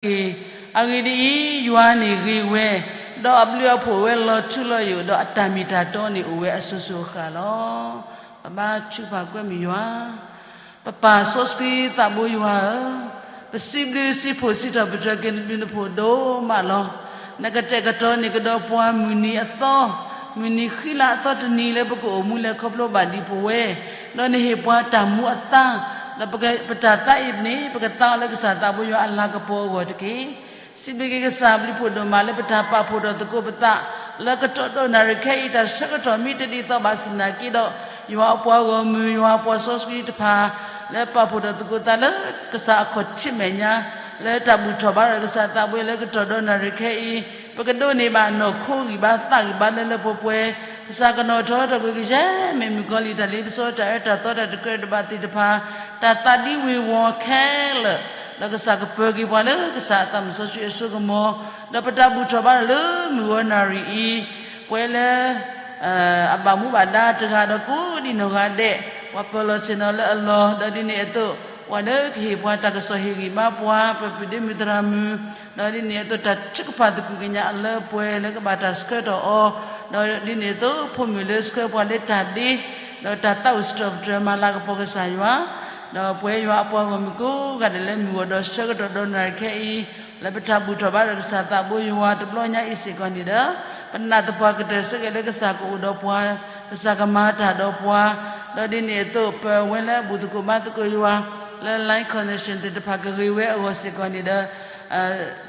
တၢ်ဘျုးတၢ်ဖှိၣ်လၢအဂ့ၤကတၢၢ်တက့ၢ်. အဂ့ၢ်ဒ်အံၤ, ယွၤန့ၣ်ဂ့ၤဝဲ, ဒီးအဘျုးအဖှိၣ်ဝဲလီၤထူလီၤယိာ်, ဒီးအတၢ်မ့ၢ်တၢ်တီန့ၣ်အိၣ်ဝဲအစိၤစိၤအဃၣ်လီၤ. ပဘါထုကဖၣ်ကွဲမုာ်ယွၤ ပပၢ်စီဆှံသးဘိယွၤဧၢ, ပစံးဘျုးစံးဖှိၣ်စံးထီၣ်ပတြၢၤက့ၤနဘျုးနဖှိၣ်ဒိၣ်မးလီၤ. နကတဲာ်ကတီၤန့ၢ်ကဒီးပှၤမုၢ်နံၤအသီ, မုၢ်နံၤဃံလၤအသီတနံၤလၢပကအိၣ်မူလဲၤခီဖျိဘၣ်ဒံးပဝဲ, ဒီးနဟ့ၣ်ပှၤတၢ်မူအသါ, ဒီးပတၢ်သးအံၤန့ၣ် ပကသါအီၤလၢကစၢ်သးဘိယွၤအလၤကပီၤအဂီၢ်တက့ၢ်. စံးဘျုးက့ၤကစၢ်ဘျုးဖှိၣ်ဒိၣ်မးလၢပတၢ်ပာ်ဖှိၣ်ထီၣ်သကိးပသး လၢကတီၢ်ဒိးနၣ်ရံၣ်ခဲအံၤ တၢ်ဆၢကတီၢ်မ့ၢ်တဒ်သိးဘၣ်ဆၣ်သနာ်က့ဒီး, ယွၤအပှၤဂီၢ်မုၢ် ယွၤအပှၤစီဆှံတဖၣ် လၢပာ်ဖှိၣ်ထီၣ်သကိးသးလၢကစၢ်အခီၣ်ထံးမဲာ်ညါ, လၢတၢ်ဘူၣ်ထီၣ်ဘါထီၣ်ကစၢ်သးဘိလၢကတီၢ်ဒိးနၣ်ရံၣ်ခဲအံၤ, ပကဒိးန့ၢ်ဘၣ်နီၢ်ခိဂံၢ်ဘါသးဂံၢ်ဘါလၢလၢပှဲၤပှဲၤ, ကစၢ်ကနီၤထီထီၣ်ကွံာ်ကယဲၢ်မ့ၢ်မုၣ်ကီၤလံၢ်တၢ်လ့ပစီတၢ်အၢတၢ်သီတၢ်တကြၢးတဘၣ်သ့ၣ်တဖၣ်, တၢ်သးဒ်ဝ့ၤဝီၤခဲလၢာ်, ဒီးကစၢ်ကပၢၤက့ၤပှၤလၢကစၢ်အသးစီဆှံအစိကမီၤ, ဒီးပတၢ်ဘူၣ်ထီၣ်ဘါထီၣ်လၢမုၢ်ဂီၤနၣ်ရံၣ်အံၤ, ပဝဲလၢ အဘၣ်မူဘၣ်ဒါတဂၤဒီးကိးဒံနီၢ်ဂၤဒဲး, ပှၤပၢၤလီၢ်ဆ့ၣ်နီၤလၢအလီၢ်, ဒီးဒ်န့ၣ်အသိး, ပှၤလၢကဟ့ၣ်ပှၤတၢ်ကစီၣ်ဟ့ၣ်ဂံၢ်ဘါပှၤ, ပပုၢ်ဒ့မုၣ်သရၣ်မုၣ်, ဒီးဒ်န့ၣ်အသိးတၢ်ထုကဖၣ်သကွံာ်ကညးအလၢပှဲၤလၢကဘၣ်တၢ်ဆှၢထီၣ်အီၤ, ဒီးဒ်န့ၣ်အသိးဖိမုၣ်လၢဆှၢပှၤလၢတၢ်ဒ့, ဒီးတၢ်သးအိၣ်စံးထီၣ်ပတြၢၤမၤလၤကပီၤကစၢ်ယွၤ, ဒီးပဝဲယွၤအပှၤဂီၢ်မုၢ်ကိးဂၤဒဲးလၢမုၢ်ဂီၤဒီးဆၢကတီၢ်ဒိးနၣ်ရံၣ်ခဲအံၤ, လၢပတၢ်ဘူၣ်ထီၣ်ဘါထီၣ်ကစၢ်သးဘိယွၤတဘျီညါအံၤစ့ၢ်ကီးန့ၣ်ဒီး, ပနာ်သပှၢ်ကတၢၢ်ဆၢက့ၤလၢကစၢ်ကအိၣ်ဒီးပှၤ, ကစၢ်ကမၤတၢ်ဒီးပှၤ, ဒီးဒ်န့ၣ်အသိးပဝဲလၢအဘူၣ်သကိးဘါသကိးယွၤ, လၢ line connection သ့ၣ်တဖၣ်ကဂ့ၤဝဲအဂီၢ်စ့ၢ်ကီးန့ၣ်ဒီး,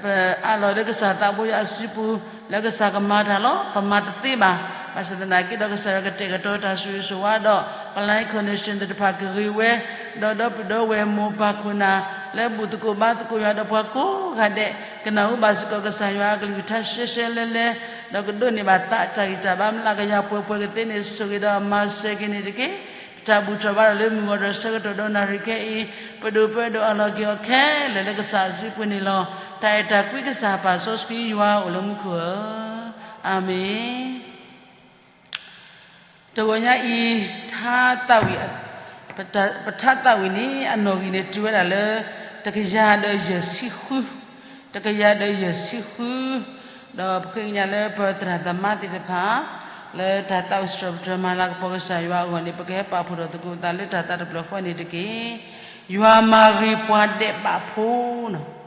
ပအးလီၤလၢကစၢ်သးဘိယွၤအစုပူၤ, လၢကစၢ်ကမၤတၢ်လီၤ. ပမၤတသ့ဘၣ်. ဘၣ်ဆၣ်သနာ်က့ဒီးကစၢ်ယွၤကတဲာ်ကတီၤတၢ်ဆိၣ်ဂ့ၤဆိၣ်ဝါဒီး, ပ line connection သ့ၣ်တဖၣ်ကဂ့ၤဝဲ, ဒီးဒီပုၢ်ဒီဝဲၢ်မိၢ်ပၢ်ခိၣ်နၢ်, လၢဘူၣ်သကိးဘါသကိးယွၤဒီးပှၤကိးဂၤဒဲး, ကနၢ်ဟူဘၣ်စ့ၢ်ကီးကစၢ်ယွၤအကလုၢ်ကထါရှဲရှဲလဲလဲ, ဒီးကဒိးန့ၢ်ဘၣ်သးတၢ်ဂံၢ်တၢ်ဘါမျးကယၤပှဲၤပှဲၤကသ့န့ၣ် ဆိၣ်ဂ့ၤဒီးမၤစၢၤက့ၤန့ၣ်တက့ၢ်. ပတၢ်ဘူၣ်ထီၣ်ဘါထီၣ်လၢမုၢ်ဂီၤဒီးဆၢကတီၢ်ဒိးနၣ်ရံၣ်ခဲအံၤ, ပဒိၣ်ပၢဒီးအလီၢ်က့ၤအီၤခဲလၢာ်လၢကစၢ်အစုပူၤန့ၣ်လီၤ. တၢ်အဲၣ်တၢ်ကွံကစၢ်ပၢ်စီဆှံယွၤအိၣ်လၢမူခိၣ်ဧၢ, အၤမ့ၣ်. တဂီၤညါအံၤ, ထါသးဝံၣ်, ပထါသးဝံၣ်န့ၣ် အနီၣ်ဂံၢ်န့ၣ်တုၤဝဲဒၣ်လၢ တကယၤဒီးယဲၢ်ဆံဃု, တကယၤဒီးယဲၢ်ဆံဃု, ဒီးပဃ့ကညးလၢပသရၣ်သမါသ့ၣ်တဖၣ် လၢတၢ်သးအိၣ်စံးထီၣ်ပတြၢၤမၤလၤကပီၤကစၢ်ယွၤအဂီၢ်န့ၣ် ပကဟဲပာ်ဖှိၣ်ထီၣ်သကိးပသးလၢတၢ်သးတဖျၢၣ်ဃီန့ၣ်တက့ၢ်. ယွၤမၤဂ့ၤပှၤဒဲးဘးဖိန့ၣ်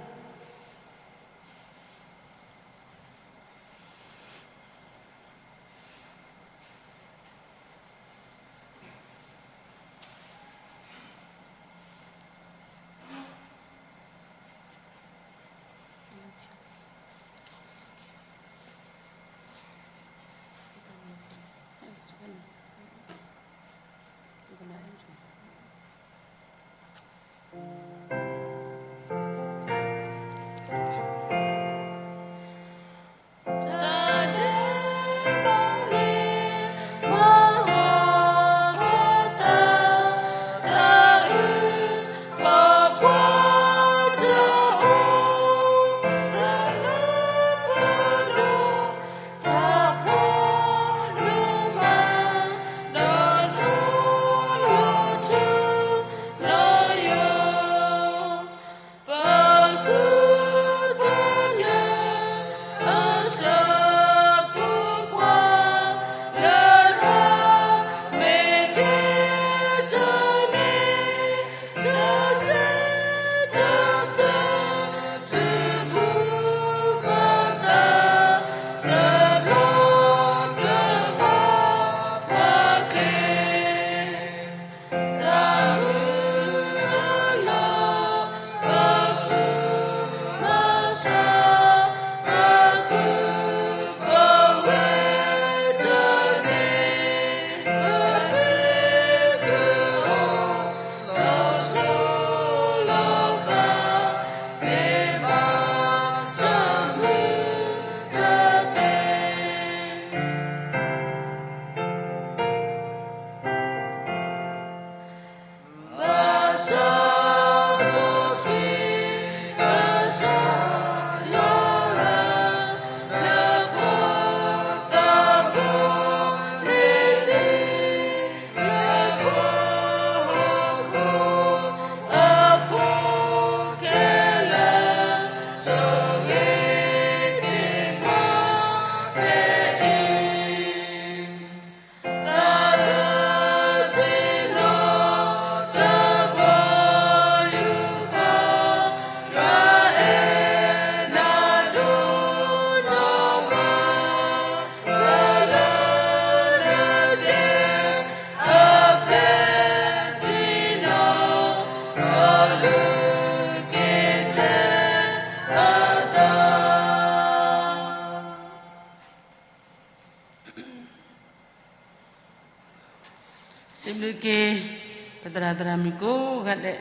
ပစံးဘျုးက့ၤ ပသရၣ်သရၣ်မုၣ်ကိးဂၤဒဲး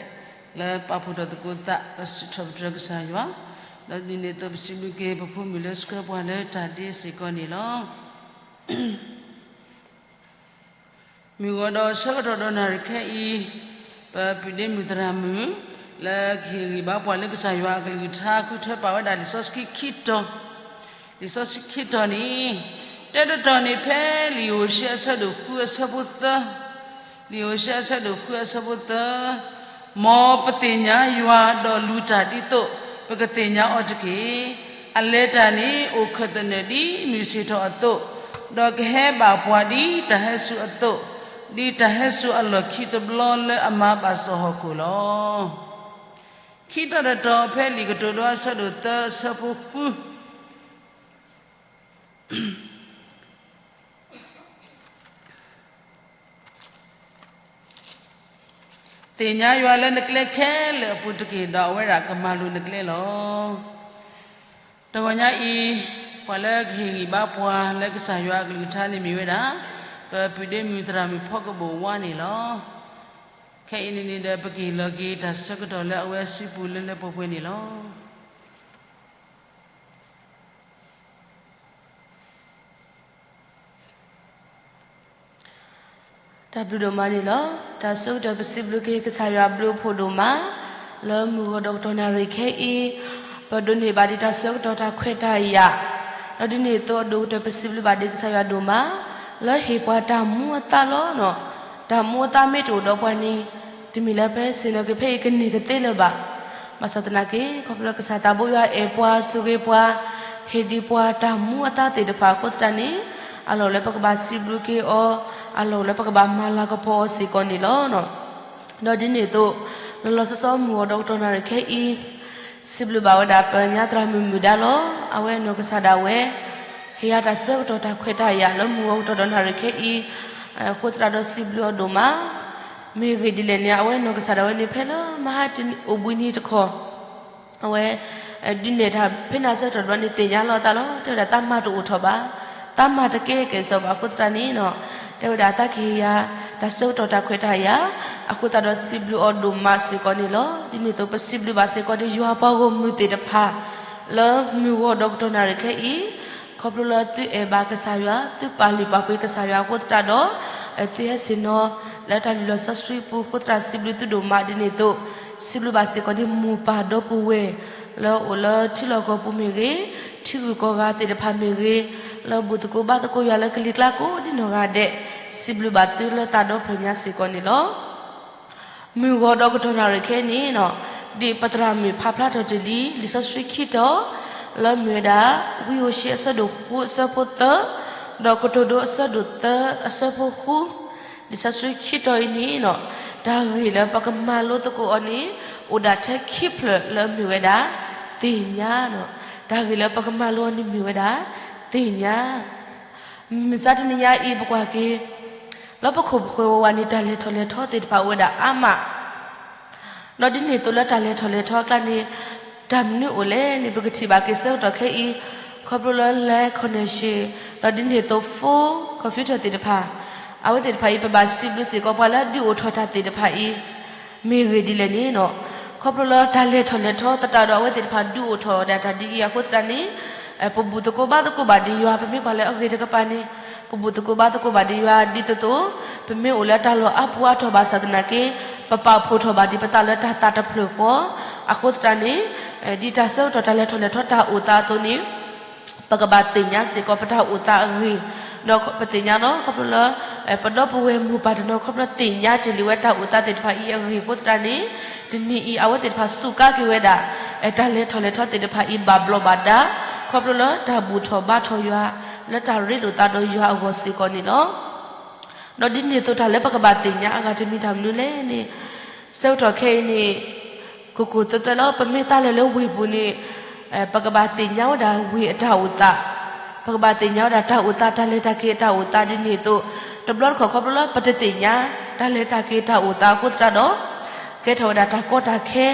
လၢပာ်ဖှိၣ်ထီၣ်သကိးသး ပစံးထီၣ်ပတြၢၤကစၢ်ယွၤ, ဒီးဒ်န့ၣ်အသိး ပစံးဘျုးက့ၤပဖိမုၣ်လၢဆှၢပှၤလၢတၢ်ဒ့စ့ၢ်ကီးန့ၣ်လီၤ. မုၢ်ဂီၤဒီးဆၢကတီၢ်ဒီးနၣ်ရံၣ်ခဲအံၤ, ပပုၢ်ဒ့မုၣ်သရၣ်မုၣ် လၢကဟ့ၣ်ဂံၢ်ဘါပှၤလၢကစၢ်ယွၤအကလုၢ်ကထါ ဃုထၢပာ်ဝဲဒၣ်လံာ်စီဆှံခံတီၤ, လံာ်စီဆှံခံတီၤန့ၣ်, တၢတတီၤန့ၣ် ဖဲလံာ်ယိၤၡ့အဆၢဒိၣ်ဃုအဆၢဖိသၢ, လံာ်ယိၤၡ့အဆၢဒိၣ်ဃုအဆၢဖိသၢ, မ်ပသ့ၣ်ညါယွၤဒီးလူၤတၢ်ဒ်သိး ပကသ့ၣ်ညါအီၤတက့ၢ်. အလဲၤတၢ်န့ၣ် အိၣ်ခၢၣ်သနၢၣ်ဒ်မုၢ်ဆ့ၣ်ထီၣ်အသိး, ဒီးကဟဲဘၣ်ပှၤဒ်တၢ်ဟဲစူၤအသိး, ဒ်တၢ်ဟဲစူၤအလီၢ်ခံတဘျီလၢအမၤဘၣ်စီၣ်ဟီၣ်ခိၣ်လီၤ. ခံတီၤတတီၤ ဖဲလံာ်ကတိၤဒိအဆၢဒိၣ်သၢအဆၢဖိဃု သ့ၣ်ညါယွၤလၢနကျဲခဲလၢာ်အပူၤတက့ၢ်, ဒီးအဝဲဒၣ်ကမၤလိၤနကျဲလီၤ. တဂီၤညါအံၤ, ပှၤလၢကဟ့ၣ်ဂံၢ်ဘါပှၤလၢကစၢ်ယွၤအကလုၢ်ကထါန့ၣ်မ့ၢ်ဝဲဒၣ် ပပုၢ်ဒ့မုၣ်သရၣ်မုၣ်ဖီကဘိၣ်ဝါန့ၣ်လီၤ. ခဲအံၤန့ၣ်န့ၣ်ဒီး ပကဟ့ၣ်လီၤက့ၤတၢ်ဆၢကတီၢ်လၢအဝဲစုပူၤလၢလၢပှဲၤပှဲၤန့ၣ်လီၤ. တၢ်ဘျုးဒိၣ်မးန့ၣ်လီၤ. တၢ်ဆၢကတီၢ်ပစံးဘျုးက့ၤကစၢ်ယွၤဘျုးဖှိၣ်ဒိၣ်မး, လၢမုၢ်ဂီၤဒီးကတီၢ်နၣ်ရံၣ်ခဲအံၤ, ပဒိးန့ၢ်ဘၣ်ဒံးတၢ်ဆၢကတီၢ်တၢ်ခွဲးတၢ်ယာ်, ဒီးဒ်န့ၣ်အသိးအဒိၣ်ကတၢၢ်ပစံးဘျုးဘၣ်ဒံးကစၢ်ယွၤဒိၣ်မး, လၢဟ့ၣ်ပှၤတၢ်မူအသါလီၤ. တၢ်မူအသါမ့ၢ်တအိၣ်ဒီးပှၤန့ၣ်, တမ့ၢ်လၢပဟဲဆ့ၣ်နီၤက့ၤဖဲအံၤကန့ၢ်ကသ့လၢၤဘၣ်. ဘၣ်ဆၣ်သနာ်က့ ခီဖျိလၢကစၢ်သးဘိယွၤအဲၣ်ပှၤဆိၣ်ဂ့ၤပှၤ, ဟ့ၣ်ဒံးပှၤတၢ်မူအသါသ့ၣ်တဖၣ်အဃိသတးန့ၣ်, အလီၢ်လၢပကဘၣ်စံးဘျုးက့ၤအီၤ, အလီၢ်လၢပကဘၣ်မၤလၤကပီၤအီၤစ့ၢ်ကီးန့ၣ်လီၤ. ဒီးဒ်န့ၣ်အသိး, လီၤလီၤဆီဆီမုၢ်ဂီၤဒီးကတီၢ်နၣ်ရံၣ်ခဲအံၤ, စံးဘျုးဘၣ်ဝဲဒၣ်ပညါသရၣ်မုၣ်မုၣ်ဒါလီၤ. အဝဲအနီၢ်ကစၢ်ဒၣ်ဝဲ, ဟ့ၣ်ယၤတၢ်ဆၢကတီၢ်တၢ်ခွဲးတၢ်ယာ်လၢမုၢ်ဂီၤကတီၢ်ဒီးနၣ်ရံၣ်ခဲအံၤ, အဃိသတးဒီးစံးဘျုးအီၤဒိၣ်မး. မ့ၢ်ဂ့ၢ်ဒ်လဲၣ်န့ၣ် အဝဲအနီၢ်ကစၢ်ဒၣ်ဝဲန့ၣ် ဖဲလၢမဟါတနံၤအိၣ်ဘှံးနံၤတခီ, အဝဲဒုးနဲၣ်တၢ်ဖဲန့ၣ်အဆၢကတီၢ်တဘျီန့ၣ် သ့ၣ်ညါလီၤအသးလီၤ. တဲဝဲဒၣ်သးမၤတအိၣ်ထီၣ်ဘၣ်, သးမၤတကဲကဲစီၤဘၣ်အဃိသတးန့ၣ်, တဲဝဲဒၣ်သးကဟ့ၣ်ယၤတၢ်ဆၢကတီၢ်တၢ်ခွဲးတၢ်ယာ်, အဃိသတးဒီးစံးဘျုးအီၤဒိၣ်မးစ့ၢ်ကီးန့ၣ်လီၤ. ဒ်န့ၣ်အသိးပစံးဘျုးဘၣ်စ့ၢ်ကီးဒ်ယွၤပှၤဂီၢ်မုၢ်သ့ၣ်တဖၣ်, လၢမုၢ်ဂီၤဒီးကတီၢ်နၣ်ရံၣ်ခဲအံၤ, ခီဖျိလၢသုအဲၣ်ဘၣ်ကစၢ်ယွၤ, သုပာ်လုၢ်ပာ်ပှ့ၤကစၢ်ယွၤအဃိသတးဒီး, သုဟဲဆ့ၣ်နီၤလၢတၢ်လုၢ်လီၢ်စီဆှံပူၤအဃိသတး စံးဘျုးသုဒိၣ်မးဒ်န့ၣ်အသိး, စံးဘျုးဘၣ်စ့ၢ်ကီးဒ်မိၢ်ပၢ်ဒီပုၢ်ဝဲၢ်, လၢအိၣ်လၢထံလီၢ်ကီၢ်ပူၤမ့ၢ်ဂ့ၤ, ထံဂုၤကီၢ်ဂၤသ့ၣ်တဖၣ်မ့ၢ်ဂ့ၤ, လၢဘူၣ်သကိးဘါသကိးယွၤလၢကလံၤကျါကိးဒ်နီၢ်ဂၤဒဲး, စံးဘျုးဘၣ်သုလၢသးဒီဖျၢၣ်ညါစ့ၢ်ကီးန့ၣ်လီၤ. မုၢ်ဂီၤဒီးကတီၢ်နၣ်ရံၣ်ခဲအံၤန့ၣ်, ဒ်ပသရၣ်မုၣ်ဖးဖျါထီၣ်တ့ၢ်လံ လံာ်စီဆှံခံတီၤ, လၢမ့ၢ်ဝဲဒၣ်, ဝံဧိၤၡ့အဆၢဒိၣ်ဃုအဆၢဖိသၢ, ဒီးကတိၤဒိအဆၢဒိၣ်သၢအဆၢဖိဃု, လံာ်စီဆှံခံတီၤအံၤန့ၣ်, တၢ်ဂ့ၢ်လၢပကမၤလိသကိးအီၤန့ၣ်, အိၣ်ဒၣ်ထဲခံဖျၢၣ်လၢမ့ၢ်ဝဲဒၣ်, သ့ၣ်ညါ, တၢ်ဂ့ၢ်လၢပကမၤလိအီၤန့ၣ်မ့ၢ်ဝဲဒၣ်, သ့ၣ်ညါ မုၢ်မဆါတနံၤညါအံၤပကွၢ်က့ၤ, လၢပခိၣ်ပဃၢၤဝးဝးန့ၣ် တၢ်လဲၤထီၣ်လဲၤထီသ့ၣ်တဖၣ်အိၣ်ဝဲဒၣ်အါမး, ဒီးဒ်န့ၣ်အသိးလၢတၢ်လဲၤထီၣ်လဲၤထီအကျါန့ၣ်, တၢ်မနုၤအိၣ်လဲၣ်န့ၣ် ပကထံၣ်ဘၣ်က့ၤဆၢကတီၢ်ခဲအံၤ, ခီဖျိလၢ land connection, ဒီးဒ်န့ၣ်အသိး phone, computer သ့ၣ်တဖၣ်, အဝဲသ့ၣ်တဖၣ်အံၤ ပဘၣ်စံးဘျုးစ့ၢ်ကီးပှၤလၢအဒုးအိၣ်ထီၣ်တၢ်သ့ၣ်တဖၣ်အံၤ, မ့ၢ်ဂ့ၢ်ဒ်လဲၣ်န့ၣ်, ခီဖျိလၢတၢ်လဲၤထီၣ်လဲၤထီသတးဒီး အဝဲသ့ၣ်တဖၣ်ဒုးအိၣ်ထီၣ်ဝဲဒၣ်တၢ်ဒ်အံၤအဃိသတးန့ၣ်, ပဘူၣ်သကိးဘါသကိးဘၣ်ဒံးယွၤ ပမ့ၢ်ကွၢ်လၢအဂ့ၤတကပၤန့ၣ်, ပဘူၣ်သကိးဘါသကိးဘၣ်ဒံးယွၤဒ်သိးသိး, ပမ့ၢ်အိၣ်လၢတၢ်လီၢ်အါပူၤအါထီၣ်ဘၣ်ဆၣ်သနာ်က့, ပပာ်ဖှိၣ်ထီၣ်ဘၣ်ဒံးပသးလၢတၢ်သးတဖျၢၣ်ဃီ, အဃိသတးန့ၣ်, ဒ်တၢ်ဆၢကတီၢ်တၢ်လဲၤထီၣ်လဲၤထီတၢ်အိၣ်သးအသိးန့ၣ်, ပကဘၣ်သ့ၣ်ညါစ့ၢ်ကီးပတၢ်အိၣ်သးအဂ့ၢ်, ဒီးပသ့ၣ်ညါလီၤ ခီဖျိလၢ ပဒီပုၢ်ဝဲၢ်မိၢ်ပၢ်တနီၤခီဖျိသ့ၣ်ညါတ့ၢ်လံဝဲတၢ်အိၣ်သးသ့ၣ်တဖၣ်အံၤအဂ့ၢ်အဃိသတးန့ၣ်, တနံၤအံၤ အဝဲသ့ၣ်တဖၣ်စူးကါက့ၤဝဲဒၣ်, တၢ်လဲၤထီၣ်လဲၤထီသ့ၣ်တဖၣ်အံၤဘၣ်ဘျီးဘၣ်ဒါ, ခီဖျိလၢတၢ်ဘူၣ်ထီၣ်ဘါထီၣ်ယွၤ, လၢတၢ်ရ့လိာ်သးဒီးယွၤအဂီၢ်စ့ၢ်ကီးန့ၣ်လီၤ. ဒီးဒ်န့ၣ်အသိးတၢ်လၢပကဘၣ်သ့ၣ်ညါအဂၤတမံၤတၢ်မနုၤလဲၣ်န့ၣ်, ဆၢကတီၢ်ခဲအံၤန့ၣ်, ကိၢ်ကိၢ်သၢသၢလၢပမ့ၢ်သးလဲၤလၢဝ့ၢ်ပူၤန့ၣ်, ပကဘၣ်သ့ၣ်ညါဝဲဒၣ်ဝ့ၢ်အတၢ်အိၣ်သး, ပကဘၣ်သ့ၣ်ညါဝဲဒၣ်တၢ်အိၣ်သး တၢ်လဲၤတၢ်က့ၤအတၢ်အိၣ်သးဒ်န့ၣ်အသိး, တဘျီတခီၣ်ခီဖျိလၢပတသ့ၣ်ညါ, တၢ်လဲၤတၢ်က့ၤတၢ်အိၣ်သးအဃိသတးဒီး, ကဲထီၣ်ဝဲဒၣ်တၢ်ကီတၢ်ခဲ,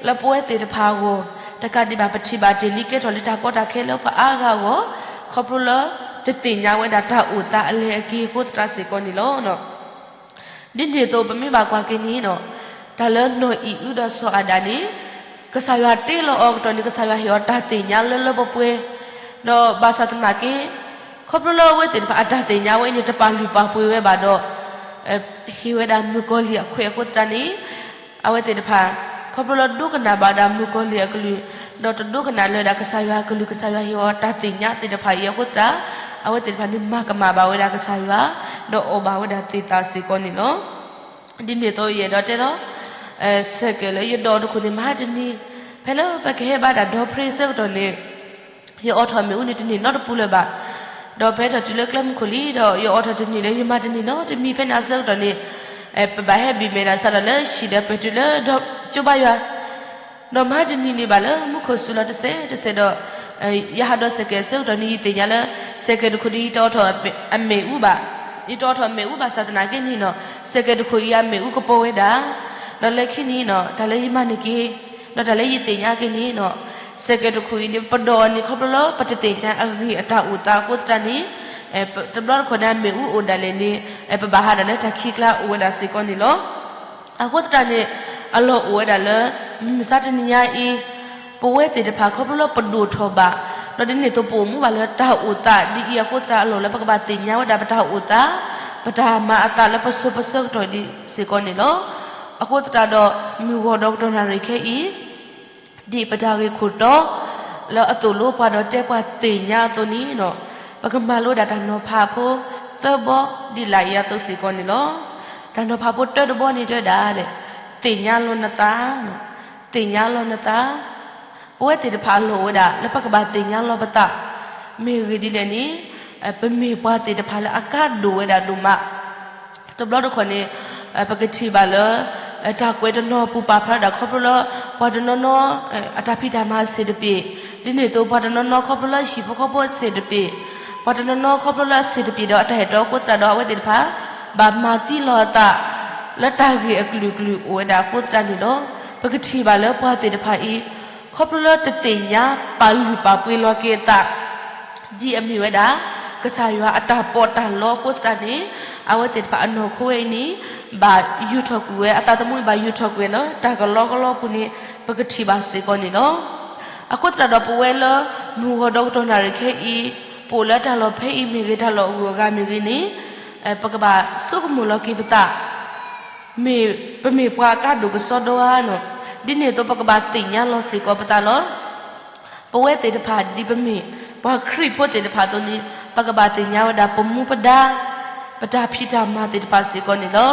လၢပဝဲသ့ၣ်တဖၣ်အဂီၢ်, တကးဒံးဘၣ်ပထံၣ်ဘၣ်တ့ၢ်လံကဲထီၣ်လံတၢ်ကီတၢ်ခဲလၢပှၤအါဂၤအဂီၢ်, ခီဖျိလၢ, တသ့ၣ်ညါဝဲဒၣ်တၢ်အိၣ်သးအလဲၤအက့ၤအဃိသတးစ့ၢ်ကီးန့ၣ်လီၤ. ဒ်န့ၣ်အသိးပမ့ၢ်ဘၣ်ကွၢ်က့ၤန့ၣ်ဒီး, တၢ်လၢနီၢ်အံၣ်အုဒီးစီၤအၤဒၣ်န့ၣ်, ကစၢ်ယွၤတ့လီၤအီၤကတီၢ်န့ၣ် ကစၢ်ယွၤဟ့ၣ်အီၤတၢ်သ့ၣ်ညါလၢလၢပှဲၤပှဲၤ, ဒီးဘၣ်ဆၣ်သနာ်က့, ခီဖျိလၢအဝဲသ့ၣ်တဖၣ်အတၢ်သ့ၣ်ညါဝဲအံၤန့ၣ် တပာ်လုၢ်ပာ်ပှ့ၤဝဲဘၣ်ဒီး, ဟ့ၣ်ဝဲဒၣ်မုၣ်ကီၤလံၢ်အခွဲးအဃိသတးန့ၣ်, အဝဲသ့ၣ်တဖၣ်, ခီဖျိလၢဒိကနၣ်ဘၣ်ဝဲဒၣ်မုၣ်ကီၤလံၢ်အကလုၢ်, ဒီးတဒိကနၣ်လၢၤဝဲဒၣ်ကစၢ်ယွၤအကလုၢ် ကစၢ်ယွၤဟ့ၣ်အီၤတၢ်သ့ၣ်ညါသ့ၣ်တဖၣ်အံၤအဃိသတး, အဝဲသ့ၣ်တဖၣ်န့ၣ်မၤကမၣ်ဘၣ်ဝဲဒၣ်ကစၢ်ယွၤ, ဒီးအီၣ်ဘၣ်ဝဲဒၣ်သ့ၣ်သၣ်စ့ၢ်ကီးန့ၣ်လီၤ. ဒ်န့ၣ်အသိးယအဲၣ်ဒိးတဲလီၤ, ဆဲးကဲးလၢယဒိးတခိၣ်န့ၣ် မဟါတနံၤ, ဖဲလၢပကဟဲဘါတၢ်ဒီဖြ့ဆၢကတီၢ်န့ၣ်, ယအိးထီၣ်မ့ၣ်အူန့ၣ်တန့ၢ်နီတပူၤလၢၤဘၣ်. ဒီးပဟဲထီၣ်တုၤလၢကျဲမုၢ်ခိၣ်လံ, ဒီးယအိးထီၣ်တန့ၢ်လၢယမၤတန့ၢ်နီတမံၤဖဲန့ၣ်အဆၢကတီၢ်န့ၣ်, ပဘၣ်ဟဲဘံၣ်မဲာ်ဒၣ်စးထီၣ်လၢဟံၣ်ဒီးပတုၤလၢဒီကၠိဘါယွၤ, ဒီးမဟါတနံၤန့ၣ်ဘၣ်လၢမူခိၣ်စူၤလီၤတစဲးတစဲးဒီး, ယဟးဒီးဆဲးကဲးအဆၢကတီၢ်န့ၣ် ယသ့ၣ်ညါလၢ, ဆဲးကဲးတခိၣ်ဒ်ယတအိးထီၣ်အမ့ၣ်အူဘၣ်, ယတအိးထီၣ်မ့ၣ်အူဘၣ်ဆၣ်သနာ်က့န့ၣ်နီၤ, ဆဲးကဲးတခိၣ်အံၤအမ့ၣ်အူကပီၤဝဲဒၣ်, ဒီးလၢခံန့ၣ်နီၤ တၢ်လၢယမၤန့ၢ်က့ၤ, ဒီးတၢ်လၢယသ့ၣ်ညါက့ၤန့ၣ်နီၤ, ဆဲးကဲးတခိၣ်အံၤန့ၣ် ပဒိးအီၤန့ၣ်ခီဖျိလၢပတသ့ၣ်ညါအဂ့ၢ်အတၢ်အိၣ်သးအဃိသတးန့ၣ်, တဘျီတခီၣ်န့ၣ် အမ့ၣ်အူအိၣ်ဒၣ်လဲာ်န့ၣ်, ပဘၣ်ဟးဒၣ်လၢတၢ်ခံးကျါအိၣ်ဝဲဒၣ်စ့ၢ်ကီးန့ၣ်လီၤ. အဃိသတးန့ၣ်, အလီၢ်အိၣ်ဝဲဒၣ်လၢ, မုၢ်မဆါတနံၤညါအံၤ, ပဝဲသ့ၣ်တဖၣ်ခီဖျိလၢပဒိၣ်ထီၣ်ဘၣ်, ဒီးဒ်န့ၣ်အသိးပအိၣ်မူဘၣ်လၢတၢ်အိၣ်သးဒ်အံၤအဃိသတးအလီၢ်လၢပကဘၣ်သ့ၣ်ညါဝဲဒၣ်ပတၢ်အိၣ်သး, ပတၢ်မၤအသးလၢပစိၤပဆၢကတီၢ်ဒံးစ့ၢ်ကီးန့ၣ်လီၤ. အဃိသတးဒီး, မုၢ်ဂီၤဒီးကတီၢ်နၣ်ရံၣ်ခဲအံၤ ဒ်ပတၢ်ဂ့ၢ်ခိၣ်တီ, လၢအသိၣ်လိပှၤဒီးတဲပှၤသ့ၣ်ညါအသိးန့ၣ်, ပကမၤလိဒၣ်တၢ်နီၤဖးဖိ, သၢဘီ, ဒ်လာ်အံၤအသိးစ့ၢ်ကီးန့ၣ်လီၤ. တၢ်နီၤဖးဖိတၢတဘီန့ၣ်တဲဝဲဒၣ်, သ့ၣ်ညါလီၤနသး, သ့ၣ်ညါလီၤနသး, ပဝဲသ့ၣ်တဖၣ်အလီၢ်အိၣ်ဝဲဒၣ်လၢပကဘၣ်သ့ၣ်ညါလီၤပသး, မ့ၢ်ဂ့ၢ်ဒ်လဲၣ်န့ၣ်, ပမ့ၢ်ပှၤသ့ၣ်တဖၣ်လၢအကါဒိၣ်ဝဲဒၣ်ဒိၣ်မး တဘျီတခီၣ်န့ၣ်, ပကထံၣ်ဘၣ်လၢ, တၢ်ကွဲးတနီၤပူၤပာ်ဖျါဒၣ်ခီဖျိလၢ, ပှၤတနီၤနီၤ, အတၢ်ဖံးတၢ်မၤအဆ့ၣ်တပ့ၤ, ဒ်န့ၣ်အသိးပှၤတနီၤနီၤခီဖျိလၢအဟံၣ်ဖိဃီဖိအဆ့ၣ်တပ့ၤ, ပှၤတနီၤနီၤခီဖျိလၢအဆ့ၣ်တပ့ၤဒီးအတၢ်အဲၣ်တီအဃိသတးဒီးအဝဲသ့ၣ်တဖၣ်, ဘၣ်မၤသံလီၤအသး, လၢတၢ်ဂ့ၢ်အကလုာ်ကလုာ်အိၣ်ဝဲဒၣ်အဃိသတးန့ၣ်လီၤ. ပကထံၣ်ဘၣ်လၢပှၤသ့ၣ်တဖၣ်အံၤ, ခီဖျိလၢတသ့ၣ်ညါပာ်လုၢ်ပာ်ပှ့ၤလီၤက့ၤအသး ဒ်အမ့ၢ်ဝဲဒၣ်, ကစၢ်ယွၤအတၢ်ပီးတၢ်လီအဃိသတးန့ၣ်, အဝဲသ့ၣ်တဖၣ်အနီၢ်ခိဝဲအံၤန့ၣ်, ဘၣ်ယူာ်ထီၣ်ကွံာ်ဝဲအသးသမူအံၤဘၣ်ယူာ်ထီၣ်ကွံာ်လၢတၢ်ကလီကလီပူၤန့ၣ်, ပကထံၣ်ဘၣ်စ့ၢ်ကီးန့ၣ်လီၤ. အဃိသတးဒီးပဝဲလၢ, မုၢ်ဂီၤဒီးကတီၢ်နၣ်ရံၣ်ခဲအံၤ, ပအိၣ်လၢတၢ်လီၢ်ဖဲအံၤမ့ၢ်ဂ့ၤတၢ်လီၢ်အဂုၤအဂၤမ့ၢ်ဂ့ၤန့ၣ်, ပကဘၣ်ဆိကမိၣ်လီၤက့ၤပသး မ့ၢ်ပမ့ၢ်ပှၤအကါဒိၣ်ကစီဒီဧါ, ဒ်န့ၣ်အသိးပကဘၣ်သ့ၣ်ညါလီၤစ့ၢ်ကီးပသးလီၤ. ပဝဲသ့ၣ်တဖၣ်ဒ်ပမ့ၢ်ပှၤခရံာ်ဖိသ့ၣ်တဖၣ်အသိးန့ၣ်, ပကဘၣ်သ့ၣ်ညါဝဲဒၣ်ပမူပဒါ, ပတၢ်ဖံးတၢ်မၤသ့ၣ်တဖၣ်စ့ၢ်ကီးန့ၣ်လီၤ.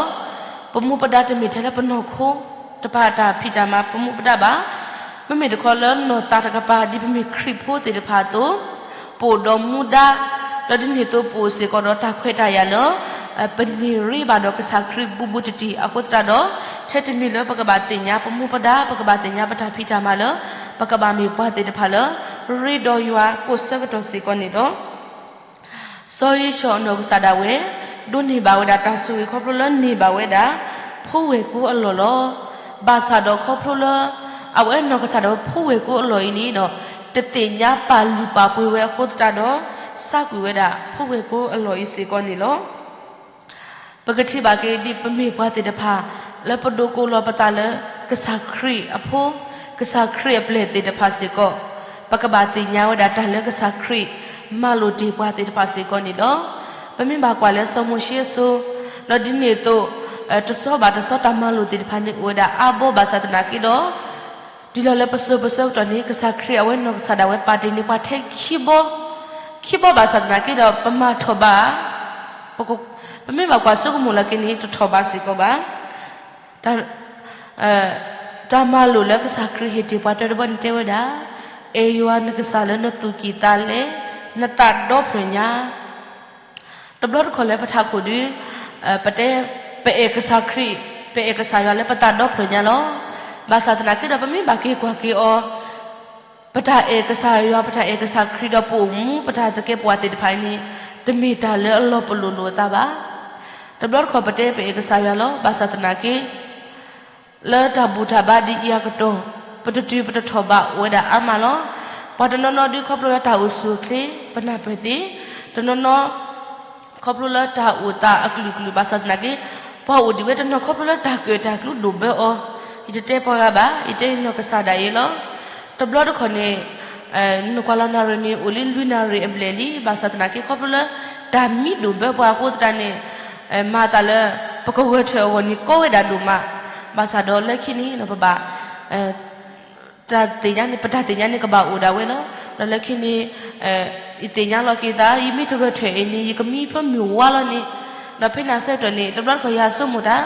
ပမူပဒါတမ့ၢ်ထဲလၢပနီၢ်ခိတဖၣ်အတၢ်ဖံးတၢ်မၤပမူပဒါဘၣ်. မ့မ့ၢ်တခီလၢနီၢ်သးတကပၤဒ်ပမ့ၢ်ခရံာ်ဖိသ့ၣ်တဖၣ်အသိး, ပအိၣ်ဒီးမူဒါ, ဒီးဒ်န့ၣ်အသိးပအိၣ်စ့ၢ်ကီးဒီးတၢ်ခွဲးတၢ်ယာ်လၢ ပန့ၢ်ရ့ဘၣ်ဒီးကစၢ်ခရံာ်ဘူးဘူးတံၢ်တံၢ်အဃိသတးဒီး, ထဲတမံၤလၢပကဘၣ်သ့ၣ်ညါပမူပဒါ, ပကဘၣ်သ့ၣ်ညါပတၢ်ဖံးတၢ်မၤလၢ, ပကဘၣ်မ့ၢ်ပှၤသ့ၣ်တဖၣ်လၢ, ရ့ဒီးယွၤကိးဆၢကတီၢ်စ့ၢ်ကီးန့ၣ်လီၤ. စီၤဧ့ၡီၤအနီၢ်ကစၢ်ဒၣ်ဝဲ, ဒိးန့ၢ်ဘၣ်ဝဲဒၣ်တၢ်ဆိၣ်ဂ့ၤခီဖျိလၢန့ၢ်ဘၣ်ဝဲဒၣ်, ဖိဝဲၢ်ကိအလီၢ်လီၤ. ဘၣ်ဆၣ်ဒီးခီဖျိလၢ, အဝဲနီၢ်ကစၢ်ဒၣ်ဝဲဖိဝဲၢ်ကိအလီၢ်အံၤန့ၣ်ဒီး, တသ့ၣ်ညါပာ်လုၢ်ပာ်ပှ့ၤဝဲအဃိသတးဒီး, စၢ်ကွံာ်ဝဲဒၣ်ဖိဝဲၢ်ကိအလီၢ်အံၤစ့ၢ်ကီးန့ၣ်လီၤ. ပကထံၣ်ဘၣ်က့ၤဒ်ပမ့ၢ်ပှၤသ့ၣ်တဖၣ်, လၢပဒိးကိးလီၤပသးလၢ, ကစၢ်ခရံာ်အဖိ, ကစၢ်ခရံာ်အပျဲၢ်သ့ၣ်တဖၣ်စ့ၢ်ကီး, ပကဘၣ်သ့ၣ်ညါဝဲဒၣ်တၢ်လၢကစၢ်ခရံာ်, မၤလိာ်တ့ၢ်ပှၤသ့ၣ်တဖၣ်စ့ၢ်ကီးန့ၣ်လီၤ. ပမ့ၢ်ဘၣ်ကွၢ်လၢစီၤမိၤၡ့အစိၤ, ဒီးဒ်န့ၣ်အသိး, တဆီဘၣ်တဆီတၢ်မၤလိာ်သ့ၣ်တဖၣ်န့ၣ်အိၣ်ဝဲဒၣ်အါဘီဘၣ်ဆၣ်သနာ်က့ဒီး, တုၤလီၤလၢပစိၤပဆၢကတီၢ်န့ၣ် ကစၢ်ခရံာ်အဝဲနီၢ်ကစၢ်ဒၣ်ဝဲပာ်တ့ၢ်န့ၢ်ပှၤထဲခံဘီ, ခံဘီဘၣ်ဆၣ်သနာ်က့ဒီးပမၤထီၣ်ဘး, ပမ့ၢ်ဘၣ်ကွၢ်ဆိကမိၣ်လီၤက့ၤန့ၣ် တထီၣ်ဘးစ့ၢ်ကီးဘၣ်. တၢ်မၤလိာ်လၢကစၢ်ခရံာ်ဟ့ၣ်တ့ၢ်ပှၤတၢတဘီန့ၣ်တဲဝဲဒၣ်, အဲၣ်ယွၤနကစၢ်လၢနသူၣ်ကံၢ်သးလဲ, နသးဒီဖျၢၣ်ညါ တဘျီတခီၣ်လၢပထးခိၣ်ဒီး, ပတဲ, ပအဲၣ်ကစၢ်ခရံာ်, ပအဲၣ်ကစၢ်ယွၤလၢပသးဒီဖျၢၣ်ညါလီၤ. ဘၣ်ဆၣ်သနာ်က့ဒီးပမ့ၢ်ဘၣ်က့ၤကွၢ်က့ၤအီၤ, ပတၢ်အဲၣ်ကစၢ်ယွၤ ပတၢ်အဲၣ်ကစၢ်ခရံာ်ဒီးပအိၣ်မူ ပတၢ်သကဲးပဝးသ့ၣ်တဖၣ်အံၤန့ၣ်, တမ့ၢ်တၢ်လၢအလီၤပလိာ်လိာ်အသးဘၣ်. တဘျီတခီၣ်ပတဲပအဲၣ်ကစၢ်ယွၤလီၤ. ဘၣ်ဆၣ်သနာ်က့ လၢတၢ်ဘူၣ်တၢ်ဘါဒ်အံၤအကတီၢ်, ပတတုၤပတထီၣ်ဘးအိၣ်ဝဲဒၣ်အါမးလီၤ. ပှၤတနီၤနီၤဒုးခီဖျိလၢတၢ်အိၣ်ဆူၣ်အိၣ်ချ့, ပနၢ်ပၢၢ်သ့, တနီၤနီၤ ခီဖျိလၢတၢ်အိၣ်သးအကလုာ်ကလုာ် ဘၣ်ဆၣ်သနာ်က့, ပှၤအိၣ်ဒံးဝဲတနီၤခီဖျိလၢတၢ်ကၢၣ်တၢ်ကျူဒိၣ်ဘၢအီၤ, ယတတဲပှၤဂၤဘၣ်, ယတဲယနီၢ်ကစၢ်ဒၣ်ယဲလီၤ. တဘျီတခီၣ်န့ၣ် နကွၢ်လီၤနၣ်ရံၣ်န့ၣ် အိၣ်လံလွံၢ်နၣ်ရံၣ်အဘျဲၣ်လံ, ဘၣ်ဆၣ်သနာ်က့ခီဖျိလၢ တၢ်မံဒိၣ်ဘၢပှၤအဃိသတးန့ၣ် မၤအသးလၢ ပကဂဲၤထၢၣ်အဂီၢ်န့ၣ်ကီဝဲဒၣ်ဒိၣ်မး, ဘၣ်ဆၣ်ဒီးလၢခံန့ၣ် ပဘၣ် တၢ်သ့ၣ်ညါန့ၣ် ပတၢ်သ့ၣ်ညါန့ၣ်ကဘၣ်အိၣ်ဒၣ်ဝဲလီၤ. ဒီးလၢခံန့ၣ် ယသ့ၣ်ညါလီၤက့ၤသး ယမ့ၢ်တဂဲၤထၢၣ်အံၤန့ၣ် ယကမံဖျိမုၢ်ဝါလီၤန့ၣ်, ဒီးဖဲန့ၣ်အဆၢကတီၢ်န့ၣ် တဘျီတခီၣ်ယဆိကမိၣ်တၢ်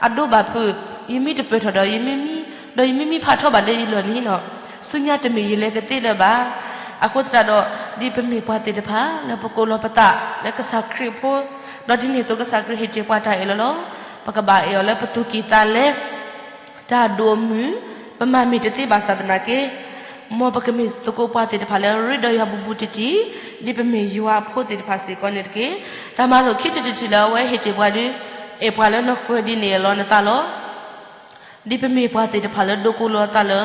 အဒိဘၣ်ဖုး, ယမ့ၢ်တပၢၢ်ထီၣ်ဒီး ယမ့ၢ်မံ, ဒီးယမ့ၢ်မံဖးထီဘၣ်လၢယလီၢ်န့ၣ်နီၤ, ဆူညါတမ့ၢ်ယလဲၤကသ့လၢၤဘၣ်. အဃိသတးဒီး ဒ်ပမ့ၢ်ပှၤသ့ၣ်တဖၣ် လၢပကိးလီၤပသးလၢကစၢ်ခရံာ်အဖိ, ဒီးဒ်န့ၣ်အသိးကစၢ်ခရံာ်ဟ့ၣ်တ့ၢ်ပှၤတၢ်အၢၣ်လီၤလီၤ, ပကဘၣ်အဲၣ်အီၤလၢပသူၣ်ကံၢ်သးလဲ တၢ်ဒိၣ်အမုၢ်, ပမၤမ့ၢ်တသ့ဘၣ်ဆၣ်သနာ်က့, မ်ပကမ့ၢ်သကိးပှၤသ့ၣ်တဖၣ်လၢရ့ဒီးယွၤဘူးဘူးတံၢ်တံၢ်, ဒ်ပမ့ၢ်ယွၤအဖိသ့ၣ်တဖၣ်စ့ၢ်ကီးန့ၣ်တက့ၢ်. တၢ်မၤလိာ်ခံထံၣ်တထံၣ်လၢအဝဲဟ့ၣ်တ့ၢ်ပှၤဒီး အဲၣ်ပှၤလၢနဃၢၤဒ်န့ၣ်အလီၤနသးလီၤ. ဒ်ပမ့ၢ်ပှၤသ့ၣ်တဖၣ်လၢဒိးကိးလီၤသးလၢ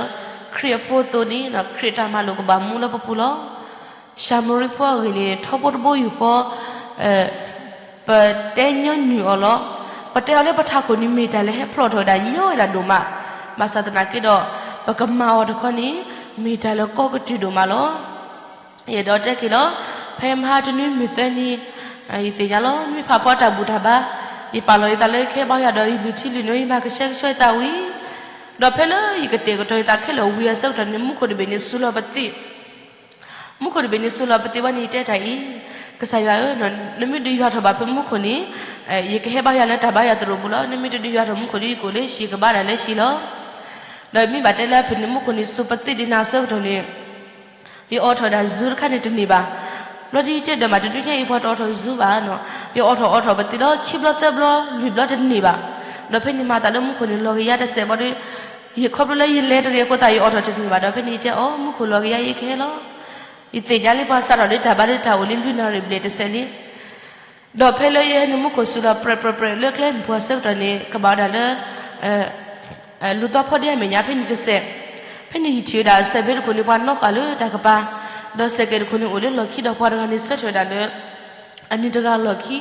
ခရံာ်အဖိအသိးန့ၣ် ခရံာ်တၢ်မၤလိာ်ကဘၣ်မူလၢပပူၤလီၤ. ၡၤမရံဖိအဂ့ၢ်န့ၣ် ထီဘိတဘိယူၢ်ဃီ ပတဲညီနုၢ်အီၤလီၤ. ပတဲအီၤလၢပထးခိၣ်န့ၣ်မ့ၢ်တၢ်လၢဟဲဖျိးထီၣ်ဝဲဒၣ်ညီဝဲဒၣ်ဒိၣ်မး, ဘၣ်ဆၣ်သနာ်က့ဒီး ပကမၤအီၤတခီန့ၣ် မ့ၢ်တၢ်လၢကီကတုၢ်ဒိၣ်မးလီၤ. ယအဲၣ်ဒိးတဲက့ၤလီၤ, ဖဲမဟါတနွံမုၢ်သၢနံၤ ယသ့ၣ်ညါလီၤ မ့ၢ်ဖးဖီတၢ်ဘူၣ်တၢ်ဘါ, ယပာ်လီၤယသးလၢယကဟဲဘါယွၤဒီးယလုၢ်ထံလုၢ်နိ ယမၤကဆှဲကဆှီယသးဝံၤ, ဒီးဖဲလၢယကတဲာ်ကတီၤယသးခဲလၢာ်ဝံၤအဆၢကတီၢ်န့ၣ် မူခိၣ်တဘ့ၣ်န့ၣ်စူၤလီၤပသံး မူခိၣ်တဘ့ၣ်န့ၣ်စူၤလီၤပသံးဝဲန့ၣ် ယတဲတၢ်အံၤ, ကစၢ်ယွၤဧၢ, နမ့ၢ်ဒုးယွၤထီၣ်ဘၣ်ဖုးမူခိၣ်န့ၣ်, ယကဟဲဘါယွၤလၢတၢ်ဘါယွၤသရိာ်ပူၤလီၤ. နမ့ၢ်တဒုးယွၤထီၣ်မူခိၣ်ဒီးယကိၣ်လၢဟံၣ် ယကဘါတၢ်လၢဟံၣ်လီၤ. ဒီးမ့ၢ်ဘၣ်တဲလၢဖဲန့ၣ် မူခိၣ်န့ၣ်စူၤပသံးဒ်န့ၣ်အဆၢကတီၢ်န့ၣ် ယအိးထီၣ်ဒၣ် Zoom တခါန့ၣ်တန့ၢ်ဘၣ်. ဘျီဒ်ယတဲဒီးမး တနွံညါအံၤပှၤတအိးထီၣ် Zoom ဘၣ်နီၤ, ယအိးထီၣ်အိးထီၣ်ပသံးလီၤ ခံဘျီသၢဘျီ လွံၢ်ဘျီတန့ၢ်ဘၣ်. ဒီးဖဲန့ၣ်မၤသးလၢမူခိၣ်န့ၣ်လီၤကယၤတစဲးဘၣ်ဒီး ယခီဖျိလၢယလဲၤတဂ့ၤအဃိသတး ယအိးထီၣ်တန့ၢ်ဘၣ်. ဒီးဖဲန့ၣ်ယတဲအီၤ မူခိၣ်လီၤကယၤ ယကဟဲလီၤ. ယသ့ၣ်ညါလံပှၤစးထီၣ်လၢတၢ်ဘါလၢတၢ်အိၣ်လံလွံၢ်နၣ်ရံၣ်ဘျဲၣ်တစဲးလံ. ဒီးဖဲလၢယဟဲန့ၣ် မူခိၣ်စူၤလီၤပြဲးပြဲးပြဲးလၢကျဲမုၢ်ပှၢ်ဆၢကတီၢ်န့ၣ် ကဘၣ်ဝဲဒၣ်လၢ လူၤသီဖီဒ့အမဲာ်ညါဖဲန့ၣ်တစဲး, ဖဲန့ၣ်ယထံၣ်ဝဲဒၣ်စဲးဘ့တခိၣ်န့ၣ် ပှၤနီၣ်ဃာ်လၢတၢ်ကပၤ, ဒီးစဲးကဲးတခိၣ်န့ၣ်အိၣ်လၢလီၢ်ခံဒီးပှၤတဂၤန့ၣ်ဆၢထၢၣ်ဝဲဒၣ်လၢ အနံၤတဂၤလီၢ်ခံ,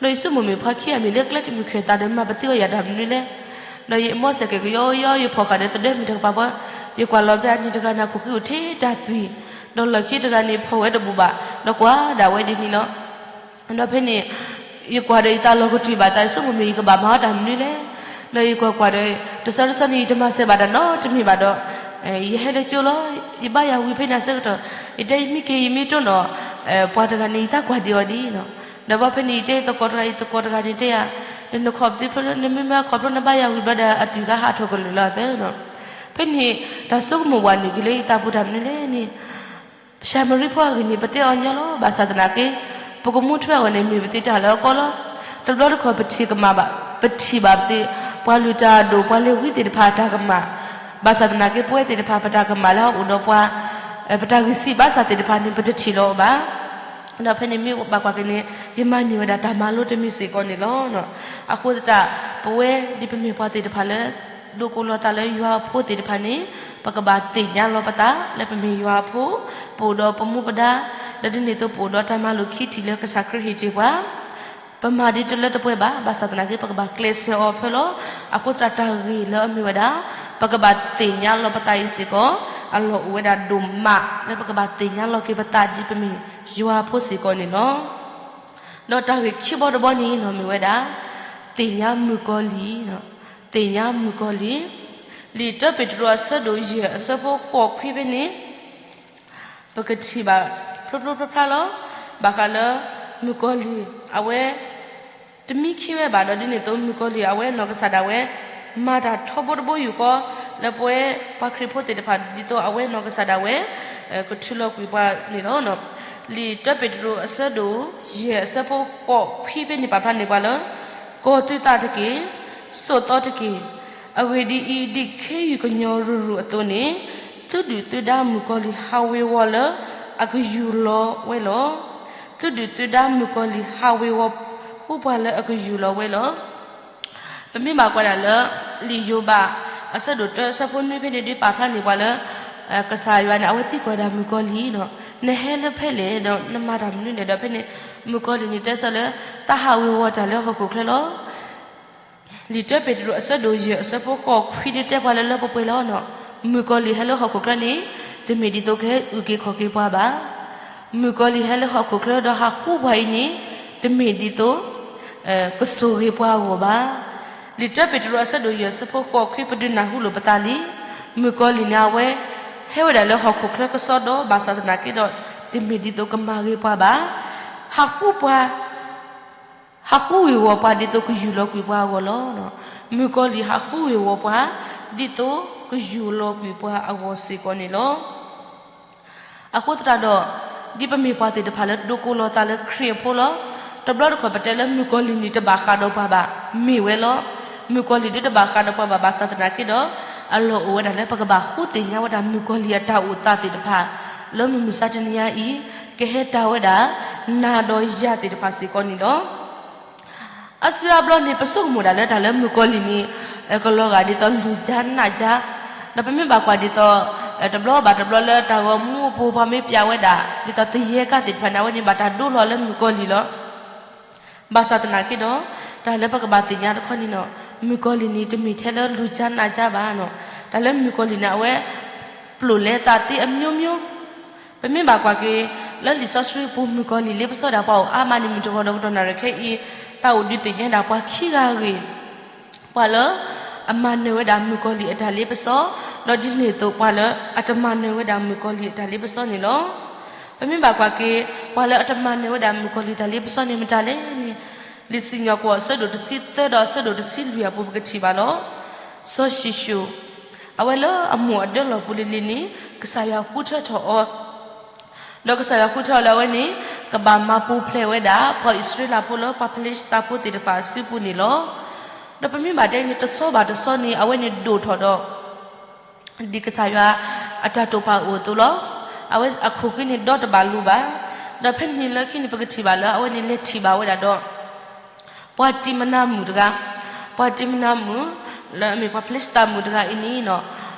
ဒီးယဆိကမိၣ်မ့ၢ်ပှၤခံဂၤမ့ၢ်လၢကျဲမုၢ်ခံသးဒီးမၤပသံအီၤယၤတၢ်မနုၤလဲၣ်. ဒီးယမ့ၢ်စဲးကဲးကယီကယီ ယဖီၣ်ဃာ်ဒီးသဒၢမ့ၢ်တၢ်ကပၤပှၤ, ယကွၢ်လီၤဖဲအနံၤတဂၤန့ၣ် ခိၣ်ဃံအိၣ်ထဲတၢ်သွံၣ်, ဒီးလီၢ်ခံတဂၤန့ၣ် ဖီၣ်ဝဲတဘူၣ်ဘၣ်, ဒီးကွၢ်ဒၣ်ဝဲဒ်န့ၣ်လီၤ. ဒီးဖဲန့ၣ် ယကွၢ်ဒီးယသးလီၤကတုၤဘၣ်သး ယဆိကမိၣ်မ့ၢ်ယကဘၣ်မၤအီၤတၢ်မနုၤလဲၣ်. ဒီးယကွၢ်ကွၢ်ဒီး တဆီတဆီန့ၣ် ယတမၤစၢၤဘၣ်တၢ်နီတမံၤဘၣ်ဒီး ယဟဲလၢကၠိလီၤ. ယဘါယွၤဝံၤဖဲန့ၣ်အဆၢကတီၢ် ယတဲယမ့ၢ်က့ၤယမ့ၢ်တိၢ်နီၣ် ပှၤတဂၤန့ၣ် ယသးကွၢ်ဒံးအီၤဒ်နီၤ. ဒီးဘၣ်ဖဲန့ၣ် ယတဲယသကိးတဂၤ ယသကိးတဂၤန့ၣ်တဲယၤ, နခီၣ်ပသံဖျိ နမ့ၢ်မၤခီၣ်ဖျိနဘါယွၤဝံၤဘျီဒီး အသွံၣ်ကဟးထီၣ်ကလုာ်လီၤသၢနီၤ. ဖဲန့ၣ် တၢ်ဆိကမိၣ်ဝဲနုာ်က့ၤလၢယသးပူၤတၢ်မနုၤလဲၣ်န့ၣ် ၡၤမရံဖိအဂ့ၢ်န့ၣ် ပတဲအီၤညီလီၤ. ဘၣ်ဆၣ်သနာ်က့ ပကမူထွဲအဂီၢ်န့ၣ် မ့ၢ်ပသ့တၢ်လၢအကီလီၤ. တဘျီတခီၣ်ပထံၣ်ကမၣ်ဘၣ်, ပထံၣ်ဘၣ်ပသ့ ပှၤလုၢ်တၢ်အဒိၣ် ပှၤလဲၤဝံသ့ၣ်တဖၣ်အတၢ်ကမၣ်, ဘၣ်ဆၣ်သနာ်က့ ပဝဲသ့ၣ်တဖၣ်ပတၢ်ကမၣ်လၢအအိၣ်ဒီးပှၤ ပတၢ်ဂံၢ်စၢ်ဘါစၢ်သ့ၣ်တဖၣ်န့ၣ် ပတထံၣ်လီၤအီၤဘၣ်. ဒီးဖဲန့ၣ်မ့ၢ်ဘၣ်ကွၢ်က့ၤန့ၣ် ယမၤန့ၢ်ဝဲဒၣ်တၢ်မၤလိတမံၤစ့ၢ်ကီးန့ၣ်လီၤ. အဃိသတး ပဝဲဒ်ပမ့ၢ်ပှၤသ့ၣ်တဖၣ်လၢ ဒိးကိးလီၤသးလၢယွၤအဖိသ့ၣ်တဖၣ်န့ၣ် ပကဘၣ်သ့ၣ်ညါလီၤပသးလၢပမ့ၢ်ယွၤအဖိ, ပအိၣ်ဒီးပမူပဒါ, ဒီးဒ်န့ၣ်အသိးပအိၣ်ဒီးတၢ်မၤလိာ်ခံထံၣ်လၢကစၢ်ခရံာ်ဟ့ၣ်တ့ၢ်ပှၤ ပမၤဒ်တလၢတပှဲၤဘၣ်, ဘၣ်ဆၣ်သနာ်က့ ပကဘၣ်ကျဲးစၢးအီၤဖဲလီၤ. အဃိသတးတၢ်ဂ့ၢ်လၢအမ့ၢ်ဝဲဒၣ် ပကဘၣ်သ့ၣ်ညါလီၤပသးအံၤစ့ၢ်ကီး အလီၢ်အိၣ်ဝဲဒၣ်ဒိၣ်မး လၢပကဘၣ်သ့ၣ်ညါလီၤက့ၤပသးဒ်ပမ့ၢ်ယွၤအဖိစ့ၢ်ကီးန့ၣ်လီၤ. ဒီးတၢ်ဂ့ၢ်ခံဘီတဘီန့ၣ်နီၤ မ့ၢ်ဝဲဒၣ် သ့ၣ်ညါမုၣ်ကီၤလံၢ်, သ့ၣ်ညါမုၣ်ကီၤလံၢ်, လံာ်တၢပ့းတရူးအဆၢဒိၣ်ယဲၢ်အဆၢဖိဃိးခွံဖဲန့ၣ် ပကထံၣ်ဘၣ်ဖျိဖျိဖျါဖျါလီၤ. ဘၣ်ဃးလၢ မုၣ်ကီၤလံၢ်အဝဲ တမံခ့ဝဲဘၣ်ဒီး ဒ်န့ၣ်အသိး မုၣ်ကီၤလံၢ်အဝဲနီၢ်ကစၢ်ဒၣ်ဝဲ မၤတၢ်ထီဘိတဘိယူၢ်ဃီ လၢပဝဲပှၤခရံာ်ဖိသ့ၣ်တဖၣ် ဒ်သိးအဝဲနီၢ်ကစၢ်ဒၣ်ဝဲ ကထုးလီၤကွံာ်ပှၤန့ၣ်လီၤ. လံာ်တၢပ့းတရူးအဆၢဒိၣ်ယဲၢ်အဆၢဖိဃိးခွံဖဲန့ၣ် ပာ်ဖျါန့ၢ်ပှၤလၢ ကီၤသုသးတက့ၢ်, စိာ်သီတက့ၢ်. အဂ့ၢ်ဒ်အံၤ, ဒ်ခ့ယုၢ်ကညီၤရုၢ်ရုၢ်အသိးန့ၣ်, သုဒုၣ်သုဒါမုၣ်ကီၤလံၢ်ဟးဝ့ၤဝီၤလၢအကယူၢ်လီၤဝဲလီၤ. သုဒုၣ်သုဒါမုၣ်ကီၤလံၢ်ဟးဝ့ၤဝီၤဃုပှၤလၢအကယူၢ်လီၤဝဲလီၤ. ပမ့ၢ်ဘၣ်ကွၢ်ဒၣ်လၢ လံာ်ယိၤဘး အဆၢဒိၣ်တၢ အဆၢဖိနွံဖဲန့ၣ် ဒုးပာ်ဖျါန့ၢ်ပှၤလၢ ကစၢ်ယွၤန့ၣ် အဝဲသံကွၢ်ဒၣ်မုၣ်ကီၤလံၢ်နီၤ, နဟဲလၢဖဲလဲၣ်ဒီး နမၤတၢ်မနုၤလဲၣ်ဒီး ဖဲန့ၣ် မုၣ်ကီၤလံၢ်န့ၣ် တဲဆၢလၢ သးဟးဝ့ၤဝီၤတၢ်လၢဟီၣ်ခိၣ်ချၢလီၤ. လံာ်တၢပ့းတရူးအဆၢဒိၣ်ယဲၢ်အဆၢဖိဃိးခွံဒုးတဲပှၤလၢလၢပှဲၤပှဲၤလီၤ. မုၣ်ကီၤလံၢ်ဟဲလၢဟီၣ်ခိၣ်ချၢန့ၣ် တမ့ၢ်ဒ်သိးကဟဲအုၣ်က့ၤခီၣ်က့ၤပှၤဘၣ်. မုၣ်ကီၤလံၢ်ဟဲလၢဟီၣ်ခိၣ်ချၢဒီးဟးဃုပှၤအံၤန့ၣ် တမ့ၢ်ဒ်သိး ကဆိၣ်ဂ့ၤပှၤအဂီၢ်ဘၣ်. လံာ်တၢပ့းတရူးအဆၢဒိၣ်ယဲၢ်အဆၢဖိဃိးခွံ ပဒုးနၢ်ဟူလိာ်ပသးလံ. မုၣ်ကီၤလံၢ်န့ၣ် အဝဲ ဟဲဝဲဒၣ်လၢဟီၣ်ခိၣ်ချၢကစီဒီ ဘၣ်ဆၣ်သနာ်က့ဒီး တမ့ၢ်ဒ်သိးကမၤဂ့ၤပှၤဘၣ်. ဟးဃုပှၤ ဟးဃုဂ့ၢ်ဝီပှၤဒ်သိးကယူၢ်လီၤကွံာ်ပှၤအဂီၢ်လီၤ. မုၣ်ကီၤလံၢ်ဟးဃုဂ့ၢ်ဝီပှၤ ဒ်သိးကယူၢ်လီၤကွံာ်ပှၤအဂီၢ်စ့ၢ်ကီးန့ၣ်လီၤ. အဃိသတးဒီး ဒ်ပမ့ၢ်ပှၤသ့ၣ်တဖၣ်လၢဒိးကိးလီၤသးလၢခရံာ်အဖိလီၤ. တဘျီတခီၣ်ပတဲလၢမုၣ်ကီၤလံၢ်န့ၣ်တဘၣ်ဃးဒီးပှၤဘၣ်, မ့ၢ်ဝဲလီၤ. မုၣ်ကီၤလံၢ်ဒ်တဘၣ်ဃးဒီးပှၤဘၣ် ဘၣ်ဆၣ်သနာ်က့ဒီး အလီၢ်အိၣ်ဝဲဒၣ်လၢပကဘၣ်ဃုသ့ၣ်ညါဝဲဒၣ်မုၣ်ကီၤလံၢ်အတၢ်အိၣ်သးသ့ၣ်တဖၣ် လၢမုၢ်မဆါတနံၤညါအံၤ ကဟဲတၢ်ဝဲဒၣ် နၤဒီးယၤသ့ၣ်တဖၣ်စ့ၢ်ကီးန့ၣ်လီၤ. အါစုအါဘျီန့ၣ် ပဆိကမိၣ်ဒၣ်လၢတၢ်လၢမုၣ်ကီၤလံၢ်န့ၣ် ကလီၤဂာ်ဒ်သိးလူၤကၠါနးကၠါ, ဒီးပမ့ၢ်ဘၣ်ကွၢ်ဒ်သိး တဘျီဘၣ်တဘျီလၢတၢ်ဂီၤမူအပူၤ ပှၤမ့ၢ်ပျးဝဲဒၣ် ဒ်သိးသယဲၢ်ကါသ့ၣ်တဖၣ်န့ၣ် အဝဲန့ၣ်ဘၣ်တၢ်ဒိလီၤလၢမုၣ်ကီၤလံၢ်လီၤ. ဘၣ်ဆၣ်သနာ်က့ဒီး တၢ်လၢပကဘၣ်သ့ၣ်ညါတခီန့ၣ်နီၤ မုၣ်ကီၤလံၢ်န့ၣ် တမ့ၢ်ထဲလၢလူၤကၠါနးကၠါဘၣ်နီၤ. တၢ်လၢမုၣ်ကီၤလံၢ်န့ၣ် အဝဲ ပျိာ်လဲသးသ့အမျိုးမျိုး ပမ့ၢ်ဘၣ်ကွၢ်က့ၤ လၢလံာ်စီဆှံပူၤ မုၣ်ကီၤလံၢ်လ့ပစီဒၣ်ပှၤအိၣ်အါမးန့ၣ် မုၢ်တဂီၤဒီးကတီၢ်နၣ်ရံၣ်ခဲအံၤ သးအိၣ်ဒုးသ့ၣ်ညါဒၣ်ပှၤခံဂၤအဂ့ၢ်, ပှၤလၢအမၤနၢၤဝဲဒၣ်မုၣ်ကီၤလံၢ်အတၢ်လ့ပစီ, ဒီးဒ်န့ၣ်အသိးပှၤလၢအတမၤနၢၤဝဲဒၣ်မုၣ်ကီၤလံၢ်အတၢ်လ့ပစီန့ၣ်လီၤ. ပမ့ၢ်ဘၣ်ကွၢ်က့ၤ ပှၤလၢအတမၤနၢၤဝဲဒၣ်မုၣ်ကီၤလံၢ်တၢ်လ့ပစီန့ၣ်မတၤလဲၣ်န့ၣ်, လံာ်စံၣ်ညီၣ်ကွီၢ်အဆၢဒိၣ်တဆံသၢဒီးအဆၢဒိၣ်တဆံလွံၢ်အပူၤ ပကထံၣ်ဘၣ်လီၤ. စီၤၡံၣ်ၡိၣ် အဝဲလၢအမိၢ်အဒၢလီၢ်ပူၤလံၤလံၤန့ၣ် ကစၢ်ယွၤဃုထၢထီၣ်အီၤ, ဒီးကစၢ်ယွၤဃုထၢအီၤလၢအဝဲန့ၣ် ကဘၣ်မၤပူၤဖျဲးဝဲဒၣ် ပှၤအံၣ်စရ့လးဖိလၢပှၤဖလ့ၡသးဖိသ့ၣ်တဖၣ်အစုပူၤန့ၣ်လီၤ. ဒီးပမ့ၢ်ဘၣ်တဲန့ၣ် တဆီဘၣ်တဆီန့ၣ် အဝဲန့ၣ်ဒိၣ်ထီၣ်ဒီး ဒ်ကစၢ်ယွၤအတၢ်တိာ်ပာ်အိၣ်အသိးလီၤ. အဝဲအခိၣ်ဃံန့ၣ်ဒီတဘၣ်လူၤဘၣ်. ဒီးဖဲန့ၣ်လၢခံန့ၣ် ပကထံၣ်ဘၣ်လၢအဝဲန့ၣ်လဲၤထံၣ်ဘၣ်ဝဲဒၣ်ဒီး ပှၤတံမနၤမုၣ်တဂၤ, ပှၤတံမနၤမုၣ် လၢအမ့ၢ်ပှၤဖလ့ၡသးမုၣ်တဂၤအံၤန့ၣ်နီၤ,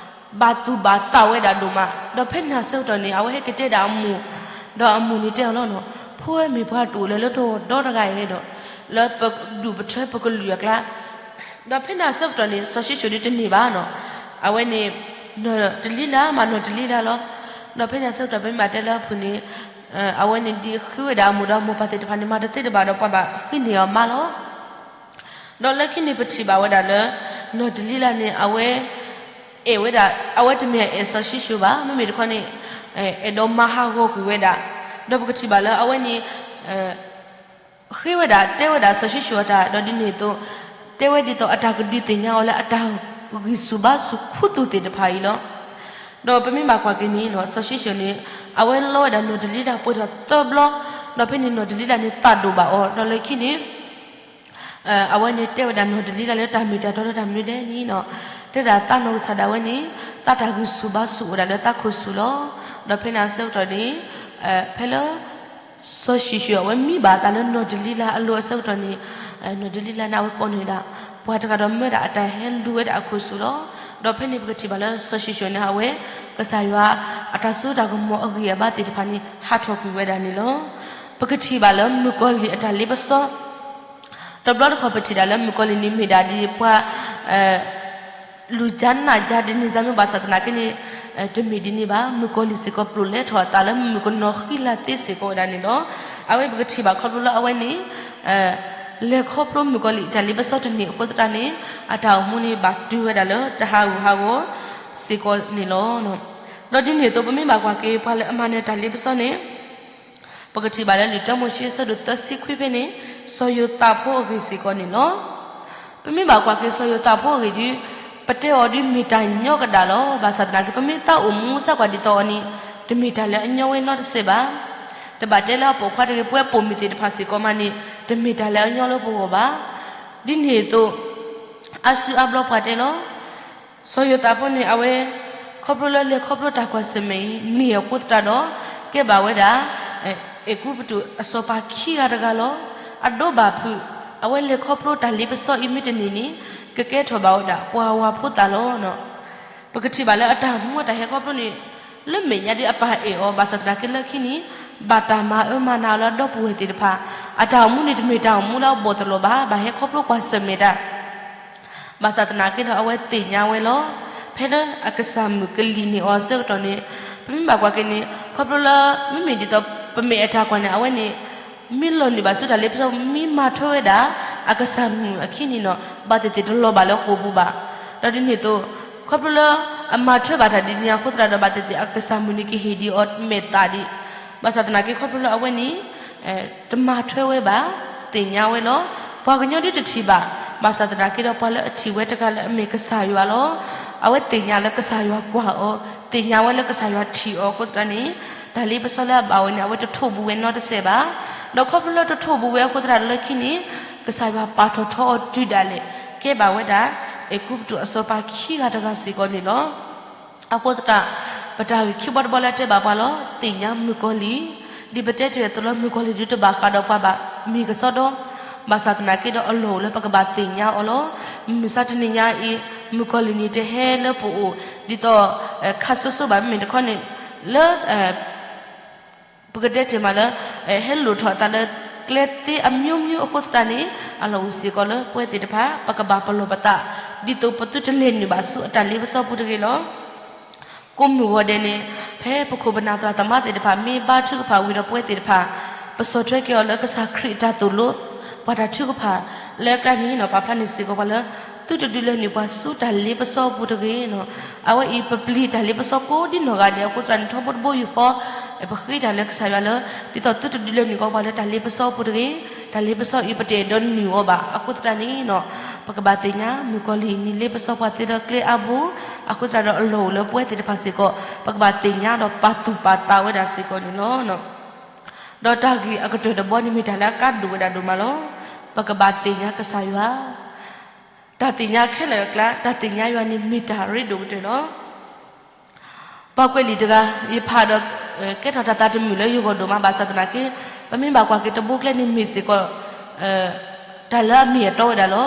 ဘၣ်သူၣ်ဘၣ်သးဝဲဒၣ်ဒိၣ်မး, ဒီးဖဲန့ၣ်အဆၢကတီၢ်န့ၣ် အဝဲဟဲက့ၤတဲဒၣ်အမိၢ်, ဒီးအမိၢ်န့ၣ်တဲအီၤလီၤနီၤ, ဖိဝဲမ့ၢ်ပှၤတအိၣ်လၢၤလၢတဂီၤဒီတဂၤအံၤဒီး လၢပဒူၣ်ပထၢပကလုာ်အကျါ, ဒီးဖဲန့ၣ်အဆၢကတီၢ်န့ၣ် စီၤၡံၣ်ၡိၣ်န့ၣ်တန့ၢ်ဘၣ်နီၤ, အဝဲန့ၣ် နီၢ်တလံလါမး နီၢ်တလံလါလီၤ. ဒီးဖဲန့ၣ်အဆၢကတီၢ် ပမ့ၢ်ဘၣ်တဲလၢအဖုၣ်န့ၣ် အဝဲန့ၣ်ဒ်ဃ့ဝဲဒၣ်အမိၢ်ဒီးအမိၢ်ပၢ်သ့ၣ်တဖၣ်န့ၣ် မၤတသ့တဘၣ်ဒီး ပှၤဘၣ်ဃ့န့ၢ်အီၤမါလီၤ. ဒီးလၢခံန့ၣ်ပထံၣ်ဘၣ်ဝဲဒၣ်လၢ နီၢ်တလံလါန့ၣ် အဝဲ အဲၣ်ဝဲဒၣ် အဝဲတမ့ၢ်အဲၣ်စီၤၡံၣ်ၡိၣ်ဘၣ်, မ့မ့ၢ်တခီန့ၣ် အဲၣ်ဒိးမၤဟးဂီၤကွံာ်ဝဲဒၣ်, ဒီးပကထံၣ်ဘၣ်လၢအဝဲန့ၣ် ဃ့ဝဲဒၣ် တဲဝဲဒၣ်စီၤၡံၣ်ၡိၣ်အတၢ် ဒီးဒ်န့ၣ်အသိး တဲဝဲဒ်သိးအတၢ်ကဒုးသ့ၣ်ညါအီၤလၢအတၢ်ဂံၢ်ဆူၣ်ဘါဆူၣ်ခူသူၣ်သ့ၣ်တဖၣ်အံၤလီၤ. ဒီးပမ့ၢ်ဘၣ်ကွၢ်က့ၤန့ၣ်နီၤ စီၤၡံၣ်ၡိၣ်န့ၣ် အဝဲလီဝဲဒၣ်နီၢ်တလံလါပှဲၤထီၣ်သၢဘျီ, ဒီးဖဲန့ၣ်နီၢ်တလံလါန့ၣ်သးဒိၣ်ဘၣ်အီၤ, ဒီးလၢခံန့ၣ် အဝဲန့ၣ်တဲဝဲဒၣ်နီၢ်တလံလါလၢတၢ်မ့ၢ်တၢ်တီလၢတၢ်မနုၤလဲၣ်န့ၣ်နီၤ, တဲဒၣ်သးနီၢ်ကစၢ်ဒၣ်ဝဲန့ၣ် သးတၢ်ဂံၢ်ဆူၣ်ဘါဆူၣ်အိၣ်ဒၣ်လၢသးခိၣ်ဆူၣ်လီၤ. ဒီးဖဲန့ၣ်အဆၢကတီၢ်န့ၣ် ဖဲလၢ စီၤၡံၣ်ၡိၣ်အဝဲမံဘၣ်အသးလၢနီၢ်တလံလါအလိၤအဆၢကတီၢ်န့ၣ် နီၢ်တလံလါန့ၣ် အဝဲကိးန့ၢ်ဒၣ် ပှၤတဂၤဒီးမၢဒၣ်အတၢ်ဟဲလူၤဝဲဒၣ်အခိၣ်ဆူၣ်လီၤ. ဒီးဖဲန့ၣ်ပကထံၣ်ဘၣ်လၢစီၤၡံၣ်ၡိၣ်န့ၣ် အဝဲ ကစၢ်ယွၤအတၢ်စိတၢ်ကမီၤအဂံၢ်အဘါသ့ၣ်တဖၣ်န့ၣ် ဟးထီၣ်ကွံာ်ဝဲဒၣ်န့ၣ်လီၤ. ပကထံၣ်ဘၣ်လၢမုၣ်ကီၤလံၢ်အတၢ်လ့ပစီ တဘျီတခီၣ်ပထံၣ်ဒၣ်လၢမုၣ်ကီၤလံၢ်န့ၣ်မ့ၢ်ဒၣ်ဒ်ပှၤ လူၤကၠါနးကၠါဒ်န့ၣ် စၢ်မ့ၢ်ဘၣ်ဆၣ်သနာ်က့န့ၣ် တမ့ၢ်ဒ်န့ၣ်ဘၣ်. မုၣ်ကီၤလံၢ်စ့ၢ်ကီးပျိာ်လဲထီၣ်အသးလၢမုၣ်ကနီၤဃံလၤသ့စ့ၢ်ကီးဝဲဒၣ်န့ၣ်လီၤ. အဝဲပကထံၣ်ဘၣ်ခီဖျိလၢအဝဲန့ၣ် လဲၤခီဖျိမုၣ်ကီၤလံၢ်အတၢ်လ့ပစီတန့ၢ်အဃိသတးန့ၣ် အတၢ်အိၣ်မူန့ၣ်ဘၣ်တုၤဝဲဒၣ်လၢတဟးဂူာ်ဟးဂီၤစ့ၢ်ကီးန့ၣ်လီၤ. ဒီးဒ်န့ၣ်အသိး ပမ့ၢ်ဘၣ်ကွၢ်က့ၤ ပှၤလၢအမၤနၢၤတၢ်လ့ပစီန့ၣ် ပကထံၣ်ဘၣ်လၢလံာ်တၢမိၤၡ့အဆၢဒိၣ်သၢဆံခွံဖဲန့ၣ် စီၤယိၤသးဖိအဂ့ၢ်စ့ၢ်ကီးန့ၣ်လီၤ. ပမ့ၢ်ဘၣ်ကွၢ်က့ၤစီၤယိၤသးဖိအဂ့ၢ်ဒီး ပတဲအီၤဒ်မ့ၢ်တၢ်ညီကဒၣ်လီၤ. ဘၣ်ဆၣ်သနာ်က့ ပမ့ၢ်သးအိၣ်မူစၢ်ကွၢ်ဒ်သိးအီၤန့ၣ် တမ့ၢ်တၢ်လၢအညီဝဲနီတစဲးဘၣ်. တဘၣ်တဲလၢအပိာ်ခွါတဂ့ၤ ပဝဲပိာ်မုၣ်သ့ၣ်တဖၣ်စ့ၢ်ကီးမးန့ၣ် တမ့ၢ်တၢ်လၢအညီလၢပဂီၢ်ဘၣ်. ဒ်န့ၣ်အသိး အါစုအါဘျီပှၤတဲလီၤ စီၤယိၤသးဖိန့ၣ် အဝဲ ခီဖျိလၢလဲၤခီဖျိတၢ်ကွၢ်ဆၢၣ်မဲာ်အံၤ န့ၢ်အဃိသတးဒီး ကဲဘၣ်ဝဲဒၣ် အဲၤကူပတူးအစီၤပၤခံဂၤတဂၤလီၤ. အဒိဘၣ်ဖုး အဝဲလဲၤခီဖျိတၢ်လ့ပစီအံၤမ့ၢ်တန့ၢ်န့ၣ် ကကဲထီၣ်ဘၣ်ဝဲဒၣ်ပှၤဝၤဖိသၣ်လီၤ. ပကထံၣ်ဘၣ်လၢအတၢ်မူအတၢ်ဟဲခီဖျိန့ၣ် လၢမဲာ်ညါဒ်အပၢ်အဲၣ်အီၤ ဘၣ်ဆၣ်သနာ်က့လၢခံန့ၣ် ဘၣ်တၢ်မၤအၢမၤနးအီၤလၢအဒီပုၢ်ဝဲၢ်သ့ၣ်တဖၣ် အတၢ်အိၣ်မူန့ၣ်တမ့ၢ်တၢ်အိၣ်မူလၢအဘီၣ်သလီၤဘၣ် ဘၣ်ဟဲခီဖျိကွၢ်ဆၢၣ်မဲာ်တၢ် ဘၣ်ဆၣ်သနာ်က့ဒီးအဝဲသ့ၣ်ညါဝဲလီၤ. ဖဲလၢအကစၢ်မုၣ်ကလံၤန့ၢ်အီၤအဆၢကတီၢ်န့ၣ် ပမ့ၢ်ဘၣ်ကွၢ်က့ၤန့ၣ် ခီဖျိလၢ မ့မ့ၢ်ဒ်သိးပမဲာ်အတၢ်ကွၢ်န့ၣ် အဝဲန့ၣ် မ့ၢ်လီၤနုာ်ဘၣ်ဆူတၢ်လ့ပစီ မ့ၢ်မၤထွဲဝဲဒၣ် အကစၢ်မုၣ်အခံန့ၣ်နီၤ ဘၣ်သ့ၣ်သ့ၣ်တလီၤဘၣ်လၢဃိာ်ပူၤဘၣ်. ဒီးဒ်န့ၣ်အသိး ခီဖျိလၢအမၤထွဲဘၣ်တၢ်ဒ်န့ၣ်အဃိသတးဒီး ဘၣ်သ့ၣ်သ့ၣ်အကစၢ်မုၣ်န့ၣ်ကဟ့ၣ်ဒံးအီၤမဲာ်သၣ်ဒံး. ဘၣ်ဆၣ်သနာ်က့ခီဖျိလၢအဝဲန့ၣ် တမၤထွဲဝဲဘၣ်, သ့ၣ်ညါဝဲလီၤ. ပှၤကညီဒုတထံၣ်ဘၣ်. ဘၣ်ဆၣ်သနာ်က့ဒီး ပှၤလၢအထံၣ်ဝဲတဂၤလၢအမ့ၢ်ကစၢ်ယွၤလီၤ. အဝဲသ့ၣ်ညါလၢကစၢ်ယွၤကွၢ်အီၤ, သ့ၣ်ညါဝဲလၢကစၢ်ယွၤထံၣ်အီၤအဃိသတးန့ၣ် တၢ်လ့ပစီလၢအဘၣ်ဝဲန့ၣ် အဝဲတထိၣ်ဘူးဝဲနီတစဲးဘၣ်. ဒီးခီဖျိလၢတထိၣ်ဘူးဝဲအဃိသတးဒီးလၢခံန့ၣ် ကစၢ်ယွၤပာ်ထီၣ်ထီအီၤတုၤဒၣ်လဲာ် ကဲဘၣ်ဝဲဒၣ် အဲၤကူပတူးအစီၤပၤခံဂၤတဂၤစ့ၢ်ကီးန့ၣ်လီၤ. အဃိသတး ပတၢ်ဂ့ၢ်ခံဘီတဘီလၢအတဲဘၣ်ပှၤလီၤ, သ့ၣ်ညါမုၣ်ကီၤလံၢ်, ဒ်ပတဲတ့ၢ်အသိးလၢ မုၣ်ကီၤလံၢ်ဒုတဘၣ်ဃးဒီးပှၤဘၣ်, မ့ၢ်ကစီဒီ, ဘၣ်ဆၣ်သနာ်က့ဒီးအလီၢ်အိၣ်လၢပကဘၣ်သ့ၣ်ညါအီၤလီၤ. မုၢ်မဆါတနံၤညါအံၤ မုၣ်ကီၤလံၢ်န့ၣ်တဟဲလၢပအိၣ် ဒ်သိး ခပ်စိစိဘၣ် မ့မ့ၢ်တခီန့ၣ် လၢ ပကတဲတ့ၢ်မးလၢ ဟဲလိၣ်ထီၣ်အသးလၢကျဲသ့အမျိုးမျိုးအဃိသတးန့ၣ် အလီၢ်အိၣ်စ့ၢ်ကီးလၢပဝဲသ့ၣ်တဖၣ် ပကဘၣ်ပလီၢ်ပသး ဒ်သိးပသုတလဲၤနုာ်ဘၣ်ဆူအတၢ်လ့ပစီပူၤတဂ့ၤလီၤ. ကိးမုၢ်ဂီၤဒဲးန့ၣ် ဖဲပခိၣ်ပနၢ်သရၣ်သမါသ့ၣ်တဖၣ် မ့ၢ်ဘါထုကဖၣ်ဝံၤဒီးပဝဲသ့ၣ်တဖၣ် ပဆီၣ်ထွဲက့ၤအီၤလၢကစၢ်ခရံာ်အတၢ်သိၣ်လိ ပှၤတၢ်ထုကဖၣ် လၢကျါန့ၣ်နီၤ ပာ်ဖျါန့ၢ်စ့ၢ်ကီးပှၤလၢ သုတဒုးလဲၤနုာ်ပှၤဆူတၢ်လ့ပစီပူၤတဂ့ၤနီၤ. အဝဲအံၤ ပပျံၤတၢ်လ့ပစီကိးဒ်နီၢ်ဂၤဒဲးအဃိသတးန့ၣ် ထီဘိတဘိယူၢ်ဃီ ပဃ့တၢ်လၢကစၢ်ယွၤလၢ ဒ်သိးသုတဒုးလဲၤနုာ်ကီးပှၤလၢတၢ်လ့ပစီပူၤတဂ့ၤ, တၢ်လ့ပစီအံၤ ပတအဲၣ်ဒိးနုာ်အီၤဘၣ်. အဃိသတးန့ၣ်နီၤ ပကဘၣ်သ့ၣ်ညါ မုၣ်ကီၤလံၢ်န့ၣ် လ့ပစီပှၤသ့ဒီးကျဲအါဘိ, အဃိသတးဒီးအလီၢ်အိၣ်လၢပဝဲသ့ၣ်တဖၣ်စ့ၢ်ကီး ပကဘၣ်သ့ၣ်ညါဒီးပာ်သူၣ်ပာ်သးဝဲဒၣ်စ့ၢ်ကီးန့ၣ်လီၤ. ဒီးတၢ်ဂ့ၢ်အကတၢၢ်တဘီန့ၣ်မ့ၢ်တၢ်လၢအကါဒိၣ်ဝဲဒၣ်ဒိၣ်မးလီၤ. ပကဘၣ်သ့ၣ်ညါကစၢ်ယွၤ, တၢ်သ့ၣ်ညါခဲလၢာ်အကျါ တၢ်သ့ၣ်ညါယွၤန့ၣ်မ့ၢ်တၢ်ရ့ဒိၣ်ကတၢၢ်လီၤ. ပှၤကွဲးလံာ်တဂၤ ယဖးဒီး ကဲထီၣ်တၢ်သးတမုာ်လၢယဂီၢ်ဒိၣ်မး ဘၣ်ဆၣ်သနာ်က့ ပမ့ၢ်ဘၣ်ကွၢ်က့ၤတဘိကျဲန့ၣ်မ့ၢ်စ့ၢ်ကီး တၢ်လၢအမ့ၢ်အတီဝဲဒၣ်လီၤ.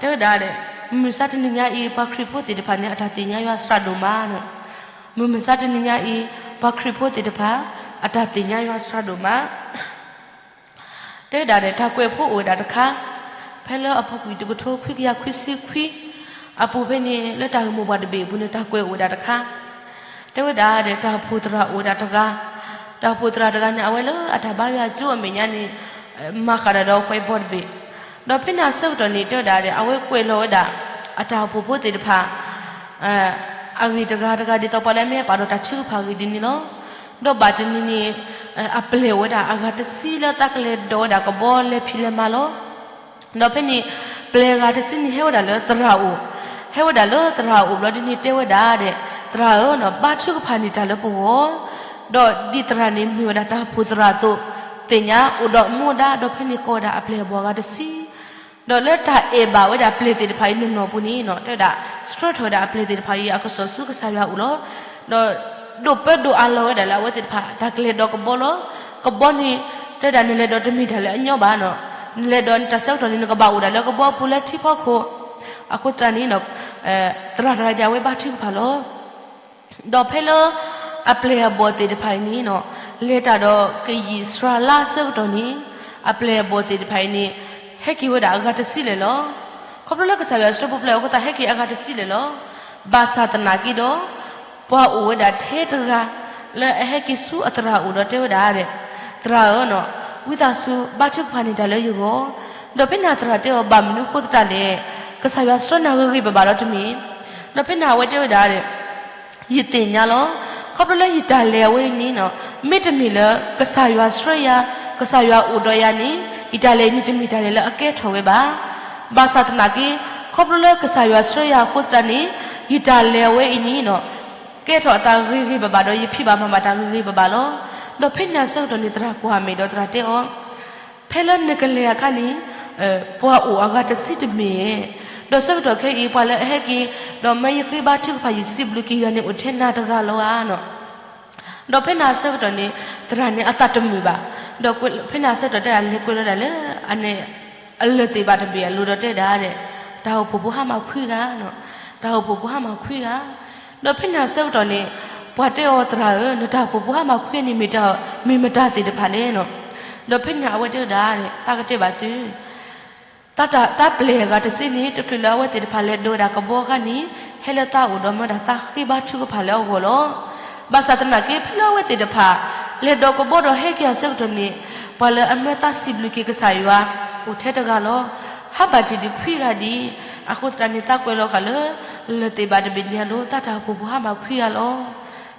တဲဝဲဒၣ်ဒီး မုၢ်မဆါတနံၤညါအံၤ ပှၤခရံာ်ဖိသ့ၣ်တဖၣ်န့ၣ် အတၢ်သ့ၣ်ညါယွၤစှၤဒိၣ်မး. မုၢ်မဆါတနံၤညါအံၤ ပှၤခရံာ်ဖိသ့ၣ်တဖၣ် အတၢ်သ့ၣ်ညါယွၤစှၤဒိၣ်မး တဲဝဲဒၣ်ဒီး တၢ်ကွဲးဖိအိၣ်ဝဲဒၣ်တခါ, ဖဲလၢအပူၤကွံာ်တကထိခွံကယၤခွံဆံခွံ အပူၤဖဲန့ၣ် လၢတၢ်ဂ့ၢ်မိၢ်ပှၢ်တဘ့ၣ်အပူၤန့ၣ် တၢ်ကွဲးအိၣ်ဝဲဒၣ်တခါ, တဲဝဲဒၣ်ဒီး တၢ်အိၣ်ဖှိၣ်သရၣ်အိၣ်ဝဲဒၣ်တဂၤ, တၢ်အိၣ်ဖှိၣ်သရၣ်တဂၤန့ၣ် အဝဲလၢအတၢ်ဘါယွၤကၠိအမဲာ်ညါန့ၣ် မၤဃာ်ဒၣ်ဒီး whiteboard တဘ့ၣ်, ဒီးဖဲန့ၣ်အဆၢကတီၢ်န့ၣ် တဲဝဲဒၣ်ဒီး အဝဲကွဲးလီၤဝဲဒၣ် အတၢ်အိၣ်ဖှိၣ်ဖိသ့ၣ်တဖၣ် အဂ့ၢ်တဂၤတဂၤ ဒ်သိးပှၤလၢအမ့ၢ်ပာ်ဒီးတၢ်ထုကဖၣ်အဂ့ၢ်ဒ်န့ၣ်လီၤ. ဒီးဘၣ်တနံၤန့ၣ် အပျဲၢ်အိၣ်ဝဲဒၣ်အဂၤတဆံလၢသးကလဲၤဒိးဝဲဒၣ်ကဘီလဲၤဖံးလဲၤမၤလီၤ. ဒီးဖဲန့ၣ် ပျဲၢ်အဂၤတဆံန့ၣ် ဟဲဝဲဒၣ်လၢသရၣ်အိၣ်, ဟဲဝဲဒၣ်လၢသရၣ်အိၣ်ဘျီဒ်န့ၣ် တဲဝဲဒၣ်ဒီး သရၣ်ဧၢ, ဘါထုကဖၣ်န့ၢ်တၢ်လၢပဂီၢ်, ဒီးဒ်သရၣ်န့ၣ်မ့ၢ်ဝဲဒၣ်တၢ်အိၣ်ဖှိၣ်သရၣ်အသိး, သ့ၣ်ညါအိၣ်ဒီးမူဒါ ဒီးဖဲန့ၣ်ကိးဝဲဒၣ်အပျဲၢ်အဘီၣ်အဂၤတဆံ ဒီးလၢတၢ်အဲၣ်ဘၣ်ဝဲဒၣ်ပျဲၢ်သ့ၣ်တဖၣ်အံၤနီၢ်နီၢ်ပူၤန့ၣ် တဲဝဲဒၣ် ဆှၢထီၣ်ဝဲဒၣ်အပျဲၢ်သ့ၣ်တဖၣ်အံၤ အကစီၣ်ဆူကစၢ်ယွၤအအိၣ်လီၤ. ဒီးဒိၣ်ပၢဒိၣ်အါလီၤဝဲဒၣ်လၢအဝဲသ့ၣ်တဖၣ် တၢ်ကလဲၤဒိးကဘီလီၤ. ကဘီန့ၣ် တဲဝဲဒၣ်နလဲၤဒိးတမ့ၢ်တၢ်လၢအညီဘၣ်နီၤ, နလဲၤဒိးန့ၣ်တၢ်ဆၢကတီၢ်န့ၣ် နကဘၣ်အိၣ်ဒၣ်လၢကဘီအပူၤလၢထံဖီခိၣ်, အဃိသတးန့ၣ် သရၣ်တဂၤဒၣ်အဝဲဘါထုကဖၣ်လီၤ. ဒီးဖဲလၢ အပျဲၢ်အဘီၣ်သ့ၣ်တဖၣ်အံၤန့ၣ် လဲၤတၢ်ဒီးကယံာ်စှၤလါအဆၢကတီၢ်န့ၣ် အပျဲၢ်အဘီၣ်သ့ၣ်တဖၣ်အံၤန့ၣ် ဟဲက့ၤဝဲဒၣ်အဂၤတဆံလၢာ်လီၤ. ခီဖျိလၢကစၢ်ယွၤဆှၢပူၤဖျဲးအဃိသတး ဟဲက့ၤအဂၤတဆံလၢာ်လီၤ. ဘၣ်ဆၣ်သနာ်က့ဒီး ပှၤအိၣ်ဝဲဒၣ်ထဲတဂၤ လၢအဟဲက့ၤဆူအသရၣ်အအိၣ်ဒီးတဲဝဲဒၣ်ဒီး သရၣ်ဧၢ, ဝံသးစူၤဘါထုကဖၣ်န့ၢ်တၢ်လၢယဂီၢ်, ဒီးဖဲန့ၣ်အသရၣ်တဲအီၤ ဘၣ်မနုၤအဃိသတးလဲၣ်, ကစၢ်ယွၤဆှၢနၤဂ့ၤဂ့ၤဘၣ်ဘၣ်လီၤတမ့ၢ်. ဒီးဖဲန့ၣ်အဝဲတဲဝဲဒၣ်ဒီး ယသ့ၣ်ညါလီၤ. ခီဖျိလၢယတၢ်လဲၤအဝဲအံၤန့ၣ် မ့တမ့ၢ်လၢကစၢ်ယွၤဆှၢယၤ, ကစၢ်ယွၤအိၣ်ဒီးယၤန့ၣ် ယတၢ်လဲၤအံၤန့ၣ်တမ့ၢ်တၢ်လဲၤလၢအကဲထီၣ်ဝဲဘၣ်. ဘၣ်ဆၣ်သနာ်က့ ခီဖျိလၢကစၢ်ယွၤဆှၢယၤအဃိသတးန့ၣ် ယတၢ်လဲၤအဝဲအံၤန့ၣ် ကဲထီၣ်အသးဂ့ၤဂ့ၤဘၣ်ဘၣ်ဒီး ယဖံးဘၣ်မၤဘၣ်တၢ်ဂ့ၤဂ့ၤဘၣ်ဘၣ်လီၤ. ဒီးဖဲန့ၣ်အဆၢကတီၢ်န့ၣ် သရၣ်ကွၢ်မဲာ်ဒီးသရၣ်တဲအီၤ ဖဲလၢနကလဲၤအခါန့ၣ် ပှၤအိၣ်အဂၤတဆံတမ့ၢ်ဧါ, ဒီးဆၢကတီၢ်ခဲအံၤ ပှၤလၢအဟဲက့ၤ ဒီးမၢယဃ့ဘါထုကဖၣ်ယစံးဘျုးက့ၤယွၤန့ၣ် အိၣ်ထဲနၤတဂၤလီၤဧါနီၤ. ဒီးဖဲန့ၣ်အဆၢကတီၢ်န့ၣ် သရၣ်န့ၣ်အသးတမုာ်ဘၣ်. ဒီးဖဲန့ၣ်အဆၢကတီၢ်တဲဒၣ်လဲၤကွဲးလီၤဒၣ်လၢ အန့ၣ် အလၢာ်သ့ၣ်ဘၣ်တဘ့ၣ်အလိၤဒီးတဲဒၣ်ဒီး တၢ်အိၣ်ဖှိၣ်ဖိဟါမၢ်ခွံဂၤနီၤ, တၢ်အိၣ်ဖှိၣ်ဖိဟါမၢ်ခွံဂၤ. ဒီးဖဲန့ၣ်အဆၢကတီၢ်န့ၣ် ပှၤတဲအီၤသရၣ်ဧၢ, နတၢ်အိၣ်ဖှိၣ်ဖိဟါမၢ်ခွံဂၤန့ၣ် မ့ၢ်တၢ် မ့ၢ်မတၤသ့ၣ်တဖၣ်လဲၣ်နီၤ. ဒီးဖဲန့ၣ်အဝဲတဲဝဲဒၣ်န့ၣ် တၢ်ကတဲဘၣ်သု တၢ်ပျဲၢ်အဂၤတစ့ၢ်န့ၣ် တချုးလၢအဝဲသ့ၣ်တဖၣ်လဲၤဒိးဝဲဒၣ်ကဘီအခါန့ၣ် ဟဲလၢတၢ်အိၣ်ဒီးမၢဒၣ်တၢ်ဃ့ဘါထုကဖၣ်လၢအဂီၢ်လီၤ. ဘၣ်ဆၣ်သနာ်က့ ဖဲလၢအဝဲသ့ၣ်တဖၣ် လဲၤဒိးကဘီဒီးဟဲက့ၤအဆၢကတီၢ်န့ၣ် ပှၤလၢအမၢတၢ်စံးဘျုးက့ၤကစၢ်ယွၤ အိၣ်ထဲတဂၤလီၤ. ဟးဘၣ်တ့ၢ်ဒံးခွံဂၤဒံး, အဃိသတးန့ၣ် သးကွဲးလီၤဃာ်လၢ လၢသ့ၣ်ဘၣ်တဘ့ၣ်န့ၣ်အလိၤ တၢ်တၢ်အိၣ်ဖှိၣ်ဖိဟးဘၣ်ခွံဂၤလီၤ.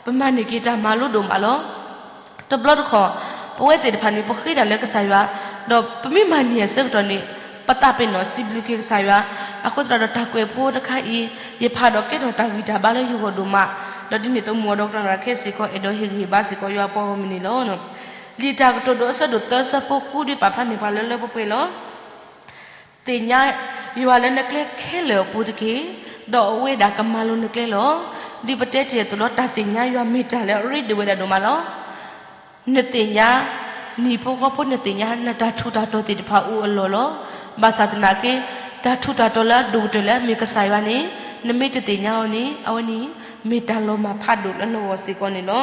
ပမၤန့ၢ်က့ၤတၢ်မၤလိဒိၣ်မးလီၤ. တဘျီတခီၣ် ပဝဲသ့ၣ်တဖၣ်န့ၣ် ပဃ့တၢ်လၢကစၢ်ယွၤ, ဒီးပမ့ၢ်မၤန့ၢ်အဆၢကတီၢ်န့ၣ် ပသးပ့ၤနီၣ်စံးဘျုးက့ၤကစၢ်ယွၤ, အဃိသတးဒီးတၢ်ကွဲးဖိတခါအံၤ ယဖးဒီးကဲထီၣ်တၢ်ဂံၢ်တၢ်ဘါလၢယဂီၢ်ဒိၣ်မး, ဒီးဒ်န့ၣ်အသိး မူအဒီကတီၢ်နၣ်ရၤခဲစ့ၢ်ကီး အဲၣ်ဒိးဟ့ၣ်ဂံၢ်ဟ့ၣ်ဘါစ့ၢ်ကီးယွၤပှၤဂီၢ်မုၢ်န့ၣ်လီၤ. လံာ်တၢ်ကတိၤဒိအဆၢဒိၣ်သၢ အဆၢဖိဃု ဒုးပာ်ဖျါန့ၢ်ပှၤလၢလၢပှဲၤပှဲၤလီၤ. သ့ၣ်ညါယွၤလၢနကျဲခဲလၢာ်အပူၤတက့ၢ်, ဒီးအဝဲဒၣ်ကမၤလိၤနကျဲလီၤ. ဒ်ပတဲတ့ၢ်အသိးလီၤ, တၢ်သ့ၣ်ညါယွၤမ့ၢ်တၢ်လၢအရ့ဒိၣ်ဝဲဒၣ်ဒိၣ်မးလီၤ. နသ့ၣ်ညါ, နဟံၣ်ဖိဃီဖိနသ့ၣ်ညါ နတၢ်ထူးတၢ်တီၤသ့ၣ်တဖၣ်အိၣ်အလီၢ်လီၤ. ဘၣ်ဆၣ်သနာ်က့ တၢ်ထူးတၢ်တီၤလၢအဒိၣ်ကတၢၢ်လၢအမ့ၢ်ကစၢ်ယွၤန့ၣ် နမ့ၢ်တသ့ၣ်ညါအီၤန့ၣ် အဝဲန့ၣ် မ့ၢ်တၢ်လီၤမၢ်ဖးဒိၣ်လၢနဂီၢ်စ့ၢ်ကီးန့ၣ်လီၤ.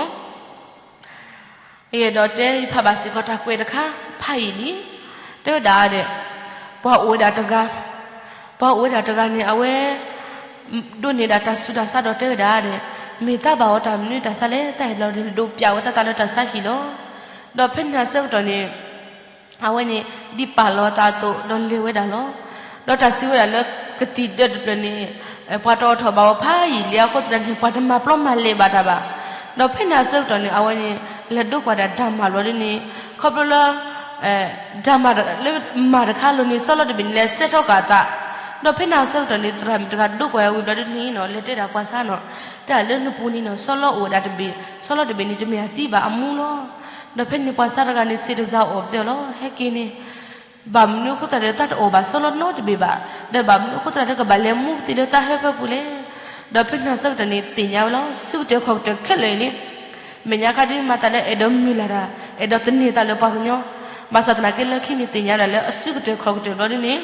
ယအဲၣ်ဒိးတဲယဖးဘၣ်စ့ၢ်ကီးတၢ်ကွဲးတခါဖးယံာ်လံ. တဲဝဲဒၣ်ဒီး ပှၤအိၣ်ဝဲဒၣ်တဂၤ, ပှၤအိၣ်ဝဲဒၣ်တဂၤန့ၣ် အဝဲ ဒိးန့ၢ်ဒၣ်တၢ်ဆူးတၢ်ဆါဒီးတဲဝဲဒၣ်ဒီး မ့ၢ်သးဘၣ်အီၤတၢ်မနုၤတၢ်ဆါလဲၣ်, တၢ်အဲၣ်လီၤဒီးဒိးပျးဝဲတၢ်သးလၢတၢ်ဆါဟံၣ်လီၤ. ဒီးဖဲန့ၣ်အဆၢကတီၢ်န့ၣ် အဝဲန့ၣ် ဒ်ပာ်လီၤတၢ်အသိးဒီးလဲၤဝဲဒၣ်လီၤ. ဒီးတၢ်စံးဝဲဒၣ်လၢကသံၣ်ဒၢတဖျၢၣ်န့ၣ် ပှၤတအိးထီၣ်ဘၣ်အီၤဖးယံာ်လံအဃိသတးန့ၣ် ပှၤတမၤပျီမၤလဲၤဘၣ်တၢ်ဘၣ်. ဒီးဖဲန့ၣ်အဆၢကတီၢ်န့ၣ် အဝဲန့ၣ် လဲၤဒိကွၢ်ဒၣ်တၢ်မၤဘျီဒ်န့ၣ် ခီဖျိလၢ တၢ်မၤလၢမၤတခါအလိၤန့ၣ် ဆီလီၤတဘ့ၣ်န့ၣ် လဲၤဆဲးထီၣ်ဃာ်အသး. ဒီးဖဲန့ၣ်အဆၢကတီၢ်န့ၣ် သရၣ်မုၣ်တဂၤဒိကွၢ်ဝံၤဘျီဒ်န့ၣ်နီၤ လဲၤတဲဒၣ်ပှၤဆါနီၤ, တဲဒၣ်လၢနပူၤန့ၣ်နီၤ ဆီလီၤအိၣ်ဝဲဒၣ်တဘ့ၣ်, ဆီလီၤတဘ့ၣ်န့ၣ် တမ့ၢ်အသံဘၣ်အမူလီၤ. ဒီးဖဲန့ၣ်ပှၤဆါတဂၤန့ၣ် စံးတစၢ်အီၤပသ့ၣ်လီၤ, ဟဲက့ၤန့ၣ် ဘၣ်မနုၤအဃိသတးဒီးတၢ်တအိၣ်ဘၣ် ဆီလီၤနီတဘ့ၣ်ဘၣ်, ဒီးဘၣ်မနုၤအဃိသတးဒီးကဘၣ်လဲၤမူပသံလၢတၢ်ဟၢဖၢပူၤလဲၣ်. ဒီးဖဲန့ၣ်အဆၢကတီၢ်န့ၣ် သ့ၣ်ညါဝဲလီၤ ဆူကတၢၢ်ခီၣ်ကတၢၢ်ခဲလၢာ်အံၤလံ. မဲာ်ညါခါဒ်မၤသးလၢအဲၣ်ဒိးမုၢ်လၢ်တၢ်, အဲၣ်ဒိးသန့ၤသးလၢပှၤကညီ, ဘၣ်ဆၣ်သနာ်က့လၢခံန့ၣ်သ့ၣ်ညါဒၣ်လၢအဆူကတၢၢ်ခီၣ်ကတၢၢ်ဘျီဒ်န့ၣ်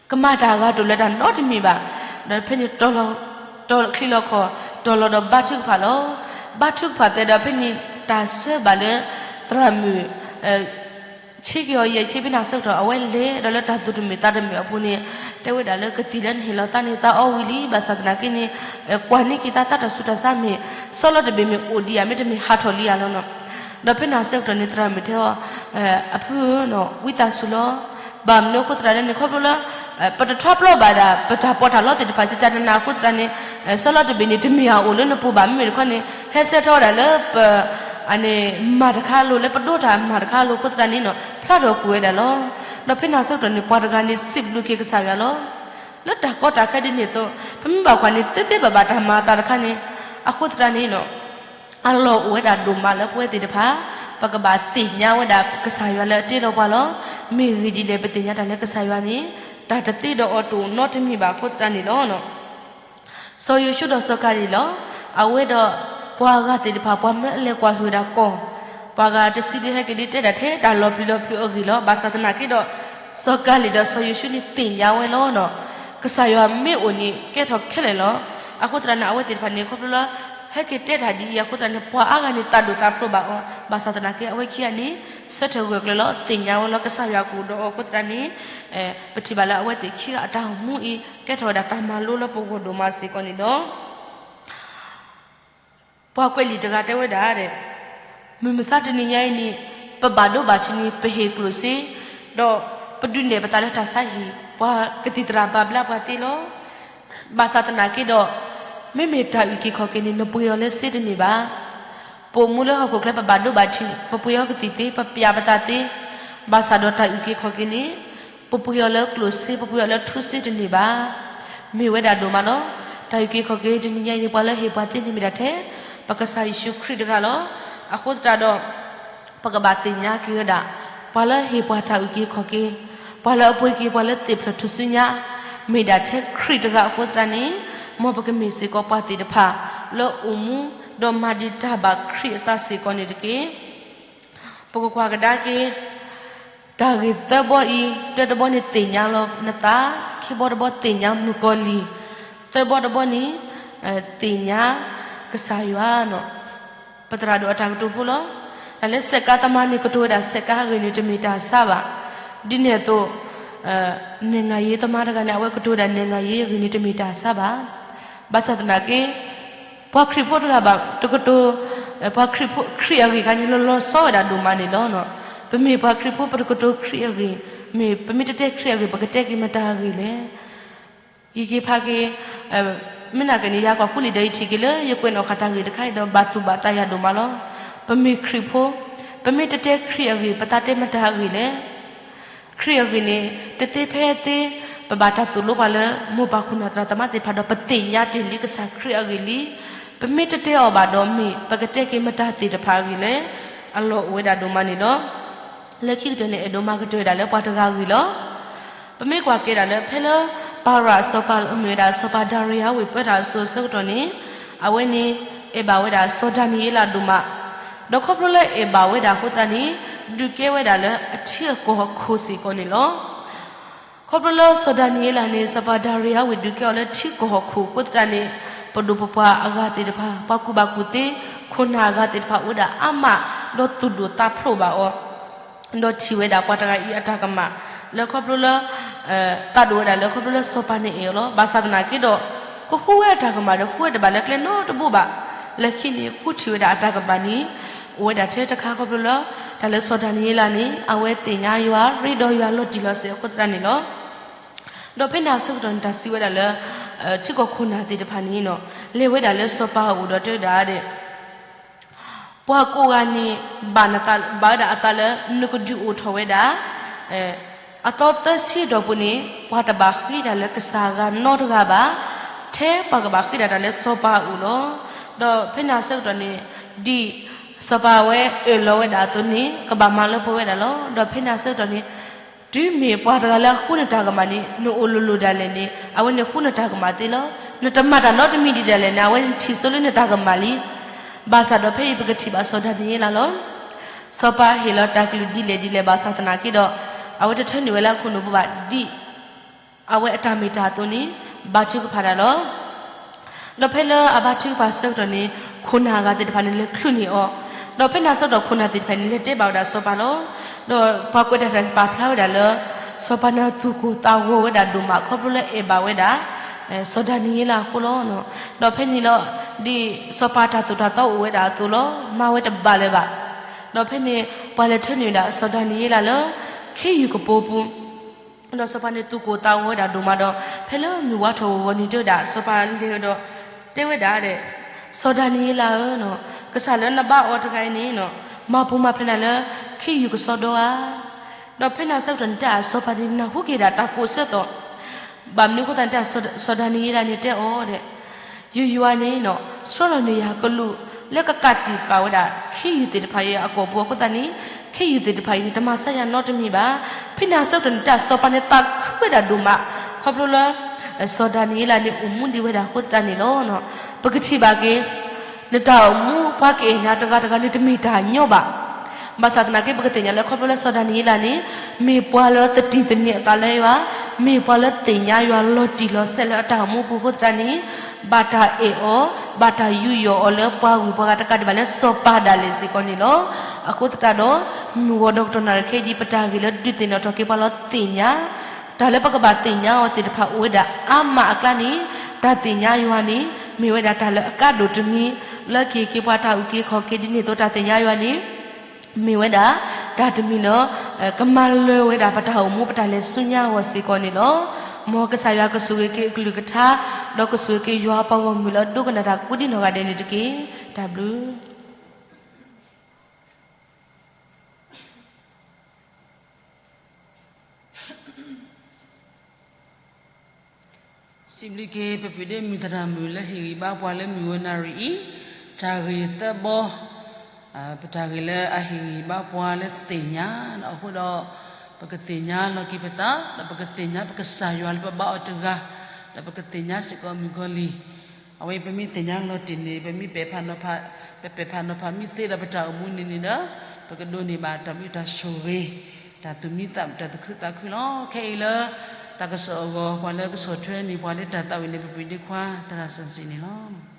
ကမၤတၢ်အဂၤတအိၣ်လၢတၢ်နီတမံၤဘၣ်. ဒီးဖဲန့ၣ် တီၢ်ချံလီၤခီၣ် တီၢ်လီၤဒီးဘါထုကဖၣ်လီၤ. ဘါထုကဖၣ်သဲဒီးဖဲန့ၣ် တၢ်ဆၢဘၣ်လၢ သရၣ်မုၣ် ဆ့က့ၤအီၤယဲၢ်ဆ့ဖဲန့ၣ်အဆၢကတီၢ် အဝဲလဲၤဒီးလၢတၢ်သူၣ်တမုာ်သးတမုာ်အပူၤန့ၣ် တဲဝဲဒၣ်လၢကသံၣ်လၢနဟ့ၣ်လီၤသးန့ၣ် သးအီဝံၤလံ ဘၣ်ဆၣ်သနာ်က့န့ၣ် ကွၢ်န့ၢ်က့ၤသးတၢ်ဆူးတၢ်ဆါမ့ၢ် ဆီလီၤတဘ့ၣ်မ့ၢ်အိၣ်ဒံးဧါ မ့တမ့ၢ်ဟးထီၣ်လံဧါလီၤနီၤ. ဒီးဖဲန့ၣ်အဆၢကတီၢ်န့ၣ် သရၣ်မုၣ်တဲအီၤ အဖုဧၢနီၤ ဝံသးစူၤလီၤ. ဘၣ်မနုၤအဃိသတးန့ၣ် ခီဖျိလၢ ပတထီပျီဘၣ်ဒၣ် ပတၢ်ပီးတၢ်လီသ့ၣ်တဖၣ် ကကနးအဃိသတးန့ၣ် ဆီလီၤတဘ့ၣ်န့ၣ် တမ့ၢ်အအိၣ်လၢနပူၤဘၣ် မ့မ့ၢ်တခီန့ၣ် ဟဲဆဲးထီၣ်ဝဲဒၣ်လၢပ အန့ၣ် မၤတခါလိၤ လၢပဒိးတၢ်မၤတခါလိၤအဃိသတးန့ၣ်နီၤ ဖျါထီၣ်ကွံာ်ဝဲဒၣ်လီၤ. ဒီးဖဲန့ၣ်အဆၢကတီၢ်န့ၣ် ပှၤတဂၤန့ၣ် စံးဘျုးက့ၤကစၢ်ယွၤလီၤ. လၢတၢ်ကီတၢ်ခဲဒ်န့ၣ်အသိး ပမ့ၢ်ဘၣ်ကွၢ်န့ၣ် သ့သ့ဘၣ်ဘၣ်တၢ်မၤအသးတခါန့ၣ် အဃိသတးန့ၣ်နီၤ အလီၢ်အိၣ်ဝဲဒၣ်ဒိၣ်မးလၢပဝဲသ့ၣ်တဖၣ် ပကဘၣ်သ့ၣ်ညါဝဲဒၣ်ကစၢ်ယွၤလၢအတ့လီၤပှၤလီၤ. မ့ၢ်ဂ့ၢ်ဒ်လဲၣ် ပသ့ၣ်ညါတၢ်လၢကစၢ်ယွၤန့ၣ် တၢ်တသ့ဒီးအီၤတအိၣ်နီတမံၤဘၣ်အဃိသတးန့ၣ်လီၤ. စီၤယိၤၡူဒီးစီၤကၤလ့းလီၤ. အဝဲဒီးပှၤဂၤသ့ၣ်တဖၣ် ပှၤမၢအလဲၤကွၢ်ဟုၣ်ဝဲဒၣ်ကီၢ်, ပှၤဂၤတဆံဒုးဟဲက့ၤဒုးတဲဒၣ်ထဲတၢ်လီၤပျံၤလီၤဖုးအဂ့ၢ်လီၤ. ဘၣ်ဆၣ်သနာ်က့ဒီး စီၤကၤလ့းဒီးစီၤယိၤၡူန့ၣ်သ့ၣ်ညါဝဲလီၤနီၤ. ကစၢ်ယွၤမ့ၢ်အိၣ်န့ၣ် ကဲထီၣ်ခဲလၢာ်လီၤ. အဃိသတးန့ၣ် အဝဲသ့ၣ်တဖၣ်န့ၣ် ခီဖျိလၢ ဟဲက့ၤတဲတၢ်ဒ်အံၤအဃိသတးန့ၣ် ပှၤအါဂၤန့ၣ်သးဒိၣ်သးဖျိးဘၣ်အီၤ, ဘၣ်ဆၣ်သနာ်က့ အဝဲခံဂၤန့ၣ် ဆၢထၢၣ်ဂၢၢ်ကျၢၤလီၤ သ့ၣ်ညါဝဲလီၤ ကစၢ်ယွၤကအိၣ်ဒီးအီၤအဃိသတးန့ၣ် ပထံၣ်ဘၣ်လၢအဝဲသ့ၣ်ခံဂၤအတၢ်အိၣ်မူအံၤ ကဲထီၣ်ဝဲဒၣ်တၢ်မၤလိလၢပဂီၢ်ဒိၣ်မးစ့ၢ်ကီးန့ၣ်လီၤ. ပှၤကွဲးလံာ်တဂၤတဲဝဲဒၣ်ဒီး မုၢ်မဆါတနံၤညါအံၤန့ၣ် ပဘၣ်ဒိဘၣ်ထံးန့ၣ် ပဟ့ၣ်ကျိၣ်စ့ ဒီးပဒုးနဲၣ်ပသးလၢတၢ်ဆါဟံၣ် ပှၤကသံၣ်သရၣ်ဘၣ်ဘျါပှၤသ့လီၤ. ဘၣ်ဆၣ်သနာ်က့ဒီး မ့မ့ၢ်တၢ်အုၣ်က့ၤခီၣ်က့ၤန့ၣ် နပှ့ၤအီၤလၢစ့တန့ၢ်ဘၣ်. ပအိၣ်မူလၢဟီၣ်ခိၣ်ချၢ ပဘၣ်ဒိဘၣ်ထံး ပပှ့ၤအီၤကသံၣ်သ့ ပပျးပသးသ့, ဘၣ်ဆၣ်ဒီးတၢ်အုၣ်က့ၤခီၣ်က့ၤန့ၣ် ပပှ့ၤအီၤလၢကျိၣ်စ့ ပပှ့ၤအီၤလၢထူစ့တန့ၢ်ဘၣ်. မ့ၢ်ဝဲဒၣ်ဒိၣ်မးလီၤ. တၢ်အုၣ်က့ၤခီၣ်က့ၤတနံၤညါအံၤန့ၣ် ပှၤလၢဟ့ၣ်ပှၤသ့န့ၣ်မ့ၢ်ဒၣ်ထဲ ပကစၢ်ယ့ၣ်ၡူးခရံာ်တဂၤလီၤ. အဃိသတးဒီး ပကဘၣ်သ့ၣ်ညါက့ၤဝဲဒၣ် ပှၤလၢဟ့ၣ်ပှၤတၢ်အုၣ်က့ၤခီၣ်က့ၤ, ပှၤလၢအပှ့ၤက့ၤ ပှၤလၢသ့ၣ်ဖျၢၣ်ထူၣ်စုညါ မ့ၢ်ဒၣ်ထဲခရံာ်တဂၤအဃိသတးန့ၣ် မ်ပကမ့ၢ်စ့ၢ်ကီးပှၤသ့ၣ်တဖၣ် လၢအိၣ်မူဒီးမၤဒံးတၢ်ဘၣ်ခရံာ်အသးစ့ၢ်ကီးန့ၣ်တက့ၢ်. ပကကွၢ်ကဒါက့ၤ တၢ်ဂ့ၢ်သၢဘီအံၤ တၢတဘီန့ၣ်သ့ၣ်ညါလီၤနသး, ခံဘီတဘီသ့ၣ်ညါမုၣ်ကီၤလံၢ်, သၢဘီတဘီန့ၣ် သ့ၣ်ညါကစၢ်ယွၤန့ၣ် ပသရၣ်ဒိၣ်အတၢ်ကတိၤဖိလီၤ. တၢ်လၢစဲးကါသမားန့ၣ် ကတိၤဝဲဒၣ်စဲးကါအဂ့ၢ်န့ၣ် တမ့ၢ်တၢ်ဆါဘၣ်. ဒ်န့ၣ်အသိး နိုင်ငံရေးသမားတဂၤန့ၣ် အဝဲကတိၤဝဲဒၣ် နိုင်ငံရေးအဂ့ၢ်န့ၣ် တမ့ၢ်တၢ်ဆါဘၣ်. ဘၣ်ဆၣ်သနာ်က့ ပှၤခရံာ်ဖိတဂၤဘၣ်တကတိၤ, ပှၤခရံာ်ဖိ ခရံာ်အဂ့ၢ်ခါန့ၣ် လီၤလီၤဆီဝဲဒၣ်ဒိၣ်မးန့ၣ်လီၤ. ပမ့ၢ်ပှၤခရံာ်ဖိ ပတကတိၤခရံာ်အဂ့ၢ်, မ့ၢ်ပမ့ၢ်တတဲခရံာ်အဂ့ၢ် ပကတဲက့ၤမတၤအဂ့ၢ်လဲၣ်. ယက့ၤဖးက့ၤ မ့ၢ်နာ်က့န့ၣ် ယကွၢ်ဃုလံာ်ဒီး ယထံၣ်က့ၤလၢယကွဲးနီၣ်ဃာ်တၢ်ဂ့ၢ်တခါအံၤဒီး ဘၣ်သူၣ်ဘၣ်သးယၤဒိၣ်မးလီၤ. ပမ့ၢ်ခရံာ်ဖိ, ပမ့ၢ်တတဲခရံာ်အဂ့ၢ် ပသးတဲမတၤအဂ့ၢ်လဲၣ်. ခရံာ်အဂ့ၢ်န့ၣ် တသ့ဖဲအသ့, ပဘၣ်တၢ်သိၣ်လိပှၤလၢ မိၢ်ပၢ်ခိၣ်နၢ်သရၣ်သမါသ့ၣ်တဖၣ်ဒီး ပသ့ၣ်ညါတ့ၢ်လံကစၢ်ခရံာ်အဂ့ၢ်လံ. ပမ့ၢ်တတဲအီၤဘၣ်ဒီး မ့ၢ်ပကတဲက့ၤမတၤသ့ၣ်တဖၣ်အဂ့ၢ်လဲၣ်. အလီၢ်အိၣ်ဝဲဒၣ်ဒိၣ်မးန့ၣ်လီၤ. လၢခံကတၢၢ်န့ၣ် အဲၣ်ဒိးမၤကတၢၢ်ဝဲဒၣ်လၢပှၤတဂၤအဂ့ၢ်လီၤ. ပမ့ၢ်ကွၢ်က့ၤဒၣ်လၢ ဖဲလၢပၤရၣ်စီၤပၤလၢအမ့ၢ်ဝဲဒၣ် စီၤပၤဒၤရံယၤဝ့ၢ်ပၢတၢ်အစိၤအဆၢကတီၢ်န့ၣ်, အဝဲန့ၣ် အဲၣ်ဘၣ်ဝဲဒၣ်စီၤဒၤနံးယ့လးဒိၣ်မး, ဒီးခီဖျိလၢအဲၣ်ဘၣ်ဝဲဒၣ်အဃိသတးန့ၣ် ဒုးကဲဝဲဒၣ်လၢအထံအကီၢ်အခိၣ်စ့ၢ်ကီးန့ၣ်လီၤ. ခီဖျိလၢစီၤဒၤနံးယ့လးန့ၣ် စီၤပၤဒၤရံယၤဝ့ၢ်ဒုးကဲအီၤလၢထံကီၢ်အခိၣ်အဃိသတးန့ၣ်, ပဒိၣ်ပပှၢ်အဂၤသ့ၣ်တဖၣ်, ပှၤကူၣ်ဘၣ်ကူၣ်သ့, ခိၣ်နၢ်အဂၤသ့ၣ်တဖၣ် အိၣ်ဝဲဒၣ်အါမး, ဒီးသူၣ်ဒိၣ်သးဖျိးဘၣ်အီၤ ဒီးထံၣ်ဝဲဒၣ်ပှၤတဂၤအံၤအတၢ်ကမၣ် လၢခီဖျိလၢ သးဒိၣ်ဝဲဒၣ်လၢခီဖျိလၢစီၤပၤန့ၣ်အဲၣ်အီၤလီၤ. ဘၣ်ဆၣ်သနာ်က့ဒီး ကဃုဝဲအတၢ်ကမၣ်ဒီး ဃုဝဲတဘၣ်လၢကျဲနီတဘိဘၣ်. လၢခံန့ၣ် ဃုထံၣ်ဝဲဒၣ်အတၢ်ကမၣ်န့ၣ် အိၣ်ဝဲဒၣ်ထဲတခါခီဖျိလၢ တၢ်လၢစီၤဒၤနံးယ့လးန့ၣ် အဝဲသ့ၣ်ညါယွၤ ရ့ဒီးယွၤလီၤတံၢ်လီၤဆဲးအဃိသတးန့ၣ်လီၤ. ဒီးဖဲန့ၣ်အဆၢကတီၢ်န့ၣ် တၢ်စံးဝဲဒၣ်လၢ ထံကီၢ်ခိၣ်နၢ်သ့ၣ်တဖၣ်န့ၣ် လဲၤဝဲဒၣ်လၢစီၤပၤအအိၣ်ဒီးတဲဝဲဒၣ်ဒဲး ပှၤကိးဂၤန့ၣ် ဘၣ်နသး ဘၣ်ဝဲဒၣ်အသးလၢ နကဒုးအိၣ်ထီၣ်ဝဲဒၣ် အသီသၢဆံအတီၢ်ပူၤန့ၣ် ပှၤတဘၣ်ဃ့တၢ်လၢကစၢ်အဂၤနီတဂၤဘၣ်, ထဲပှၤကဘၣ်ဃ့ဒၣ်တၢ်လၢစီၤပၤအအိၣ်လီၤ. ဒီးဖဲန့ၣ်အဆၢကတီၢ်န့ၣ် ဒ်စီၤပၤအဝဲအၢၣ်လီၤဝဲဒၣ်အသိးန့ၣ် ကဘၣ်မၤလၢပှဲၤဝဲဒၣ်လီၤ. ဒီးဖဲန့ၣ်အဆၢကတီၢ်န့ၣ် တုၤမ့ၢ်ပှၤတဂၤလၢအဃုနတၢ်ကမၣ်န့ၣ် နအိၣ်လိၤလိၤဒၣ်လဲာ်န့ၣ် အဝဲန့ၣ်ဃုနတၢ်ကမၣ်သ့လီၤ. နတမၤတၢ်နီတမံၤဒံးဒၣ်လဲာ်န့ၣ် အဝဲန့ၣ်ထံၣ်ဆိလၢနတၢ်ကမၣ်လံ. ဘၣ်ဆၣ်ဒီးဖဲအံၤပကထံၣ်ဘၣ်စီၤဒၤနံးယ့လးလီၤ. စီၤပၤဟ့ၣ်လီၤတၢ်ကလုၢ်ဒ်လဲၣ်ဒ်လဲၣ်ဘၣ်ဆၣ်သနာ်က့ဒီး အဝဲတထၢနုာ်ဝဲလၢအခိၣ်နူာ်ပူၤဘၣ် ဒ်အဝဲအတၢ်မ့ၢ်တၢ်အသိးန့ၣ် ဘါထုကဖၣ်တၢ်လီၤ. ဒီးဖဲလၢအဘါထုကဖၣ်အဆၢကတီၢ်န့ၣ် ခိၣ်နၢ်အဂၤသ့ၣ်တဖၣ်န့ၣ် လဲၤချုးန့ၢ်အီၤ, ဒီးဖဲန့ၣ်အဆၢကတီၢ်ခိၣ်နၢ်သ့ၣ်တဖၣ်န့ၣ် လဲၤတဲဘၣ်ဝဲဒၣ်စီၤပၤလီၤ. ဒီးပှၤကွဲးတၢ်တဖၣ်န့ၣ် ပာ်ဖျါဝဲဒၣ်လၢ စီၤပၤန့ၣ်သူၣ်ကိၢ်သးဂီၤဝဲဒၣ်ဒိၣ်မး ခီဖျိလၢအဲၣ်ဘၣ်ဝဲဒၣ် စီၤဒၤနံးယ့လးအဃိလီၤ. ဒီးဖဲန့ၣ်လီၤ ဒ်စီၤပၤတၢ်သိၣ်တၢ်သီအိၣ်ဝဲဒၣ်အသိးလီၤ. မၤဝဲတဘၣ်လၢၤဘၣ်. ဒီးဖဲန့ၣ် ပှၤလဲၤထၢနုာ်ဝဲဒၣ်စီၤဒၤနံးယ့လးလၢ ခ့ယုၢ်ကပိာ်ပူၤ ဒီးစီၤပၤန့ၣ်သူၣ်ကိၢ်သးဂီၤဝဲဒၣ်ဒိၣ်မးဒီး ဖဲလၢမုၢ်ဝါထီၣ်ဂီၤဂီၤန့ၣ် တဲဝဲဒၣ် စီၤပၤလဲၤဒီး တဲဝဲဒၣ်ဒဲး စီၤဒၤနံးယ့လးဧၢ, ကစၢ်လၢနဘါအီၤတဂၤအံၤန့ၣ် မၤပူၤမၤဖျဲးနၤလၢ ခ့ယုၢ်ကစီဒီဧါ. ဒီးဖဲန့ၣ်အဆၢကတီၢ်န့ၣ် တၢ်စီၤပၤန့ၣ်နၢ်ဟူက့ၤဒၣ်တၢ်ကိးဆၢကတီၢ်, ဘၣ်မနုၤအဃိသတးန့ၣ် တၢ်စီၤဒၤနံးယ့လးန့ၣ်တဲအီၤဒဲး ယိယွၤန့ၣ် ဆှၢလီၤန့ၢ်ယၤကလူး လၢကကးတံာ်ဃာ်ဝဲဒၣ် ခ့ယုၢ်သ့ၣ်တဖၣ်အံၤအကိာ်ပူၤအဃိသတးန့ၣ် ခ့ယုၢ်သ့ၣ်တဖၣ်အံၤန့ၣ် တမၤဆါယၤနီတမံၤဘၣ်. ဖဲန့ၣ်အဆၢကတီၢ်န့ၣ် တၢ်စီၤပၤန့ၣ်သးခုဝဲဒၣ်ဒိၣ်မး ခီဖျိလၢ စီၤဒၤနံးယ့လးန့ၣ် အိၣ်မူဒံးဝဲဒၣ်အဃိသတးန့ၣ်လီၤ. ပကထံၣ်ဘၣ်က့ၤ နတၢ်အိၣ်မူပှၤကအဲၣ်နၤတဂၤတဂၤန့ၣ် တမ့ၢ်တၢ်ညီဘၣ်. ဘၣ်ဆၣ်သနာ်က့ ပကသ့ၣ်ညါလၢခီဖျိလၢစီၤဒၤနံးယ့လးန့ၣ် မ့ၢ်ပှၤလၢသတံၢ်သန့ၤအသးလၢယွၤ, မ့ၢ်ပှၤလၢသ့ၣ်ညါယွၤလီၤတံၢ်လီၤဆဲးလၢအတၢ်အိၣ်မူပူၤအဃိသတးန့ၣ် ဘၣ်တၢ်အဲၣ်အီၤ, ဘၣ်တၢ်ယူးယီၣ်အီၤလၢပှၤဂုၤပှၤဂၤတကးဒံးဘၣ် လၢစီၤပၤဒၣ်လဲာ်စ့ၢ်ကီးန့ၣ်လီၤ. အဃိသတးဒီး မုၢ်ဂီၤဒီးကတီၢ်နၣ်ရံၣ်ခဲအံၤဒ်ပတၢ်ဂ့ၢ်လၢဒုးသ့ၣ်နီၣ်ထီၣ်က့ၤပှၤလီၤသ့ၣ်ညါ တၢ်လၢပကဘၣ်သ့ၣ်ညါအီၤသ့ၣ်တဖၣ်အိၣ်ဝဲဒၣ်အါမးအကျါန့ၣ် တၢ်သ့ၣ်ညါယွၤန့ၣ် မ့ၢ်ဝဲဒၣ်တၢ်လၢအကါဒိၣ်တမံၤ လၢကဟ့ၣ်က့ၤပှၤတၢ်အုၣ်က့ၤခီၣ်က့ၤဒ်န့ၣ်အသိး တၢ်သ့ၣ်ညါယွၤန့ၣ် မ့ၢ်ဝဲဒၣ် တၢ်တမံၤလၢ ကမၤလၢာ်ဝဲဒၣ်ပတၢ်အိၣ်မူ ပတၢ်လဲၤဆူညါအဂီၢ်စ့ၢ်ကီးန့ၣ်လီၤ. မ်ကစၢ်ယွၤကဆိၣ်ဂ့ၤက့ၤအကလုၢ်ကထါ ဒီးကဆိၣ်ဂ့ၤက့ၤယွၤအပှၤဂီၢ်မုၢ်လၢအဒိကနၣ်တၢ်ကိးဒံနီၢ်ဂၤဒဲးန့ၣ်တက့ၢ်. တၢ်ဘျုး စံးဘျုးက့ၤ ပပှ့ၤဒ့မုၢ်သရၣ်မုၣ် လၢဟ့ၣ်ဂံၢ်ဘါပှၤလၢမုၢ်ဂီၤနၣ်ရံၣ်အံၤ တၢ်ဂ့ၢ်သၢဘီ, ပတၢ်ဂ့ၢ်လၢအဟ့ၣ်ဂံၢ်ဘါပှၤလၢသ့ၣ်ညါအဃိဒီး ပကသ့ၣ်ညါလီၤက့ၤပသး ဒီးပကသ့ၣ်ညါပကစၢ်ယွၤလၢပဘါအီၤတဂၤ, ဒီးပကသ့ၣ်ညါစ့ၢ်ကီးမုၣ်ကီၤလံၢ် အဝဲအံၤပမ့ၢ်သ့ၣ်ညါလီၤတံၢ်န့ၣ် ပမ့ၢ်ပဲာ်ဖးနီၤဖး, ပပဲာ်ဖးနီၤဖးမ့ၢ်သ့ဒီးပတၢ်အိၣ်မူန့ၣ်န့ၣ်ဒီး ပကဒိးန့ၢ်ဘၣ်တၢ်ဘျုးတၢ်ဆိၣ်ဂ့ၤ, တၢ်သူၣ်မံသး တၢ်သူၣ်ခုသးခုလီၤ. ခဲအံၤလၢ တၢ်ကစီၣ်အဂီၢ် ပှၤလၢကဆီၣ်ထွဲန့ၣ် ပှၤလၢတၢ်သးဝံၣ်န့ၣ် ပပှ့ၤဒ့ခွါ သရၣ်စီဆှံန့ၣ်လီၤ.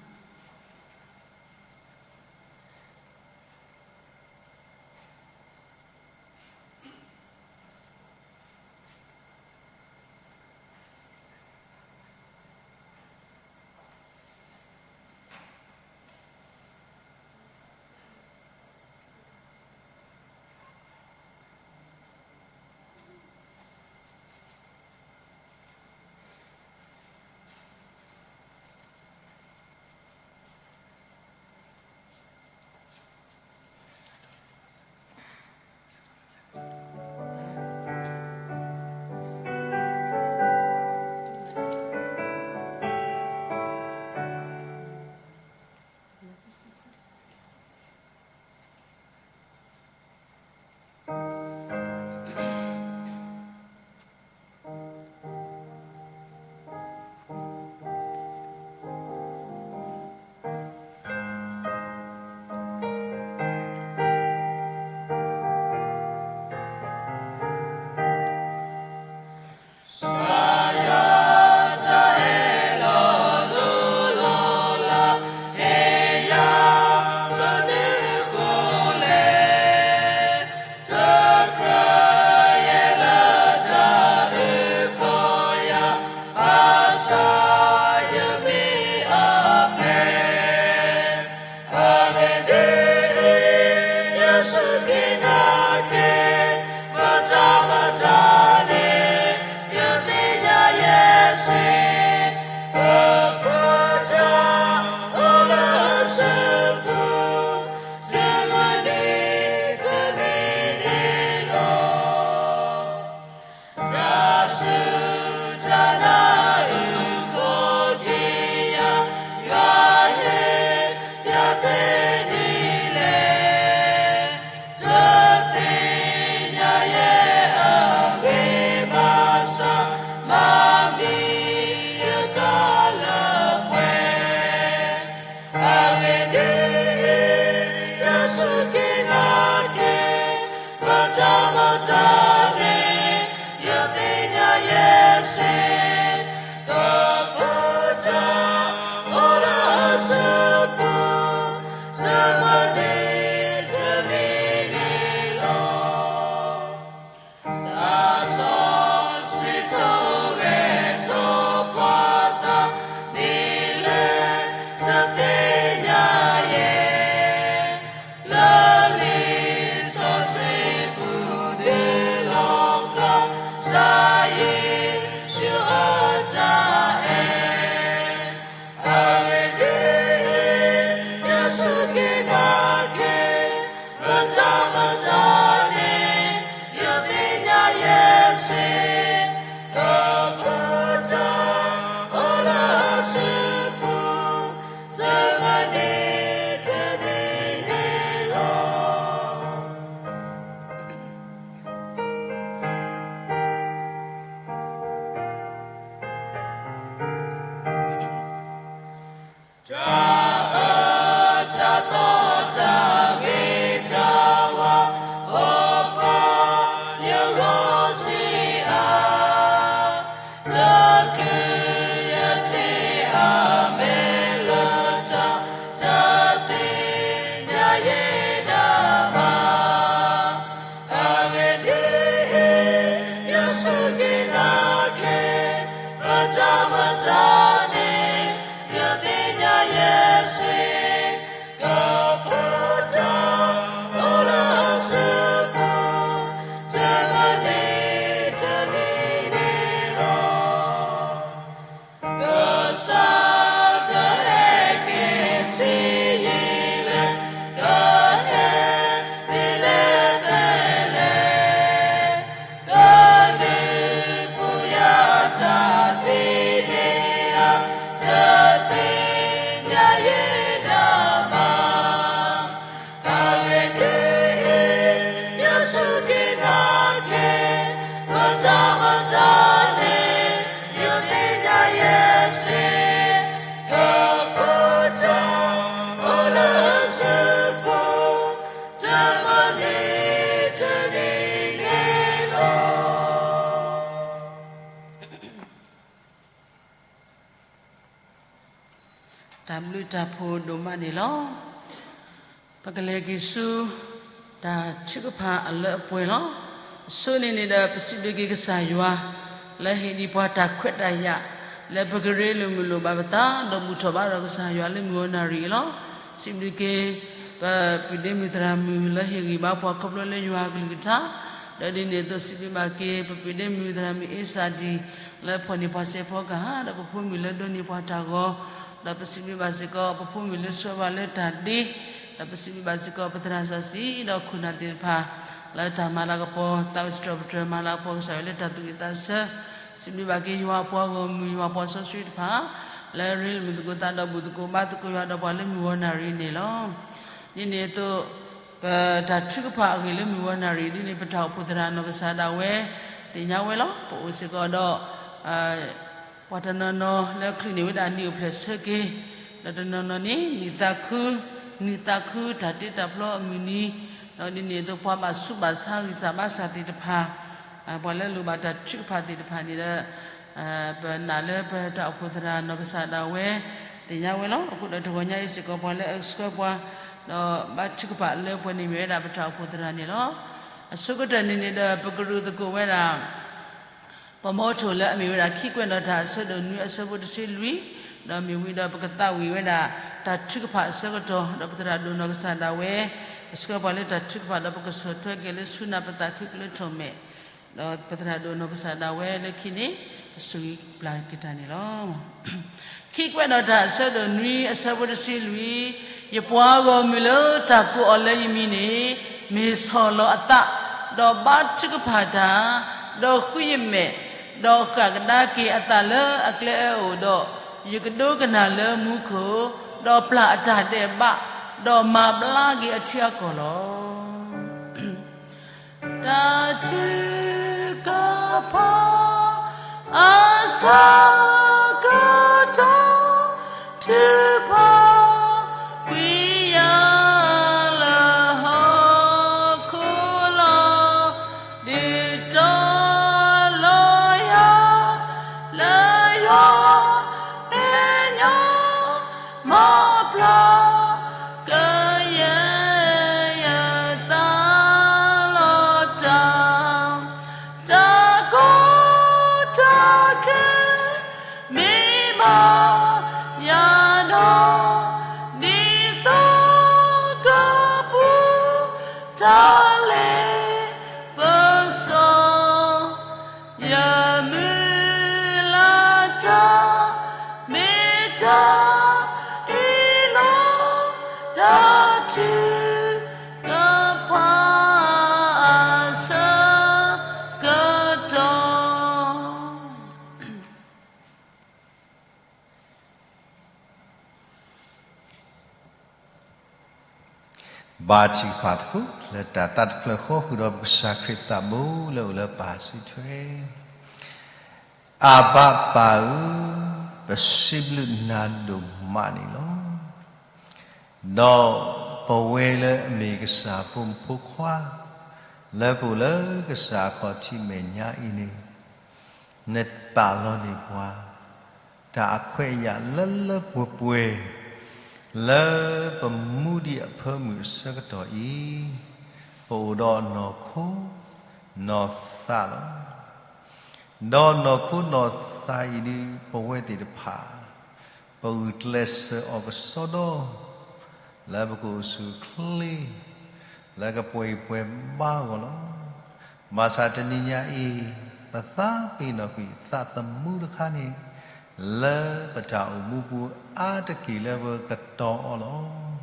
နာ်က့ ပတၢ်မၤတၢ်န့ၣ် ယသ့ၣ်ညါယဲစ့ၢ်, ပပၢ်တၢ်အိၣ်လၢအစုပူၤ တမုၢ်နံၤတနံၤန့ၣ်လီၤ. တၢ်စူၢ်တၢ်နာ်အုၣ်ကီၤက့ၤယၤ, ယွၤဧၢ, ယသ့ၣ်ဒ်လဲၣ်. တသ့ၣ်ညါယဲအဂ့ၢ်ဘၣ်ဆၣ်, မၤမံယကလၢပှဲၤ အဂ့ၢ်ဒ်အံၤ, ယစူၢ်က့ၤနာ်က့ၤ ပတၢ်မၤတၢ်န့ၣ် ယသ့ၣ်ညါယဲစ့ၢ်, ကပတၢ်အိၣ်လၢအစုပူၤ တမုၢ်နံၤတနံၤန့ၣ်လီၤ. တၢ်စီဆှံထီၣ်ဂဲၤထီၣ်ပှၤသး ဒ်လဲၣ်တသ့ၣ်ညါယဲ, လၢလံာ်စီဆှံပူၤဒုးလီၤဖျါ ကစၢ်ယ့ၣ်ၡူးအတၢ်အဲၣ် အဂ့ၢ်ဒ်အံၤ, ယစူၢ်က့ၤနာ်က့ၤ ပတၢ်မၤတၢ်န့ၣ် ယသ့ၣ်ညါယဲစ့ၢ်, ကပတၢ်အိၣ်လၢအစုပူၤ တမုၢ်နံၤတနံၤန့ၣ်လီၤ. တၢ်အၢတၢ်သီတၢ်ဂ့ၤတၢ်ဝါ အိၣ်ပှၤယဂီၢ်စ့ၢ်ဧါ, တချုးယထံၣ်အမဲာ်လၢတၢ် တၢ်သ့ၣ်ညါယဲဒၣ်ဘၣ် အဂ့ၢ်ဒ်အံၤ, ယစူၢ်က့ၤနာ်က့ၤ ပတၢ်မၤတၢ်န့ၣ် ယသ့ၣ်ညါယဲစ့ၢ်, ကပတၢ်အိၣ်လၢအစုပူၤ တမုၢ်နံၤတနံၤန့ၣ်လီၤ. ကစၢ်ကဟဲက့ၤဆံးယံာ်လဲၣ်, ကဟဲဒ်လဲၣ်ဖဲလဲၣ်, ကဒုးပူၤယၤတၢ်သံန့ၣ်ဧါ, တသ့ၣ်ညါယဲဒၣ်ဘၣ် အဂ့ၢ်ဒ်အံၤ, ယစူၢ်က့ၤနာ်က့ၤ ပတၢ်မၤတၢ်န့ၣ် ယသ့ၣ်ညါယဲစ့ၢ်, ကပတၢ်အိၣ်လၢအစုပူၤ တမုၢ်နံၤတနံၤန့ၣ်လီၤ. တၢ်ဘျုးတၢ်ဖှိၣ်ဒိၣ်မးန့ၣ်လီၤ. ပကလဲၤက့ၤဆူ တၢ်ထုကဖၣ်အလၢအပှဲၤလီၤ. အဆိန့ၣ်န့ၣ်ဒီး ပစံးဘျုးက့ၤကစၢ်ယွၤ လၢဟ့ၣ်ဒံးပှၤတၢ်ခွဲးတၢ်ယာ် လၢပကရ့လိာ်မုာ်လိာ်ဘၣ်ပသး ဒီးဘူၣ်ထီၣ်ဘါထီၣ်ကစၢ်ယွၤလၢမုၢ်ဂီၤနၣ်ရံၣ်အံၤလီၤ. စံးဘျုးက့ၤ ပပုၢ်ဒ့မုၣ်သရၣ်မုၣ် လၢဟ့ၣ်ဂံၢ်ဘါပှၤခီဖျိလၢယွၤအကလုၢ်ကထါ, ဒီးဒ်န့ၣ်အသိးစံးဘျုးဘၣ်က့ၤ ပပုၢ်ဒ့မုၣ်သရၣ်မုၣ်အ့စၢ်ဒံၣ် လၢဖီၣ်န့ၢ်ပှၤစဲးဖီကဟၣ် ဒီးပဖိမုၣ်လၢဒိးန့ၢ်ပှၤတၢ်ဂီၤ, ဒီးပစံးဘျုးဘၣ်စ့ၢ်ကီး ပဖိမုၣ်လၢဆှၢပှၤလၢတၢ်ဒ့, ဒီးပစံးဘျုးဘၣ်စ့ၢ်ကီး ပသရၣ်စီဆှံဒီးခိၣ်နၢ်သ့ၣ်တဖၣ် လၢတၢ်မၤလၤကပီၤ သးဝံၣ်စံးထီၣ်ပတြၢၤမၤလၤကပီၤကစၢ်ယွၤလၢတၢ်သူၣ်ဝံၣ်သးဆၢ, စံးဘျုးဘၣ်က့ၤယွၤအပှၤဂီၢ်မုၢ် ယွၤပှၤစီဆှံတဖၣ် လၢရ့လိာ်မုာ်သကိးသးဒီးဘူၣ်သကိးဘါသကိးယွၤဒီးပှၤလၢမုၢ်ဂီၤနၣ်ရံၣ်န့ၣ်လီၤ. ဒ်န့ၣ်အသိး ပတၢ်ထုကဖၣ်အဂ့ၢ်လၢမုၢ်ဂီၤနၣ်ရံၣ်ဒ်န့ၣ် ပတၢ်အိၣ်ဖှိၣ်သရၣ်နီၢ်ကစၢ်ဒၣ်ဝဲ သ့ၣ်ညါဝဲလီၤ. ပအိၣ်စ့ၢ်ကီးဒီး ပှၤတနီၤနီၤလၢချုးန့ၢ်ဝဲဒၣ်နံၣ်အိၣ်ဖျဲၣ်ဆၢက့ၤ, ဒီးတနီၤနီၤန့ၣ် နံၣ်သးခု, နံၣ်သးခုတၢ်တ့တၢ်ဖျီအမုၢ်နံၤ, ဒီးဒ်န့ၣ်အသိးပှၤဘၣ်ဆူးဘၣ်ဆါဂံၢ်စၢ်ဘါစၢ်သ့ၣ်တဖၣ်, ပှၤလၢလိၣ်ဘၣ်တၢ်ထုကဖၣ်သ့ၣ်တဖၣ်န့ၣ်ဒီး ပနာ်လၢပတၢ်အိၣ်ဖှိၣ်သရၣ်နီၢ်ကစၢ်ဒၣ်ဝဲ သ့ၣ်ညါဝဲလီၤ. အဃိဒီးတဂီၤညါအံၤစ့ၢ်ကီး ပှၤလၢအဆှၢပှၤ ဒီးဘါထုကဖၣ်လၢပှဲၤန့ၣ်မ့ၢ်ဝဲဒၣ်ပတၢ်အိၣ်ဖှိၣ်သရၣ်န့ၣ်လီၤ. အဆိကတၢၢ်န့ၣ်န့ၣ်ဒီး ပကရူၢ်သကိးဝဲဒၣ် ပမီထိၣ်လၢအမ့ၢ်ဝဲဒၣ်ခံကွဲးနီၣ်တၢ်အဆၢဒိၣ်နွံအဆၢဖိတဆံလွံၢ်, ဒီးမ့ၢ်ဝံၤဒီးပကသးဝံၣ်ဝဲဒၣ် တၢ်ထုကဖၣ်အဆၢကတီၢ် ဒီးပသရၣ်ဒိၣ်နီၢ်ကစၢ်ဒၣ်ဝဲ ဆှၢပှၤလၢတၢ်ထုကဖၣ်ဒီး ပကဆီၣ်ထွဲက့ၤလၢဆူနၢ်ပသးခုကလၢထီၣ်မဲာ်, ဒီးပသရၣ်ဒိၣ်နီၢ်ကစၢ်ဒၣ်ဝဲလၢခံန့ၣ် ကဆိၣ်ဂ့ၤပျၢ်က့ၤတၢ်န့ၣ်လီၤ. ခံကွဲးဒီးတၢ်အဆၢဒိၣ်နွံအဆၢဖိတဆံလွံၢ်, ယပှၤဂီၢ်မုၢ်လၢတၢ်ကိးအီၤလၢယမံၤန့ၣ် မ့ၢ်ဆီၣ်လီၤအသး, ဒီးဘါထုကဖၣ်တၢ်, ဒီးဃုယမဲာ်, ဒီးဃၣ်ကဒါက့ၤအသးလၢအကျဲအၢအအိၣ်ဒီး, ယကဒိကနၣ်လၢမူခိၣ်, ဒီးပျၢ်အတၢ်ဒဲးဘး, ဒီးမၤဘျါက့ၤအထံအကီၢ်လီၤ. တၢ်ထုကဖၣ် အဆၢကတီၢ် ထုကဖၣ်ကွံာ်ယၤလၢဟီၣ်ခိၣ်လီၤ. ဒုးတီလီၤယၤ လၢယွၤမဲာ်ညါ မၤပျၢ်ကယဲၢ် ယသးလီၤတၢ်, တၢ်ကီတၢ်ခဲ မ့ၢ်ဘၣ်ယၤဒီး, ဒ်သိးကပူၤ တၢ်လ့ပစီ ယမုၢ်လၢ်တၢ် မ့ၢ်တၢ်အ့ၣ်လိာ် တၢ်ထုကဖၣ်အဆၢကတီၢ်. ဘါထုကဖၣ်သကိး လၢတၢ်သးတဖျၢၣ်ဃီ ဃုာ်ဒီးပကစၢ်ခရံာ်သးဘိ လၢအိၣ်လၢပၢ်စုထွဲ, အဘၣ်ပၢ်ဧၢ, ပစံးဘျုးနၤဒိၣ်မးန့ၣ်လီၤ. ဒီးပဝဲလၢအမ့ၢ်ကစၢ်ဖိမုၣ်ဖိခွါ လၢပအိၣ်လၢကစၢ်အခီၣ်ထံးမဲာ်ညါအံၤန့ၣ်, နပာ်လီၤန့ၢ်ပှၤ တၢ်အခွဲးအယာ်လၢလၢပှဲၤပှဲၤ လၢပမူဒံးအဖၢမုၢ်အဆၢကတီၢ်အံၤ, ပအိၣ်ဒီးနီၢ်ခိ နီၢ်သးလီၤ. ဒီးနီၢ်ခိနီၢ်သးအံၤဒ်ပဝဲသ့ၣ်တဖၣ် ပဂုာ်ကျဲးစၢးအီၤကစီဒီ လၢပကအိၣ်ဆူၣ်အိၣ်ချ့ လၢကပှဲၤဂံၢ်ပှဲၤဘါအဂီၢ်လီၤ. ဘၣ်ဆၣ်တနံၤညါအံၤ ပသးပ့ၤနီၣ်ကွံာ်သးသမူတခါန့ၣ် လၢပတၢ်အိၣ်မူပူၤအါတက့ၢ်လၢပကတီၤအီၤလီၤ.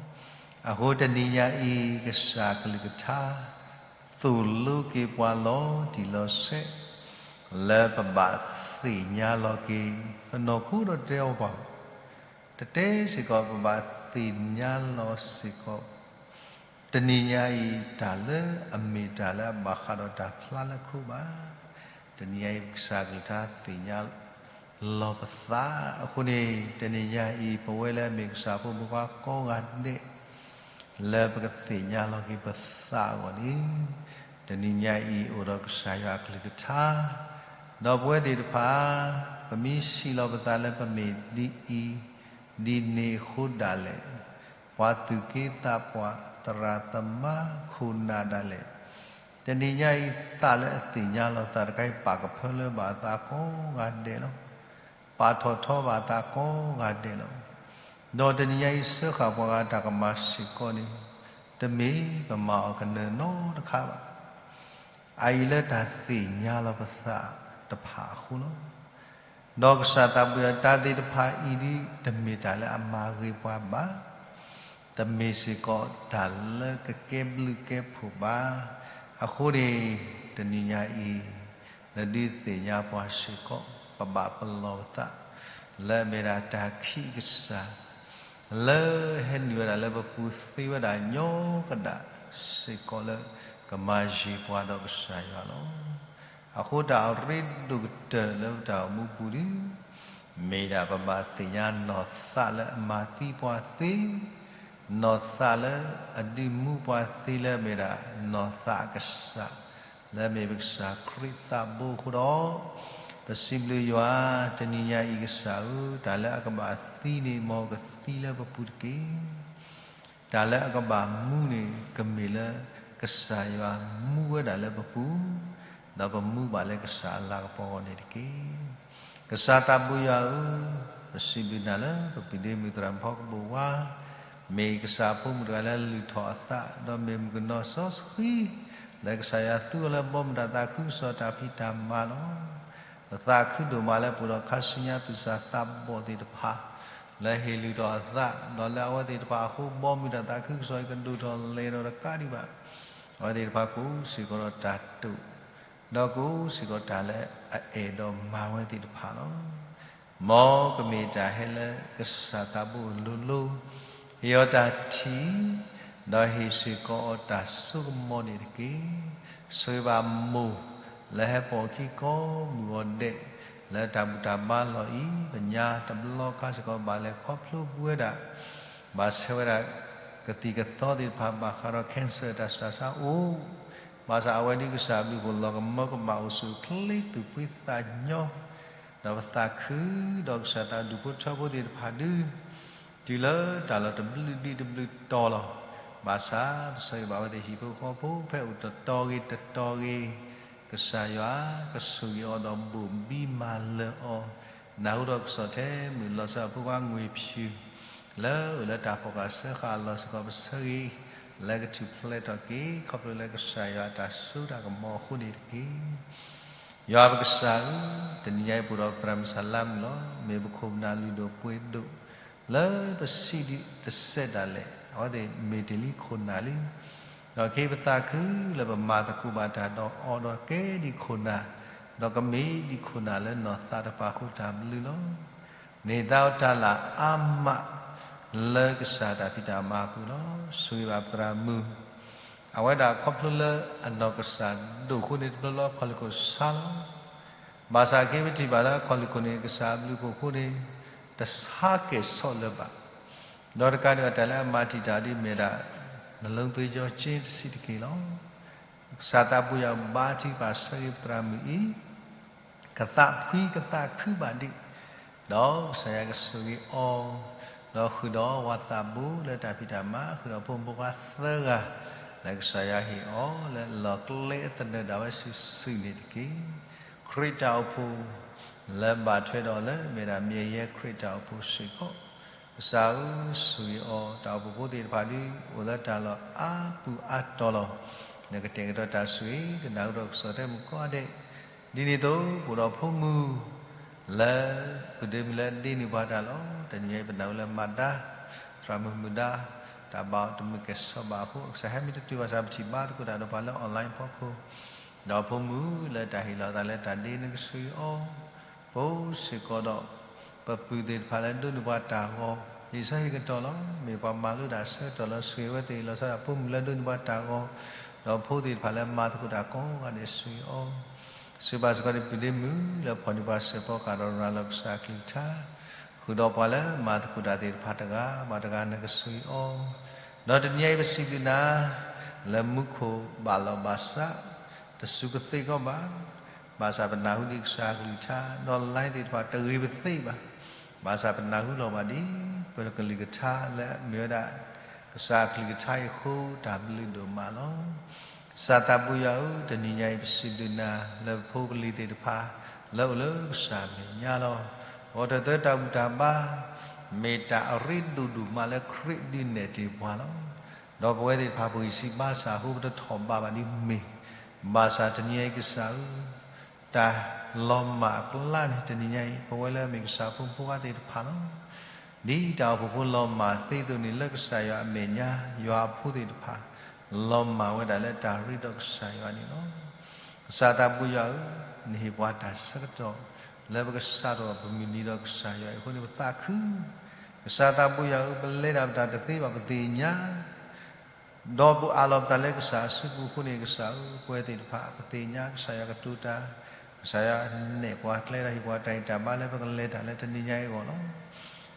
အဃိတနံၤညါအံၤ ကစၢ်ကလုၢ်ကထါ သိၣ်လိက့ၤပှၤလီၤတံၢ်လီၤဆဲး လၢပဘၣ်သ့ၣ်ညါလီၤက့ၤ ပနီၢ်ခိဒီးတဲအီၤပှၤ တတဲစ့ၢ်ကီး ပဘၣ်သ့ၣ်ညါလီၤစ့ၢ်ကီး တနံၤညါအံၤ တၢ်လၢအမ့ၢ်တၢ်လၢအဘၣ်ဃးဒီးတၢ်ဖျါလၢခိဘၣ်. တနံၤညါအံၤ ကစၢ်ကလုၢ်ကထါသ့ၣ်ညါလီၤပသးအဃိန့ၣ် တနံၤညါအံၤ ပဝဲလၢအမ့ၢ်ကစၢ်ဖိမုၣ်ဖိခွါကိးဂၤဒဲး လၢပကသ့ၣ်ညါလီၤက့ၤပသးအဂီၢ်န့ၣ်, တနံၤညါအံၤ အိၣ်ဒီးကစၢ်ယွၤအကလုၢ်ကထါ, ဒီးပဝဲသ့ၣ်တဖၣ် ပမ့ၢ်စံးလီၤပသးလၢပမ့ၢ်ဒ်အံၤ, ဒ်န့ၣ်အဃိဒၣ်လဲာ်, ပှၤသူၣ်က့သးပှၢ်, သရၣ်သမါခိၣ်နၢ်ဒၣ်လဲာ်, တနံၤညါအံၤ သးလၢအသ့ၣ်ညါလီၤသးတခါအံၤ ပာ်ကဖၢလၢဘၣ်အသးကိးဂၤဒဲးလီၤ. ပာ်ထီၣ်ထီဘၣ်အသးကိးဂၤဒဲးလီၤ. ဒီးတနံၤညါအံၤ စၢဃာ်ပှၤဂၤတၢ်ကမၤစ့ၢ်ကီးန့ၣ်, တမ့ၢ်ပမၤအီၤကနၢၤနီတခါဘၣ်. အအံၤလၢတၢ်သ့ၣ်ညါလီၤပသးတဖၣ်အဃိလီၤ. ဒီးကစၢ်သးဘိယွၤ တၢ်သ့ၣ်တဖၣ်အံၤဒ် တမ့ၢ်တၢ်လၢအမၤဂ့ၤပှၤဘၣ်, တမ့ၢ်စ့ၢ်ကီးတၢ်လၢကကဲဘျုးကဲဖှိၣ်ဘၣ်. အဃိန့ၣ် တနံၤညါအံၤ နဒုးသ့ၣ်ညါပှၤစ့ၢ်ကီး ပဘၣ်ပလီၢ်ပသး လၢအမ့ၢ်ဒၣ်တၢ်ခံးကစၢ် လၢဟဲနုာ်ဝဲဒၣ်လၢပပူၤသ့ဝဲဒၣ်ညီကဒၣ်စ့ၢ်ကီးလၢ ကမၤယံၤပှၤဒီးကစၢ်ယွၤလီၤ. အဃိတၢ်အရ့ဒိၣ်ကတၢၢ်လၢပတၢ်အိၣ်မူပူၤဒီး မ့ၢ်ဒၣ်ပဘၣ်သ့ၣ်ညါနီၢ်သးလၢအမၤသံပှၤသ့, နီၢ်သးလၢအဒုးမူပှၤသ့လၢအမ့ၢ်ဒၣ်နီၢ်သးအကစၢ် လၢအမ့ၢ်ပကစၢ်ခရံာ်သးဘိအဃိဒီး, ပစံးဘျုးယွၤ, တနံၤညါအံၤကစၢ်ဧၢ, တၢ်လၢအကဘၣ်သံန့ၣ် မ်ကသံလၢပပူၤတက့ၢ်. တၢ်လၢအကဘၣ်မူန့ၣ် ကမ့ၢ်လၢကစၢ်ယွၤမူဝဲဒၣ်လၢပပူၤ, ဒီးပမူဘၣ်လၢကစၢ်အလၤကပီၤအဂီၢ်န့ၣ်တက့ၢ်. ကစၢ်သးဘိယွၤဧၢ, ပစံးဘျုးနၤလၢပပျံၤဒ့မုၣ်သရၣ်မုၣ်ဖီကပိာ်ဝါ, မ့ၢ်ကစၢ်အဖိမုၣ်တဂၤလၢလုၢ်ထီၣ်အသး ဒီးမ့ၢ်မုၣ်ကနီၤစီဆှံ လၢကစၢ်ယွၤသူအီၤလၢဘီမုၢ်တၢ်သးခုကစီၣ်တၢ်ဖံးတၢ်မၤလီၤ. ပသးခုဒိၣ်မးလၢပအိၣ်ဒီးခါဆူညါသူၣ်စၢ်သးဘီၣ်သ့ၣ်တဖၣ် လၢဟ့ၣ်လုၢ်ထီၣ်အသး ဒီးလၢအဝဲသ့ၣ်တဖၣ်အဃိ ဘီမုၢ်တၢ်သးခုကစီၣ်အံၤကဒိၣ်ထီၣ်လဲၤထီၣ်တကးဒံးဘၣ်. အဝဲသ့ၣ်တဖၣ်ကအိၣ်စ့ၢ်ကီးဒီးတၢ်တိာ် ဒီးကအိၣ်စ့ၢ်ကီးတၢ်လၢအအဲၣ်ဒိးမၤဝဲသ့ၣ်တဖၣ်လီၤ. မ်ကမ့ၢ်တၢ်ဟဲလၢကစၢ်သးဘိအလိၤလိၤ, ဟ့ၣ်အီၤတၢ်ထံၣ်, ဒီးဟ့ၣ်စ့ၢ်ကီးအီၤတၢ်စိကမီၤန့ၣ်တက့ၢ်. ဆိၣ်ဂ့ၤဘၣ်မိၢ် လၢဟဲပိာ်အခံကိးမုၢ်ဂီၤဒဲး လၢတၢ်ဘူၣ်တၢ်ဘါလီၢ်အံၤ ပညါတဘျီခါစ့ၢ်ကီးဘၣ်လဲၤခီဖျိပဝဲဒၣ် ဘၣ်ဆၣ်ဝဲဒၣ် ကသံၣ်ကသီသ့ၣ်တဖၣ် ဘၣ်ဃးဒီး cancer တၢ်ဆူးတၢ်ဆါအိၣ်, ဘၣ်ဆၣ်အဝဲဒ်ကစၢ်အဘျုးအဖှိၣ် လီၤကမၢကမၣ်အိၣ်ဆူၣ်အိၣ်ချ့သူၣ်ဖှံသးညီ, ဒီးပသးခုဒီးကစၢ်သးဒူၣ်ဖိထၢဖိသ့ၣ်တဖၣ်ဒုး တုၤလၢတၢ်လီၢ်တဘျုးဒံတဘျုးတီၤလီၤ. ဘၣ်ဆၣ်ပဆၢဂ့ၤဘၣ်ဝဲသ့ၣ်ဟံၣ်ဖိဃီဖိ ဖဲအိၣ်တတီၤဂ့ၤတတီၤဂ့ၤ, ကစၢ်ယွၤကဆိၣ်ဂ့ၤအီၤ ဒီးဘိၣ်ဘံမၤလၢာ်အီၤ, နၢ်ဟူဒီးကစီၣ်ထဲမုၢ်လီၤဆီအဖိခွါငွေဖြူ လၢအိၣ်လၢတၢ်ဖီၣ်ဃာ်စၢဃာ်အလီၢ်စ့ၢ်ကီး ပဆၢဂ့ၤ လၢကထူၣ်ဖျဲးထီၣ်က့ၤ ခီဖျိလၢကစၢ်ယွၤအတၢ်စိတၢ်ကမီၤအဃိန့ၣ်တက့ၢ်. ယွၤပကစၢ်ဧၢ, တနံၤညါအံၤပအိၣ်ဒီးပသရၣ်မုၣ်စၢ်လါမုၣ်လီၤ. မ့ၢ်ပခိၣ်ပနၢ်လုၢ်ဒိၣ်ပှ့ၤဒိၣ် လၢပစံးဒံးတစဲးဒၣ်လဲာ် အဝဲသ့ၣ်မ့ၢ်တ့ၢ်လံခိၣ်နၢ်လံ. ဒီးခဲအံၤပသးခုလၢပမၤသကိးဘၣ်တၢ်ဒီးအီၤဒီးကဲဒံးခိၣ်နၢ်, ဒီးကမ့ၢ်ဒံးခိၣ်နၢ်လၢနီၢ်သးတဖၣ်အဃိတၢ်ဘျုးလီၤ. န့ၢ်သါအီၤတၢ်လၢအါမး လၢကစၢ်တၢ်ဖံးတၢ်မၤအပူၤလီၤ. ဆိၣ်ဂ့ၤဘၣ်ပသရၣ်မုၣ် အဝဲဒၣ်ခီဖျိလၢအနီၢ်ကစၢ်ဒိၣ်အဃိန့ၣ် တဘျီဘျီအခီၣ်လ့ၢ်ခိၣ်ဆါလီၤ. ဘၣ်ဆၣ်က့ၤပထံၣ်ဘၣ်လၢအခီၣ်လ့ၢ်ခိၣ်န့ၣ် ကစၢ်အဘျုးအဖှိၣ်အဃိန့ၣ် တဆါကဲၣ်ဆိးလၢၤဘၣ်. ဒီးတကးဒံးဘၣ်တၢ်လၢအမၤတံာ်တာ်ဒ်မ့ၢ်ဒၣ် နလုံးသွေးကြောကျိန်း တဆံးတက့ၢ်လီၤ. ကစၢ်သးပူၤယွၤဘါထုကဖၣ်ဆၢဂ့ၤပသရၣ်မုၣ်အံၤ ကသးဖှံကသးခုဘၣ်ဒံး, ဒီးကစၢ်ယွၤကဆိၣ်ဂ့ၤအီၤ, ဒီးဃုာ်ဒီးဝၤသးဘိလၢတၢ်ဖံးတၢ်မၤ, ဃုာ်ဒီးဖိမုၣ်ဖိခွါသၢဂၤ, လၢကစၢ်ယွၤဟ့ၣ်အီၤလၢအလီၢ်ကျဲအသနၢၣ်ဒၣ်ဝဲစုာ်စုာ်န့ၣ်တက့ၢ်. ခရံာ်တၢ်အိၣ်ဖှိၣ် လၢဘၣ်ထွဲဒီးလၢမ့ၢ်ဒၣ်မ့ၢ်ယဲခရံာ်တၢ်အိၣ်ဖှိၣ်စ့ၢ်ကီး, ကစၢ်ဧၢ, ဆိၣ်ဂ့ၤအီၤ, တၢ်အိၣ်ဖှိၣ်ဖိသ့ၣ်တဖၣ်ဒုး အိၣ်လၢတၢ်လီၢ်အါပူၤအါတီၤလီၤ. နကတဲာ်ကတီၤတၢ်ဆိၣ်ဂ့ၤ, ကနၢ်ဟူဒီးကစီၣ်ထဲမုၣ်ကိးဂၤဒဲး, ဒ်န့ၣ်အသိး ပအိၣ်ဒီးဖိမုၣ် လၢ ပုၢ်ဒ့မုၣ်လၢဒ့နုာ်ပှၤတၢ်လီၤ. တနံၤညါအံၤပနၢ်ဟူလၢမၤဒါ သရၣ်မုၣ်မုၢ်ဒါ တၢ်ဘၣ်အီၤတမုာ်ကဲၣ်ဆိးဘၣ်အဃိ ကစၢ်ဟဲမ့ၢ်တတုၤဘၣ်ဆၣ် ပထံၣ်ဘါသကိးတၢ်ဒီးပှၤလၢ online ဖီခိၣ်, ဒီးဖိမုၣ်လၢတၢ်ဟ့ၣ်လီၤအသးလၢတၢ်ဒ့နကဆိၣ်ဂ့ၤအီၤ, ပအိၣ်စ့ၢ်ကီးဒီး ပပုၢ်သ့ၣ်တဖၣ်လၢဒိးန့ၢ်ပှၤတၢ်ဂီၤ လံာ်စီဆှံကတီၢ်လီၤ. မ့ၢ်ပှၤမၤလိတၢ်ဆၢကတီၢ်လၢဆိၣ်ဂ့ၤဝဲသ့ၣ် လီၤဆီဒၣ်ဖိမုၣ်လၢဒိးန့ၢ်ပှၤတၢ်ဂီၤ, ဒီးဖိသ့ၣ်တဖၣ်လၢမၤသကိးတၢ်ကိးဂၤဒဲးဆိၣ်ဂ့ၤအီၤ, ဆိၣ်ဂ့ၤဘၣ်စ့ၢ်ကီးဒ်ပုၢ်ဒ့မုၣ်လၢဖီၣ်န့ၢ်ပှၤစဲးဖီကဟၣ်ဒီးရၤလီၤကစၢ်အကလုၢ်ကထါ, ဃုာ်ဒီးပှၤလၢမၤသကိးတၢ်သ့ၣ်တဖၣ်တဂၤဘၣ်တဂၤနကဆိၣ်ဂ့ၤအီၤ, ဒီးတနံၤညါအံၤပစံးဘျုးနၤ လၢမူခိၣ်ဘၣ်လီၤဘၣ်စး တစူၢ်ကသ့ၣ်ကီးဘၣ်, ဘၣ်ဆၣ်ပနၢ်ဟူဒံးကစၢ်အကလုၢ်ကထါ, ဒီး online သ့ၣ်တဖၣ်တဂ့ၤပသ့ဘၣ်, ဘၣ်ဆၣ်ပနၢ်ဟူလီၤဘၣ်ဒံး ပကလုၢ်ကထါလၢအမ့ၢ်ဝဲဒၣ် ကစၢ်အကလုၢ်ကထါအံၤအဃိ တၢ်ဘျုးဒိၣ်မးလီၤ. ကစၢ်သးပူၤယွၤဧၢ, တနံၤညါအံၤပစံးဘျုးနၤ လၢပဖိပလံၤသ့ၣ်တဖၣ် လၢအိၣ်လၢကစၢ်အမဲာ်ညါလီၤ. ဂီၤတသၢတၢ်ဘူၣ်တၢ်ဘါ မ့ၢ်တၢ်အရ့ဒိၣ်ဒိၣ်မးလၢခရံာ်ဒုးနဲၣ်တ့ၢ်ပှၤလီၤ. ဒီးပဝဲသ့ၣ်တဖၣ်ပဂံၢ်စၢ်ဘါစၢ်အဃိ ပတထီၣ်ဘးဘၣ်ဒ်မ့ၢ်, ဘၣ်ဆၣ်တနံၤညါအံၤကစၢ်ဧၢ, တၢ်လီၤမၢ်အကျါန့ၣ် တနံၤညါအံၤ ပဝဲလၢအမ့ၢ်ကစၢ်အဖိမုၣ်ဖိခွါသ့ၣ်တဖၣ်လီၤ. ဒ်တၢ်အိၣ်ဖှိၣ်ဖိလီၤမၢ်သ့အသိးန့ၣ် လၢကစၢ်ယွၤအမဲာ်ညါ ယွၤအဖိသ့ၣ်တဖၣ် လီၤမၢ်ဝဲဒၣ်လၢတၢ်ရ့ဒီးကစၢ်ယွၤန့ၣ်လီၤ. ကစၢ်သးပူၤယွၤဧၢ, နဟ့ၣ်ပှၤတၢ်ဆၢကတီၢ် လၢပကစးထီၣ်ပမုၢ်နံၤဒီးကစၢ်ယွၤအံၤအဃိန့ၣ် ပသးခု ကစၢ်သးပူၤယွၤဧၢ, ပလဲၤတၢ်ပတၢ်တသ့ဘၣ်ပသ့ၣ်ညါ, ဒီးပအးလီၤပသးလၢကစၢ်အစုပူၤအဃိန့ၣ် ကစၢ်ဧၢ, ပဝဲသ့ၣ်တဖၣ် ပသ့ၣ်ညါကစၢ်ယွၤကတိၤတၢ်, ကစၢ်ယွၤနဲၣ်ပှၤကျဲဒီးဟ့ၣ်ပှၤတၢ်ဂံၢ်တၢ်ဘါလၢပကလဲၤတၢ်လၢတနံၤညါအံၤအဂီၢ်လီၤ.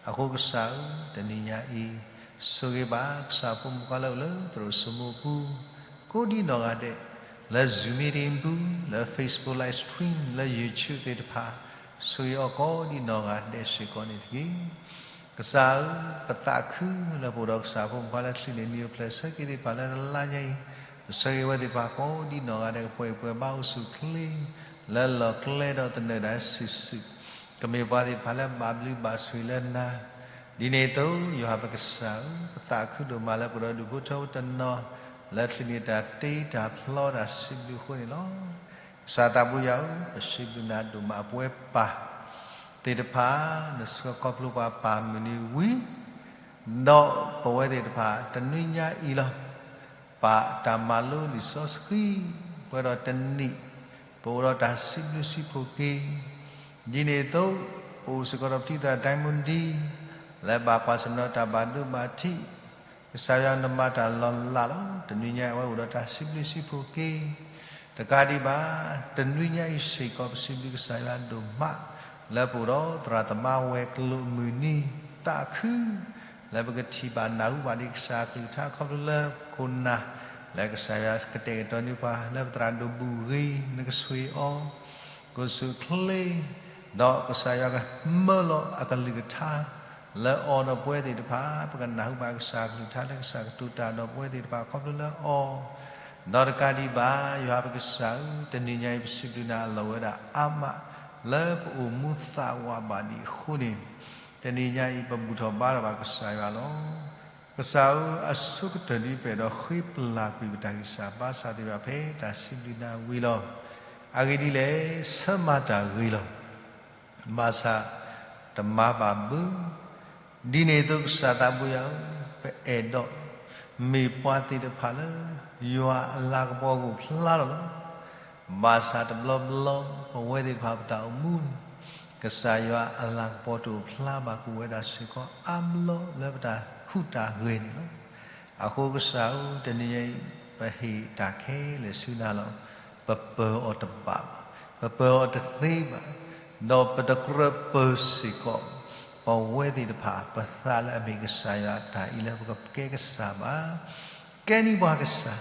အဃိကစၢ်ဧၢ, တနံၤညါအံၤ ဆိၣ်ဂ့ၤဘၣ်ကစၢ်ဖိမုၣ်ဖိခွါလၢအိၣ်လၢသရိာ်စိမိၢ်ပူၤ ကိးဒံနီၢ်ဂၤဒဲး, လၢ Zoom meeting ပူၤ, လၢ Facebook live stream, လၢ YouTube သ့ၣ်တဖၣ်, ဆိၣ်ဂ့ၤအီၤကိးဒံနီၢ်ဂၤဒဲးစ့ၢ်ကီးန့ၣ်တက့ၢ်. ကစၢ်ဧၢ, ပသးခုလၢပအိၣ်ဒီးကစၢ်ဖိမုၣ်ဖိခွါလၢ ချံးန့ၢ်နံၤအိၣ်ဖျဲၣ်ဆၢက့ၤသ့ၣ်တဖၣ်လၢတလါညါအံၤ, ပဆၢဂ့ၤဝဲသ့ၣ်တဖၣ်ကိးဒံနီၢ်ဂၤဒဲး ကပှဲၤပှဲၤဘါအိၣ်ဆူၣ်အိၣ်ချ့ လၢလီၢ်ကျဲဒီးသနၢၣ်ဒၣ်စုာ်စုာ်, ကမ့ၢ်ပှၤသ့ၣ်တဖၣ်လၢဘၣ်ဘျုးဘၣ်ဆိၣ်ဂ့ၤလၢနၤ ဒ်န့ၣ်အသိး ယွၤပကစၢ်ဧၢ, ပသးခုဒိၣ်မးလၢပအိၣ်ဒီးဒူၣ်ဖိထၢဖိတနီၤ လၢချုးန့ၢ်တၢ်တ့တၢ်ဖျီတၢ်စံးဘျုးအဃိန့ၣ်လီၤ. ကစၢ်သးဘိယွၤဧၢ, ပစံးဘျုးနၤဒိၣ်မး ပဝဲပၢ်သ့ၣ်တဖၣ် နဆှၢခီဖျိပှၤပၢ်မုၢ်နံၤဝံၤ ဒီးပဝဲသ့ၣ်တဖၣ် တနွံညါအံၤလီၤ. ပာ်တၢ်မၤလိလံာ်စီဆှံ ပှဲၤဒီးတနံၣ် ပအိၣ်ဒီးတၢ်စံးဘျုးစံးဖှိၣ်က့ၤ, ဒ်န့ၣ်အသိး ပအိၣ်စ့ၢ်ကီးဒီးပတံၤသရၣ်ဒဲမုၣ်ဒံ လၢဘၣ်ကွၢ်ဆၢၣ်မဲာ်ဒီးတၢ်ဘၣ်ဒိဘၣ်ထံး, ကစၢ်ယွၤနမၤတၢ်လီၤလးလီၤ. တနွံညါအံၤ အဝဲအိၣ်ဒီးတၢ်စံးဘျုးစံးဖှိၣ်က့ၤ, တကးဒံးဘၣ် တနွံညါအံၤစ့ၢ်ကီး ပစံးဘျုးကစၢ်ယွၤဒိၣ်မး လၢပအိၣ်ဒီးသရၣ်သမါဝဲၤကျိၤအမုၢ်နံၤ သးခု လၢပကထံၣ်ဘၣ်နၢ်ဟူဘၣ်ဒံးကစၢ်အကလုၢ်ကထါ ခီဖျိလၢခိၣ်နၢ် လၢကစၢ်ယွၤကတဲာ်ကတီၤန့ၢ်ပှၤ လၢပသရၣ်ဒိၣ်ဘူၣ်ဂ့ၤ နကဆိၣ်ဂ့ၤအီၤ ကိၣ်ဆူၣ်ချ့, ဒီးကစၢ်ယွၤကမၢလီၤအကလုၢ်ကထါ လၢအီၤဒီးပဝဲသ့ၣ်တဖၣ် ပကနၢ်ဟူဘၣ်ကစၢ်အကလုၢ်ကထါ လၢကစၢ်ကတိၤတၢ်ဒီးပဝဲသ့ၣ်တဖၣ်ခီဖျိလၢအီၤ, ဒီးတကးဒံးဘၣ် ယွၤပကစၢ်ဧၢ, တနံၤညါအံၤ ပစံးဘျုးနၤအလီၢ်ဝဲဒၣ်အါမး လၢပအိၣ်မူသးဝးဘၣ်ဒံးအဃိန့ၣ်, တနံၤညါအံၤ ပဘူၣ်ထီၣ်ဘါထီၣ်ဘၣ်ကစၢ်ယွၤလီၤ. ကစၢ်ဧၢ, အဆိကတၢၢ်ဒ်ပအဲၣ်ဒိးဃ့ပလၢ်ကွံာ်ပတၢ်ဂံၢ်စၢ်ဘါစၢ်သ့ၣ်တဖၣ် ဖဲတၢ်စံးဘျုးနၤဝံၤလီၤ. အဂ့ၢ်ဒ်လဲၣ်, ဆၢမၤတၢ်ဂ့ၤလီၤ. ဘၣ်ဆၣ်တမၤဘၣ်ဘု, ဒ်န့ၣ်အသိး ကစၢ်သးဘိယွၤဧၢ, ပအဲၣ်ဒိးမ့ၢ်ပှၤသ့ၣ်တဖၣ်လၢ ယွၤအလၤကပီၤကအိၣ်ဖျါထီၣ်လီၤ. ဘၣ်ဆၣ်တဘျီဘျီ ပဝဲသ့ၣ်တဖၣ်ပတၢ်အိၣ်မူန့ၣ် ကစၢ်ယွၤအလၤကပီၤတအိၣ်ဖျါဘၣ် ကအိၣ်ဝဲဒၣ်စ့ၢ်ကီးအါဘျီလၢပတၢ်ဟူးတၢ်ဂဲၤန့ၣ်လီၤ. အဃိကစၢ်ဧၢ, တနံၤညါအံၤ ပဟ့ၣ်တၢ်ခဲလၢာ်ဆူနၤလီၤ. ပပၢၤအီၤတဘၣ်ဘၣ်, ပပၢၤအီၤတသ့ဘၣ်, ဒီးပတကြၢးပၢၤစ့ၢ်ကီး ပဝဲသ့ၣ်တဖၣ် ပသးလၢအမ့ၢ်ကစၢ်ယွၤအတၢ်အံၤလၢပကကဲကစၢ်ဘၣ်. ကဲန့ၢ်ပှၤကစၢ်,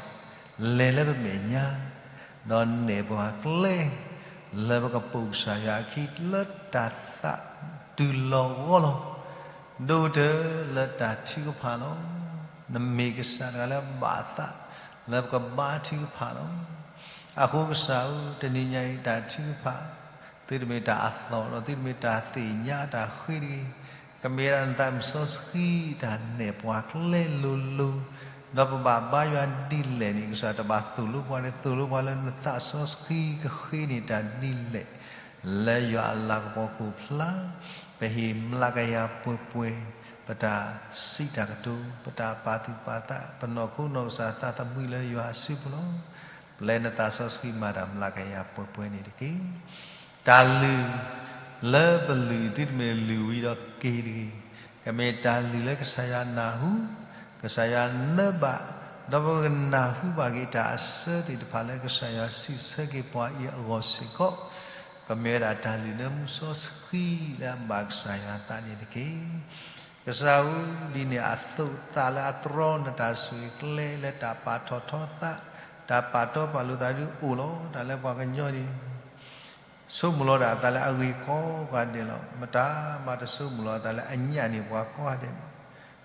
လဲၤလၢပမဲာ်ညါ, ဒီးနဲၣ်ပှၤကျဲ လၢပကပိာ်ကစၢ်ယွၤအခံ လၢတၢ်သးတုၤလီၤဂီၢ်လီၤ. ဒိၣ်ကတၢၢ်လၢတၢ်ထုကဖၣ်လီၤ. နမ့ၢ်ကစၢ်တဂၤလၢဘၣ်သး လၢပကဘါထုကဖၣ်လီၤ. အဃိကစၢ်ဧၢ, တနံၤညါအံၤတၢ်ထုကဖၣ် သုတမ့ၢ်တၢ်အသီၣ်ဒီး သုတမ့ၢ်တၢ်သ့ၣ်ညါတၢ်ဃ့တဂ့ၤ, ကမ့ၢ်ဝဲဒၣ်နသးမုၢ်စီဆှံတၢ်နဲၣ်ပှၤကျဲလိၤလိၤ, ဒီးပဘၣ်ဘါယွၤဒ်လဲၣ်န့ၣ် ကစၢ်တဘၣ်သိၣ်လိပှၤန့ၣ် သိၣ်လိပှၤလၢနသးစီဆှံကဃ့န့ၢ်တၢ်ဒ်လဲၣ်, လၢယွၤအလၤကပီၤကအိၣ်ဖျါ, ပဟ့ၣ်မျးကယၤပှဲၤပှဲၤ, ပတၢ်စံးတၢ်ကတိၤ, ပတၢ်ပာ်သူၣ်ပာ်သး, ပနီၢ်ခိနီၢ်ကစၢ်သးသမူလၢယွၤအစုပူၤလီၤ. ပျဲနသးစီဆှံမၤတၢ်မျးကယၤပှဲၤပှဲၤန့ၣ်တက့ၢ်. တၢ်လုၢ်လၢပလုၢ်သုတမ့ၢ်လုၢ်ဝံၤဒီးက့ၤတဂ့ၤ, ကမ့ၢ်တၢ်လုၢ်လၢကစၢ်ယွၤနၢ်ဟူ, ကစၢ်ယွၤနၢဘၣ်, ဒီးပကနၢ်ဟူဘၣ်က့ၤတၢ်အစၢသ့ၣ်တဖၣ်လၢကစၢ်ယွၤစံးဆၢက့ၤပှၤအံၤအဂီၢ်စ့ၢ်ကီး, ကမ့ၢ်ဝဲဒၣ်တၢ်လုၢ်လၢမူစီဆှံလၢအဘၣ်ကစၢ်ယွၤအသးန့ၣ်တက့ၢ်. ကစၢ်ဧၢ, ဒ်န့ၣ်အသိးသးလၢအတြီနတၢ်ဆိၣ်ဂ့ၤကျဲ လၢတၢ်ပာ်ထီၣ်ထီသး, တၢ်ပာ်တီပာ်လိၤသးဒုးအိၣ်လီၤ. တၢ်လၢပှၤကညီန့ၣ် ဆိကမိၣ်လီၤဒၣ်အသးလၢအဂ့ၤကိးဂၤဒဲးလီၤ. မတၤမၤတဆိကမိၣ်လီၤအသးလၢအညၣ်န့ၢ်ပှၤကိးဂၤဒဲးဘၣ်.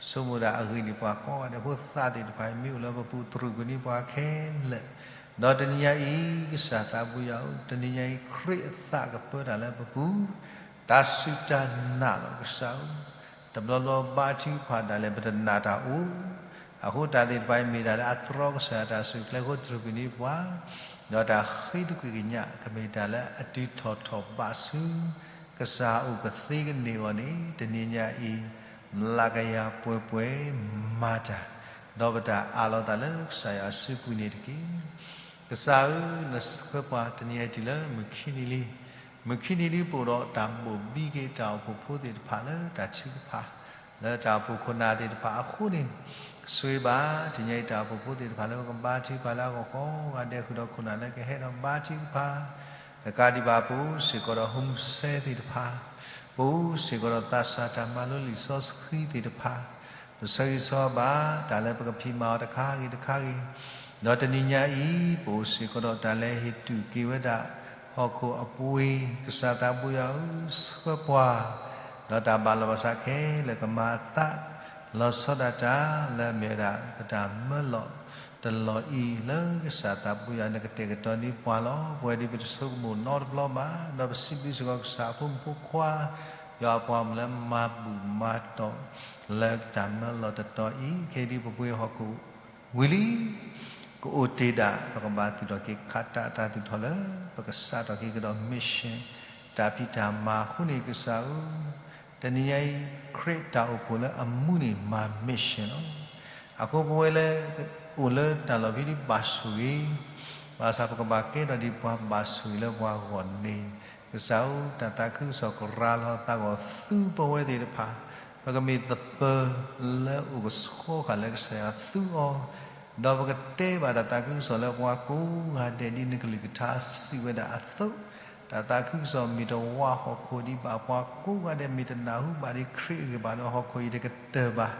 ဆိကမိၣ်ဒၣ်အဂ့ၤန့ၢ်ပှၤကိးဂၤဒဲး, အဃိသးသ့ၣ်တဖၣ်အံၤ မ့ၢ်အိၣ်လၢပပူၤ တြူာ်ကွံာ်န့ၢ်ပှၤခဲလၢာ်, ဒီးတနံၤညါအံၤ ကစၢ်သးဘိယွၤဧၢ, တနံၤညါအံၤ ခရံာ်အသးကပၢတၢ်လၢပပူၤ, တၢ်စူၢ်တၢ်နာ်လီၤကစၢ်ဧၢ, တဘျီဘျီဘါထုကဖၣ်ဒၣ်လဲာ် ပတနာ်တၢ်အိၣ်, အဃိတၢ်သ့ၣ်တဖၣ်အံၤမ့ၢ်တၢ်လၢအတြီကစၢ်ယွၤတၢ်ဆိၣ်ဂ့ၤကျဲအဃိ တြူာ်ကွံာ်န့ၢ်ပှၤ, ဒီးတၢ်ဃ့သကွံာ်ကညး ကမ့ၢ်တၢ်လၢအတုၤထီၣ်ထီၣ်ဘးဆူ ကစၢ်အိၣ်ကသ့ကန့ၢ်အဂီၢ်န့ၣ် တနံၤညါအံၤ မျးကယၤပှဲၤပှဲၤမၤတၢ်, ဒီးပတၢ်အးလီၤသးလၢကစၢ်ယွၤအစုပူၤန့ၣ်တက့ၢ်. ကစၢ်ဧၢ, နဆှၢပှၤတနံၤညါအံၤတုၤလၢမုၢ်ခံနံၤလံ, မုၢ်ခံနံၤလံပအိၣ်ဒီးတၢ်ဘိၣ်ဘံက့ၤတၢ်အိၣ်ဖှိၣ်ဖိသ့ၣ်တဖၣ်လၢတၢ်ထုကဖၣ် လၢတၢ်အိၣ်ဖှိၣ်ခိၣ်နၢ်သ့ၣ်တဖၣ်အဃိန့ၣ်, ဆိၣ်ဂ့ၤဘၣ်တနံၤညါအံၤ တၢ်အိၣ်ဖှိၣ်ဖိသ့ၣ်တဖၣ်လၢပကဘါထုကဖၣ်လၢအဂီၢ်ကိးဂၤဒဲး ဃုာ်ဒီးခိၣ်နၢ်လၢကဟဲဒီးဘါထုကဖၣ်, တကးဒံးဘၣ် ပအိၣ်စ့ၢ်ကီးဒီး ဟိမူစဲသ့ၣ်တဖၣ်, ပအိၣ်စ့ၢ်ကီးဒီးသးစၢ်တၢ်မၤလိလံာ်စီဆှံသ့ၣ်တဖၣ်, ပဆၢဂ့ၤဆၢဝါဘၣ်တၢ်လၢပကဖံးမၤအီၤတခါဂ့ၤတခါဂ့ၤ, ဒီးတနံၤညါအံၤ ပအိၣ်စ့ၢ်ကီးဒီးတၢ်လၢဟ့ၣ်တူၢ်က့ၤဝဲဒၣ် ဟီၣ်ခိၣ်အပှ့ၤ, ကစၢ်သးဘိယွၤဧၢ, ဆှၢပှၤ, ဒီးတၢ်ဘၣ်လီၤဘၣ်စးခဲလၢာ်ကမၤအသး, လီၤဆီဒၣ်တၢ်လၢအမ့ၢ်ဝဲဒၣ် ပတၢ်မၢလီၤတလီၤအံၤ လၢကစၢ်သးဘိယွၤနကတဲာ်ကတီၤန့ၢ်ပှၤလီၤ. ပဝဲဒၣ်ပတဆိကမိၣ်နီတဘျီဘၣ်, ဒီးပစံးဘျုးစ့ၢ်ကီးကစၢ်အဖိမုၣ်ဖိခွါ ယွၤအပှၤမုၣ်လၢမၤဘူၣ်မၤတီၢ် လၢတၢ်မၢလီၤတတီၤအံၤ ခဲဒုးပပှ့ၤဟီၣ်ခိၣ်ဝံၤလံ ကအိၣ်တ့ၢ်ဒၣ် ပကဘၣ်သူၣ်ထီၣ်က့ၤခးတၢ်အတၢ်သူၣ်ထီၣ်လၢ ပကစးထီၣ်က့ၤကဒီး mission တၢ်ဖံးတၢ်မၤအဃိန့ၣ် ကစၢ်ဧၢ, တနံၤညါအံၤ ခရံာ်တၢ်အိၣ်ဖှိၣ်လၢအမူန့ၣ်မၤ mission လီၤ. အဃိပဝဲလၢ အိၣ်လၢတၢ်လီၢ်ဖဲဒုးဘၣ်ဆိၣ်ဂ့ၤ, ဘၣ်ဆၣ်ပကဘၣ်ကဲထီၣ်ဒ်ပှၤဘၣ်ဆိၣ်ဂ့ၤလၢပှၤဂီၢ်န့ၣ်, ကစၢ်ဧၢ တၢ်သးခုကစီၣ်ကရၤလီၤသးဂီၤသူပဝဲသ့ၣ်တဖၣ်, ပကမ့ၢ်သပၢၤလၢအိၣ်ကဆှီဃာ်လၢကစၢ်ယွၤသူအီၤ, ဒီးပကတဲဘၣ်တၢ်သးခုကစီၣ်လၢပှၤကိးဂၤဒဲး ဒ်နကလုၢ်ကထါစံးဝဲဒၣ်အသိး, တၢ်သးခုကစီၣ်မ့ၢ်တဝးဟီၣ်ခိၣ်ဒံးဘၣ် ပှၤကိးဂၤဒဲး မ့ၢ်တနၢ်ဟူဘၣ်ဒ်ခရံာ်အဂ့ၢ်ဘၣ်ဒီး ဟီၣ်ခိၣ်အံၤတကတၢၢ်ဘၣ်.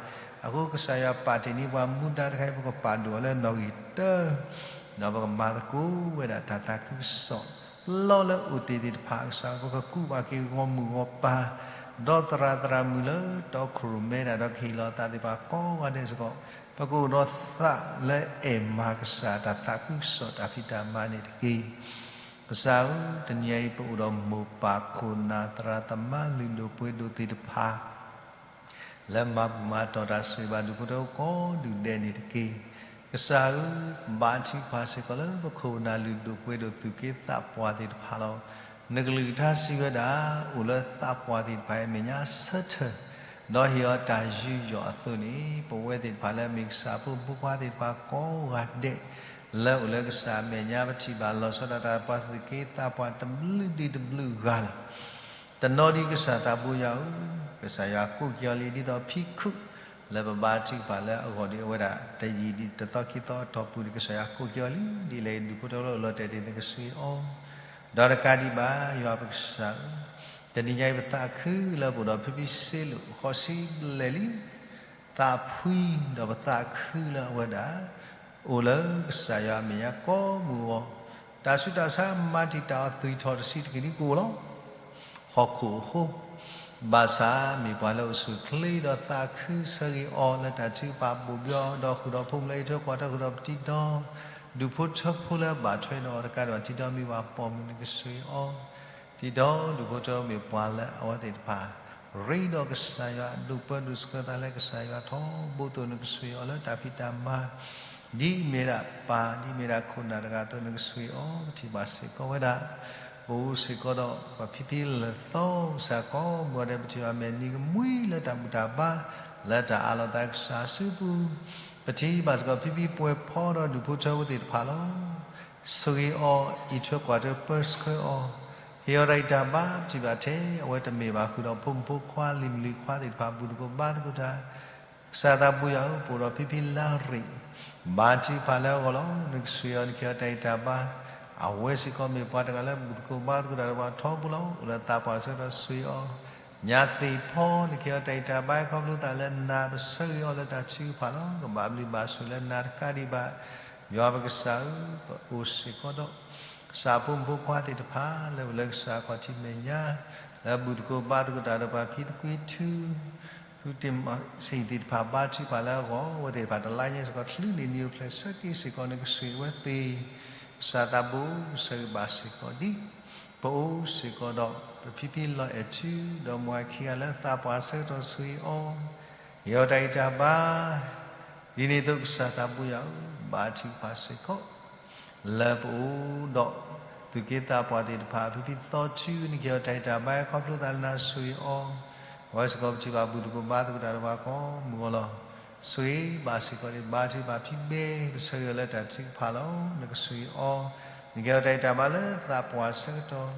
အဃိကစၢ်ယွၤပာ်တ့ၢ်န့ၢ်ပှၤမူဒါတခါအံၤ ပကပာ်ဒိၣ်အီၤလၢနီၣ်ဂံၢ်တၢ, ဒီးပကမၤသကိးဝဲဒၣ်တၢ်သးခုကစီၣ် လီလၢအိၣ်တ့ၢ်သ့ၣ်တဖၣ် ကစၢ် ပကကူးဘၣ်က့ၤဂီၢ်မုၢ်ဂီၢ်ပၤ, ဒီးသရၣ်သရၣ်မုၣ်လၢတီခိၣ်ရိၣ်မဲဒၣ် ဒီးကဟ့ၣ်လီၤသးသ့ၣ်တဖၣ်ကိးဂၤဒဲးစ့ၢ်ကီး, ပကအိၣ်ဒီးသးလၢအဲၣ်မၤကစၢ်တၢ်သးခုကစီၣ်တၢ်ဖံးတၢ်မၤန့ၣ်တက့ၢ်. ကစၢ်ဧၢ, တနံၤအံၤပအိၣ်ဒီးမိၢ်ပၢ်ခိၣ်နၢ်သရၣ်သမါလုၢ်ဒိၣ်ပှ့ၤဒိၣ်သ့ၣ်တဖၣ် လၢမၤဘူၣ်မၤတီၢ်တၢ်ဆိၣ်ဂ့ၤဘၣ်ဒူၣ်ဖိထၢဖိကိးဒူၣ်ဒဲးန့ၣ်တက့ၢ်. ကစၢ်ဧၢ, ဘါထုကဖၣ်စ့ၢ်ကီးလၢပခိၣ်ပနၢ်လုၢ်ဒိၣ်ပှ့ၤဒိၣ်သူၣ်က့သးပှၢ်သ့ၣ်တဖၣ်လီၤ. နကလုၢ်ကထါစံးဝဲဒၣ်, အိၣ်လၢသးပှၢ်သ့ၣ်တဖၣ်အမဲာ်ညါဆၢထၢၣ်, ဒီးဟ့ၣ်အီၤတၢ်ယူးယီၣ်အသိးန့ၣ်, ပဝဲသ့ၣ်တဖၣ်လၢအမ့ၢ်ကစၢ်အဖိမုၣ်ဖိခွါသ့ၣ်တဖၣ်ကိးဂၤဒဲး, လၢအိၣ်လၢကစၢ်အမဲာ်ညါ ပထံၣ်ဘၣ်လီၤဆီဒၣ်တၢ်ပှၤသူၣ်က့သးပှၢ်တဘျုးဒံးတဘျုးဂၤလီၤ. တနီၤဒံးကစၢ်သးဘိယွၤဧၢ, ကစၢ်ယွၤကိးက့ၤအီၤလံ ဒ်သိးဖံခုၣ်, လၢပဘါထုကဖၣ်လၢအဂီၢ်ဒီးအဝဲဒၣ် တယံာ်ဒံးတသီခံသီအတီၢ်ပူၤန့ၣ် ကစၢ်ယွၤကိးက့ၤအီၤလံ, ဒ်လဲၣ်ဒူၣ်ဖိထၢဖိလၢအအိၣ်လီၤတဲာ်န့ၣ် နကဆှၢအီၤ, ဒီးတကးဒံးဘၣ် ယွၤပကစၢ်ဧၢ, တနံၤညါအံၤပသးခုလၢပအိၣ်ဒီးဖံဖံစ့လိာ်ဃိးဆံဘျဲၣ်လံ သးဖှံဒီးပသးခုလၢအဝဲဒၣ် အိၣ်လၢကစၢ်ယွၤအမဲာ်ညါကိးမုၢ်ဂီၢ်, တၢ်ဆူးတၢ်ဆါမၤတံာ်တာ်အီၤ သွံၣ်ထီၣ်တဆံးတက့ၢ်ဒ်ကိၣ်လီၤ. ဟီၣ်ခိၣ်အဃိ, ဘၣ်ဆၣ်မ့ၢ်ပှၤလၢအိၣ်ဆူၣ်ချ့ဒီးသးခုဆၢဂ့ၤအီၤလၢတၢ်ထုကဖၣ်ဘိၣ်ဘံအီၤ ဒီးဃုာ်ဒီးဖိမုၣ်လၢအံးထွဲကွၢ်ထွဲဃုာ်ဒီးပတံၤဒီ, ဒူၣ်ဖိထၢဖိလၢအဘၣ်ထွဲဒီးအီၤတကးဒံးဘၣ် တံၤဒီမ့ၢ်ဘၣ်ပိာ်မုၣ် နကဆှၢအီၤ, တံၤဒီဒူၣ်ဖိထၢဖိမ့ၢ်ပှၤလၢအဝဲသ့ၣ်တဖၣ် ရ့ဒီးကစၢ်ယွၤအဒိၣ်ပၢဒိၣ်ဆှၢသးလၢကစၢ်ယွၤထီဘိအသိး နကဆှၢအီၤလၢတၢ်ဖံးတၢ်မၤ ဒ်အမ့ၢ်ဒၣ်ပၢ် ဒ်အမ့ၢ်ဒၣ်ခိၣ်နၢ်တဂၤအသိး နကဆှၢအီၤ ပထံၣ်ဘၣ်စ့ၢ်ကီးဝဲဒၣ်, ပအိၣ်စ့ၢ်ကီးဒီး ပဖံဖံလၢာ်သီကစၢ်ကိးမုၢ်ဂီၢ်ဒဲး ပထံၣ်ဘၣ်မဲာ်နံၤကမှံလၢတၢ်ဘူၣ်တၢ်ဘါ လၢတၢ်အးလီၤသးကစၢ်အစုပူၤ, ပထံၣ်ဘၣ်စ့ၢ်ကီးဖံဖံပှဲၤဖီဒီးဒူၣ်ဖိထၢဖိသ့ၣ်တဖၣ်လီၤ. ဆိၣ်ဂ့ၤအီၤ အံးထွဲကွၢ်ထွဲပၢဆှၢအီၤ, ဟ့ၣ်အီၤတၢ်အံးတၢ်ဘါ ပထံၣ်ဘၣ်ထဲ အဝဲတမ့ၢ်ဘၣ်ဃုာ်ဒီးဖိမုၣ်ဖိခွါလံၤမုၣ်လံၤခွါသ့ၣ်တဖၣ် ဘူၣ်သကိးဘါသကိးတၢ် ကစၢ်သးဘိယွၤဧၢ ပအိၣ်ဒီးဖံဖံလါရ့ၣ် ဘါထုကဖၣ်လၢအဂီၢ်လီၤ. နကဆှၢအီၤ နကဟ့ၣ်အီၤတၢ်အံးတၢ်ဘါ, အဝဲစ့ၢ်ကီးမ့ၢ်ပှၤတဂၤလၢဘူၣ်သကိးဘါသကိးတၢ်ဒီးပှၤထီဘိလီၤ. အိၣ်လၢသးပှၢ်ဆၢကတီၢ် ဆိၣ်ဂ့ၤအီၤ, ညါသ့ၣ်ဖီ နကဟ့ၣ်အီၤတၢ်အံးတၢ်ဘါ ခီဖျိသးလၢနၤ ပဆၢဂ့ၤအီၤလၢတၢ်ထုကဖၣ်လီၤ. ကဘၣ်ဘျုးဘၣ်ဆိၣ်လၢနၤတကးဒံးဘၣ်, ယွၤပကစၢ်ဧၢ, ပအိၣ်စ့ၢ်ကီးဒီး ကစၢ်ဖိမုၣ်ဖိခွါသ့ၣ်တဖၣ် လၢအိၣ်လၢကစၢ်ခီၣ်ထံးမဲာ်ညါ, လၢဘူၣ်သကိးဘါသကိးတၢ်ဒီးပှၤဖံသကွံထူ, ဖုတ့ၢ်မးဆံၣ်သ့ၣ်တဖၣ် ဘါထုကဖၣ်လၢအဂီၢ် အဝဲသ့ၣ်တဖၣ်တလါညါစ့ၢ်ကီး ချုးန့ၢ်နံၤအိၣ်ဖျဲၣ်ဆၢက့ၤစ့ၢ်ကီး နကဆှၢအဝဲသ့ၣ်, ကစၢ်သးဘိ ပဆၢဂ့ၤဘၣ်စ့ၢ်ကီးဒံး, ပအိၣ်စ့ၢ်ကီးဒီး ပဖံဖံလီၤအဲၣ်ထူ ဒီးမိၢ်အခံဂၤလၢသးပှၢ်ဆၢကတီၢ် ဆိၣ်ဂ့ၤအီၤ, ဟ့ၣ်အီၤတၢ်အံးတၢ်ဘါ ဒ်န့ၣ်အသိး ကစၢ်သးဘိယွၤဧၢ, ဘါထုကဖၣ်စ့ၢ်ကီး လၢပအိၣ်ဒီး သူၣ်က့သးပှၢ်သ့ၣ်တဖၣ် ဖံဖံသီထူ နကဟ့ၣ်အီၤတၢ်အံးတၢ်ဘါ ခီဖျိသးလၢနၤဆိၣ်ဂ့ၤအီၤ, အဝဲစ့ၢ်ကီးပထံၣ်ဘၣ်ဘူၣ်သကိးဘါသကိးတၢ်ဒီးပှၤကိးမုၢ်ဂီၢ်လီၤ. ဆိၣ်ဂ့ၤဘၣ်စ့ၢ်ကီးဒံး ဘါထုကဖၣ်ဖံဘဲ ပဆၢဂ့ၤအီၤလၢတၢ်ထုကဖၣ်လီၤ. နကဆိၣ်ဂ့ၤအီၤ, နကဟ့ၣ်အီၤတၢ်အံးတၢ်ဘါလၢသးပှၢ်ဆၢကတီၢ်,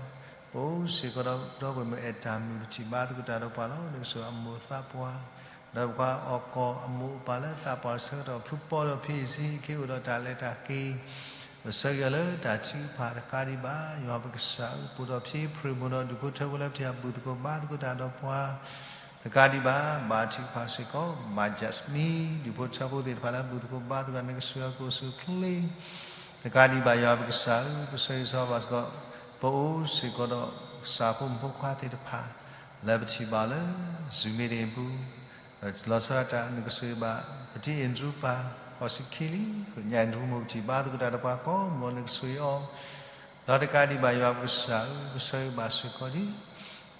ပအိၣ်စ့ၢ်ကီးဒီး ဒီပုၢ်ဝဲၢ်မုၣ်အဲၣ်တၢ်မုၣ် ပထံၣ်ဘါသကိးတၢ်ဒီးပှၤလီၤ. နကဆိၣ်ဂ့ၤအမိၢ်သးပှၢ် ဒီးပှၤအီၣ်ကီၢ်အမိၢ်အပၢ်လၢသးပှၢ်ဆၢကတီၢ် ဖုပီဒီးဖံအံၤဆံး က့ၤအိၣ်ဒီးတၢ်လဲၤတၢ်က့ၤ, ပဆၢဂ့ၤအီၤလၢတၢ်ထုကဖၣ်တကးဒံးဘၣ် ယွၤပကစၢ်ဧၢ, ပအိၣ်ဒီးဖံဖုမုၣ်ဒီးဒူၣ်ဖိထၢဖိလၢ ပထံၣ်ဘၣ်ဘူၣ်သကိးဘါသကိးတၢ်ဒီးပှၤ တကးဒံးဘၣ် ဘါထုကဖၣ်စ့ၢ်ကီး မၤ Jasmine ဒူၣ်ဖိထၢဖိသ့ၣ်တဖၣ်လၢဘူၣ်သကိးဘါသကိးတၢ် နကဆိၣ်ဂ့ၤအီၤကအိၣ်ဆူၣ်အိၣ်ချ့ တကးဒံးဘၣ် ယွၤပကစၢ်ဧၢ, ပဆၢဂ့ၤဆၢဝါဘၣ်စ့ၢ်ကီး ပအိၣ်စ့ၢ်ကီးဒီး ကစၢ်ဖိမုၣ်ဖိခွါသ့ၣ်တဖၣ် လၢပထံၣ်ဘၣ်လၢ Zoom meeting အပူၤ, လီၤဆီဒၣ်တၢ် နကဆိၣ်ဂ့ၤဘၣ် ပတံၤအ့ၣ်ဒြူပၢ် ဃိးဆံခံလံ, ညၣ်အ့ၣ်ဒြူမိၢ် ပထံၣ်ဘါသကိးတၢ်ဒီးပှၤကိးမုၢ်ဂီၢ် နကဆိၣ်ဂ့ၤအီၤ, ဒီးတကးဒံးဘၣ် ယွၤပကစၢ်ဧၢ, ပဆၢဂ့ၤဘၣ်စ့ၢ်ကီး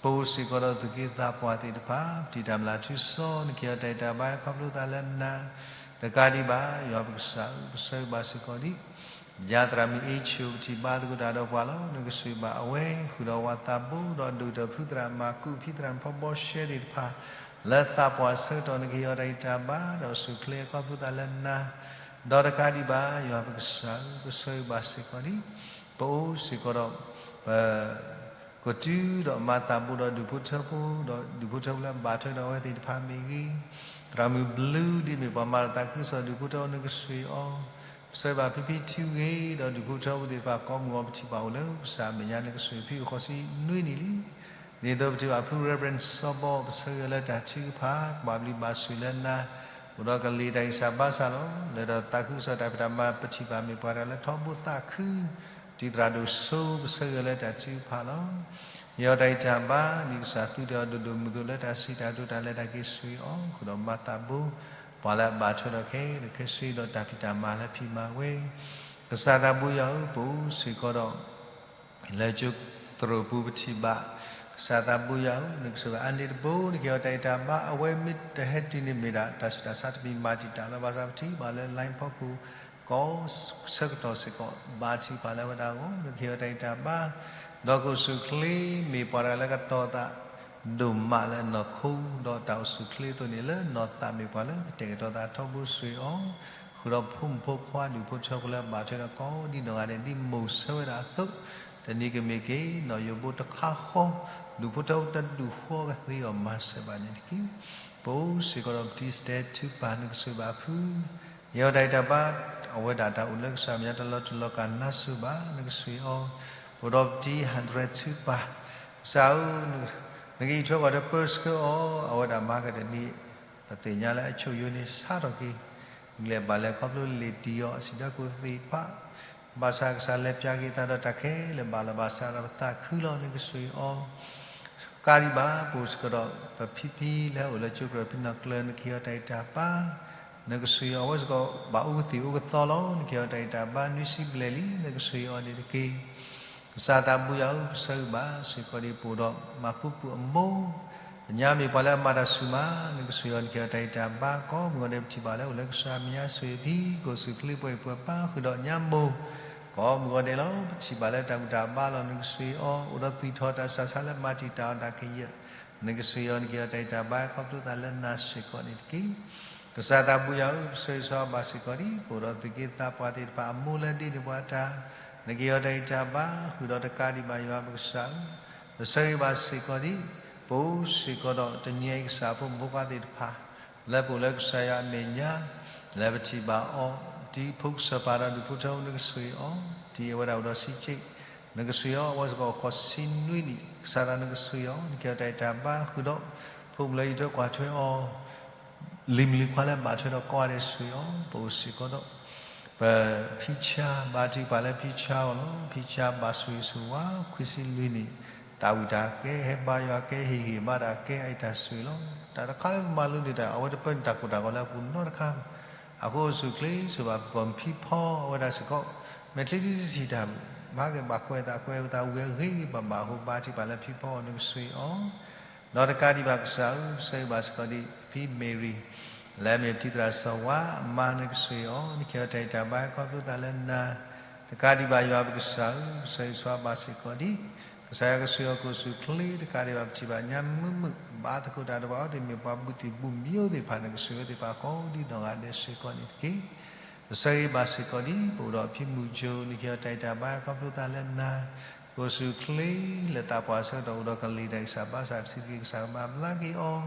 ဒံး ပအိၣ်စ့ၢ်ကီးဒီးသူၣ်က့သးပှၢ်သ့ၣ်တဖၣ် ပထံၣ်တၢ်မျၢ်ထူစီ နကဟ့ၣ်အီၤတၢ်အံၣ်တၢ်ဘါ ခီဖျိသးလၢနၤ, တကးဒံးဘၣ် ယွၤပကစၢ်ဧၢ, ပဆၢဂ့ၤဘၣ်စ့ၢ်ကီးဒံး ယၤသရၣ်မုၣ်အ့ဆိၣ် ပထံၣ်ဘါသကိးတၢ်ဒီးပှၤလီၤ. နကဆိၣ်ဂ့ၤဘၣ်အဝဲ ဃုာ်ဒီးဝၤသးဘိ ဒီးဒိၣ်ကတၢၢ်ဖုသရၣ်မၤကူး ဖံသရၣ်မုၣ်ဖီဘီရှဲသ့ၣ်တဖၣ် လၢသးပှၢ်ဆၢကတီၢ် နကဟ့ၣ်အီၤတၢ်အံၣ်တၢ်ဘါ ဒီးဆူၣ်ချ့ခီဖျိသးလၢနၤ, ဒီးတကးဒံးဘၣ် ယွၤပကစၢ်ဧၢ, ပဆၢဂ့ၤဘၣ်စ့ၢ်ကီးဒံး ပအိၣ်စ့ၢ်ကီးဒီး ပ ကတုၤဒီးမၤသးဘိဒီးဒူၣ်ဖိထၢဖိ, ဒီးဒူၣ်ဖိထၢဖိလၢအဘၣ်ထွဲဒီးအဝဲသ့ၣ်တဖၣ်မ့ၢ်ဂ့ၤ, သရၣ်မုၣ်ဘျုးဒ်မ့ၢ်ပှၤမၤတၢ်သးခုကစီၣ်ဒူၣ်ဖိထၢဖိ နကဆိၣ်ဂ့ၤအီၤ, ပဆၢဂ့ၤဘၣ်ဖံဖံထံဂ့ၤ ဒီးဒူၣ်ဖိထၢဖိသ့ၣ်တဖၣ်ကိးမုၢ်ဂီၤ ပထံၣ်ဘၣ်အိၣ်လၢကစၢ်အမဲာ်ညါ နကဆိၣ်ဂ့ၤဖံအိၣ်ဃိးဆံနွံနံၣ်လံ. ဒ်သိးပထံၣ်ဘၣ်ဖု Reverend စီၤဘီ ပဆၢဂ့ၤအီၤလၢတၢ်ထုကဖၣ် ကဘၣ်ဘျုးဘၣ်ဆိၣ်လၢနၤ, အိၣ်ဒီးကလံၤတၢ်ဂံၢ်စၢ်ဘါစၢ်လီၤ. လၢတၢ်သးခုကစီၣ်တၢ်ဖံးတၢ်မၤ ပထံၣ်ဘၣ်မ့ၢ်ပှၤတဂၤလၢထီဘိသးခု တံၤသရၣ်ဒိၣ်စိ ပဆၢဂ့ၤအီၤလၢတၢ်ထုကဖၣ်လီၤ. ဟ့ၣ်အီၤတၢ်အံၣ်တၢ်ဘါ ဒ်ကစၢ်သူတ့ၢ်အီၤဒိၣ်ဒိၣ်မုၢ်မုၢ်သိး လၢတၢ်စံးတၢ်ကတိၤတၢ်လဲၤတၢ်က့ၤ ဆိၣ်ဂ့ၤအီၤ ဃုာ်ဒီးမၤသးဘိ ပှၤလၢအဘၣ်ထွဲဒီးခဲလၢာ်ခဲဆ့ဒီးတၢ်ဖံးတၢ်မၤလၢဖံးမၤဝဲ ကစၢ်သးဘိယွၤဧၢ, ပအိၣ်စ့ၢ်ကီးဒီး လၢကၠိသရိာ်ပူၤပထံၣ်ဘၣ် ကစၢ်သးဘိယွၤဧၢ, နကဆိၣ်ဂ့ၤအါန့ၢ်တဘိ နကဟ့ၣ်အီၤတၢ်အံၣ်တၢ်ဘါ အဝဲမ့ၢ်တဟဲတုၤန့ၣ်မ့ၢ်ဒၣ် တၢ်ဆူးတၢ်ဆါတမံၤမၤတံာ်တာ်လၢ ဘၣ်ဆၣ်ပထံၣ်ဘၣ်လၢ line ဖီခိၣ် ကိးဆၢကတီၢ်စ့ၢ်ကီး ဘါထုကဖၣ်လၢအဝဲဒၣ်အဂီၢ် နကဟ့ၣ်အီၤတၢ်အံၣ်တၢ်ဘါ, ဒီးကအိၣ်ဆူၣ်ချ့မ့ၢ်ပှၤတဂၤလၢကတီၤသး ဒိၣ်မးလၢအနီၢ်ခိ ဒီးတၢ်အိၣ်ဆူၣ်ချ့အသိးန့ၣ် လၢနီၢ်သးမ့ၢ်ပှၤလၢကတဲာ်ကတီၤသးထီဘိ ဆိၣ်ဂ့ၤအီၤ, ဃုာ်ဒီးဖိမုၣ်ဖိခွါဒူၣ်ဖိထၢဖိလၢအဘၣ်ထွဲဒီးကိးဒ်နီၢ်ဂၤဒဲး ဒ်မိၢ်ဆၢဝဲဒၣ်အသိး, တနံၤကမ့ၢ်က့ၤ နီၢ်ယိၤဘိတခါဃီ, ဒူၣ်ဖိထၢဖိတဒူၣ်ဃီကသ့အီၤ မၤစၢၤဘၣ်န့ၣ်တက့ၢ်. ပအိၣ်စ့ၢ်ကီးဒီးပတံၤစတဲထူပၢ် နကဆိၣ်ဂ့ၤဘၣ်ဖု ယဲအတၢ်အံၣ်တၢ်ဘါ အဝဲဒၣ်တၢ်အိၣ်လၢကစၢ်မဲာ်ညါ တၢ်လီၤတူာ်လီၤကာ်နါစိၤဘၣ် နကဆိၣ်ဂ့ၤအီၤ, ပအိၣ်ဒီးပတံၤဟၣ်ဒြဲထူပၢ်, ကစၢ်ဧၢ, နကအံးထွဲကွၢ်ထွဲပၢဆှၢအီၤ, အဝဲဒၣ်မၤကတၢၢ်န့ၣ် ပသ့ၣ်ညါလၢအဆိၣ်ယိၤန့ၣ် ဆါထီၣ်က့ၤ, ဂံၢ်လဲၤဘါလဲၤခီဖျိလ့ၣ်တံၢ်အီၤ အစံၣ်ဒီးကိၣ်သ့ၣ်တဖၣ်, ဘၣ်ဆၣ်ကစၢ်လဲၤပၠးက့ၤအသးဒီးတၢ်ခဲလၢာ်ဘၣ်လီၤ ဘၣ်ဆၣ်ဒီးပသးခုလီၤ နကဆိၣ်ဂ့ၤအီၤ တကးဒံးဘၣ် ပအိၣ်စ့ၢ်ကီးဒီး ပဖံဖံလၢအအိၣ်လၢကၠိကရၢၢ်ဖံနီၢ်ကျၢၤ နကဟ့ၣ်အီၤတၢ်အံၣ်တၢ်ဘါ, နကဆိၣ်ဂ့ၤအီၤ အဝဲစ့ၢ်ကီး ဘၣ်အိၣ်ကသ့ၣ်အိၣ်ကသီလီၤ နကဟ့ၣ်အီၤတၢ်အံၣ်တၢ်ဘါ နွံဆံဘျဲၣ်လံ နကဆိၣ်ဂ့ၤအီၤန့ၣ်တက့ၢ်. ကစၢ်သးဘိယွၤဧၢ, ပဆၢဂ့ၤဘၣ်စ့ၢ်ကီးဒံး ပအိၣ်ဒီးမၤပူၤပူၤအမိၢ်, ညါမ့ၢ်ပှၤလၢအမၤတၢ်ဆူၣ်မး နကဆိၣ်ဂ့ၤအီၤ နကဟ့ၣ်အီၤတၢ်အံၣ်တၢ်ဘါ ကိးမုၢ်ဂီၤဒဲး ပထံၣ်ဘၣ်လၢအိၣ်လၢကစၢ်မဲာ်ညါ ဆိၣ်ဂ့ၤဖံ ကအိၣ်ဆူၣ်ချ့ပှဲၤပှဲၤပၢ် ဃုာ်ဒီးညါမိၢ် ကိးမုၢ်ဂီၤဒဲးလီၤ ပထံၣ်ဘၣ်လၢတၢ်ဘူၣ်တၢ်ဘါလီၤ နကဆိၣ်ဂ့ၤအီၤ အိၣ်ဒီးသွံၣ်ထီၣ်တၢ်ဆးဆါလၢမၤတံာ်တာ်အီၤတၢ်ကယၢၢ် နကဆိၣ်ဂ့ၤအီၤ နကဟ့ၣ်အီၤတၢ်အံၣ်တၢ်ဘါ ခီဖျိသးလၢနၤစ့ၢ်ကီးန့ၣ်တက့ၢ်. ကစၢ်သးဘိယွၤဧၢ, ပဆၢဂ့ၤဆၢဝါဘၣ်စ့ၢ်ကီးဒံး ပအိၣ်ဒီးသူၣ်က့သးပှၢ်သ့ၣ်တဖၣ်အမိၢ်လၢဒ့န့ၢ်ပှၤတၢ်, နကဟ့ၣ်အီၤတၢ်အံၣ်တၢ်ဘါ ဃုာ်ဒီးတကးဒံးဘၣ်ယွၤပကစၢ်ဧၢ, ပဆၢဂ့ၤဘၣ်စ့ၢ်ကီးဒံး ပအိၣ်စ့ၢ်ကီးဒီးတနံၤအံၤကစၢ်ဖိမုၣ်ဖိခွါသ့ၣ်တဖၣ် လၢပအိၣ်လၢကစၢ်ယွၤအမဲာ်ညါ လၢပထံၣ်ဘၣ်အီၤ တံၤဖိကစၢၢ်ပၢ်ဒီးဒူၣ်ဖိထၢဖိ နကဆိၣ်ဂ့ၤအီၤ တံၤအဝဲဒၣ်အိၣ်ဒီးဆံးက့ နကဆိၣ်ဂ့ၤအီၤ အဝဲစ့ၢ်ကီးဃိးဆံနွံနံၣ် ကစၢ်သးနကဆိၣ်ဂ့ၤအီၤ နကဟ့ၣ်အီၤတၢ်အံၣ်တၢ်ဘါ ဃုာ်ဒီး ဖိမုၣ်လၢအံးထွဲကွၢ်ထွဲအီၤ လံၤမုၣ်လံၤခွါလၢဘၣ်ထွဲဒီးကိးဂၤဒဲးဆိၣ်ဂ့ၤအီၤ ပအိၣ်စ့ၢ်ကီးဒီး ပဖံဆါ ဘါထုကဖၣ်လၢဖံဆါအဂီၢ်လီၤ. ဖံဆါဘၣ်ဆိၣ်ဂ့ၤဆိၣ်ဝါ ခွံဆံလွံၢ်နံၣ် သးဝံၣ်တၢ်ကဲ ဟဲဘါယွၤကဲ ဟ့ၣ်ဂံၢ်ဘါတၢ်ကဲ အအံၤတၢ်ဆိၣ်ဂ့ၤလီၤ. တၢ်တခါလၢပမၤလိန့ၢ်တၢ် အဝဲတပၢန့ၢ်တၢ်ကိၢ်တၢ်ဂီၤလၢအပူၤနီတခါ အဃိအိၣ်ဆူၣ်ချ့ဆိၣ်ဂ့ၤဘၣ်ပှၤဖံဖီအဝဲဒၣ်စ့ၢ်ကီး မဲာ်ချံဒ်တထံၣ်တၢ် မၤက့ၤဘၣ်ကွဲးသးကွဲးသးဝံၤအဂ့ၤဂ့ၤဘၣ်ဘၣ်အဃိ ဘါထုကဖၣ်လၢဖံဖီအီၤ နကဆိၣ်ဂ့ၤအီၤ ဒီးတကးဒံးဘၣ်ကစၢ်ဧၢ ပဆၢဂ့ၤဘၣ်စ့ၢ်ကီးဒံး ဖံမ့ၤရံၤ လၢအမ့ၢ်ပတံၤသရၣ်စီၤဝါအမါ နကဆိၣ်ဂ့ၤအီၤ နကဟ့ၣ်အီၤတၢ်အံၣ်တၢ်ဘါ ခီဖျိသးလၢနၤ တကးဒံးဘၣ်ယွၤပကစၢ်ဧၢ ပဆၢဂ့ၤဆၢဝါဘၣ်စ့ၢ်ကီးဒံး ကစၢ်ယွၤကဆိၣ်ဂ့ၤအီၤကအိၣ်ဆူၣ်ချ့ တကးဒံးဘၣ်ပထံၣ်ဘၣ်ညါမုာ်မုာ် ဘါသကိးတၢ်ဒီးပှၤအဝဲသ့ၣ်မ့ၢ်ပှၤဘူးတံၢ်ဘူးမံၤသ့ၣ်တဖၣ် နကဆိၣ်ဂ့ၤအဝဲသ့ၣ်တဖၣ်ကိးဒ်နီၢ်ဂၤဒဲးစ့ၢ်ကီးန့ၣ်တက့ၢ်. ပဆၢဂ့ၤဘၣ်စ့ၢ်ကီးဒံး ပအိၣ်ဒီးဖံမုၢ်ကၠိ နကဟ့ၣ်အီၤတၢ်အံၣ်တၢ်ဘါ ခီဖျိသးလၢနၤ ကအိၣ်ဆူၣ်ချ့လၢသးပှၢ်ဆၢကတီၢ် အိၣ်ဒီးကလံၤတၢ်ဂံၢ်စၢ်ဘါစၢ် တဆံးက့ၤကစၢ်ကမၤဘျါက့ၤအီၤ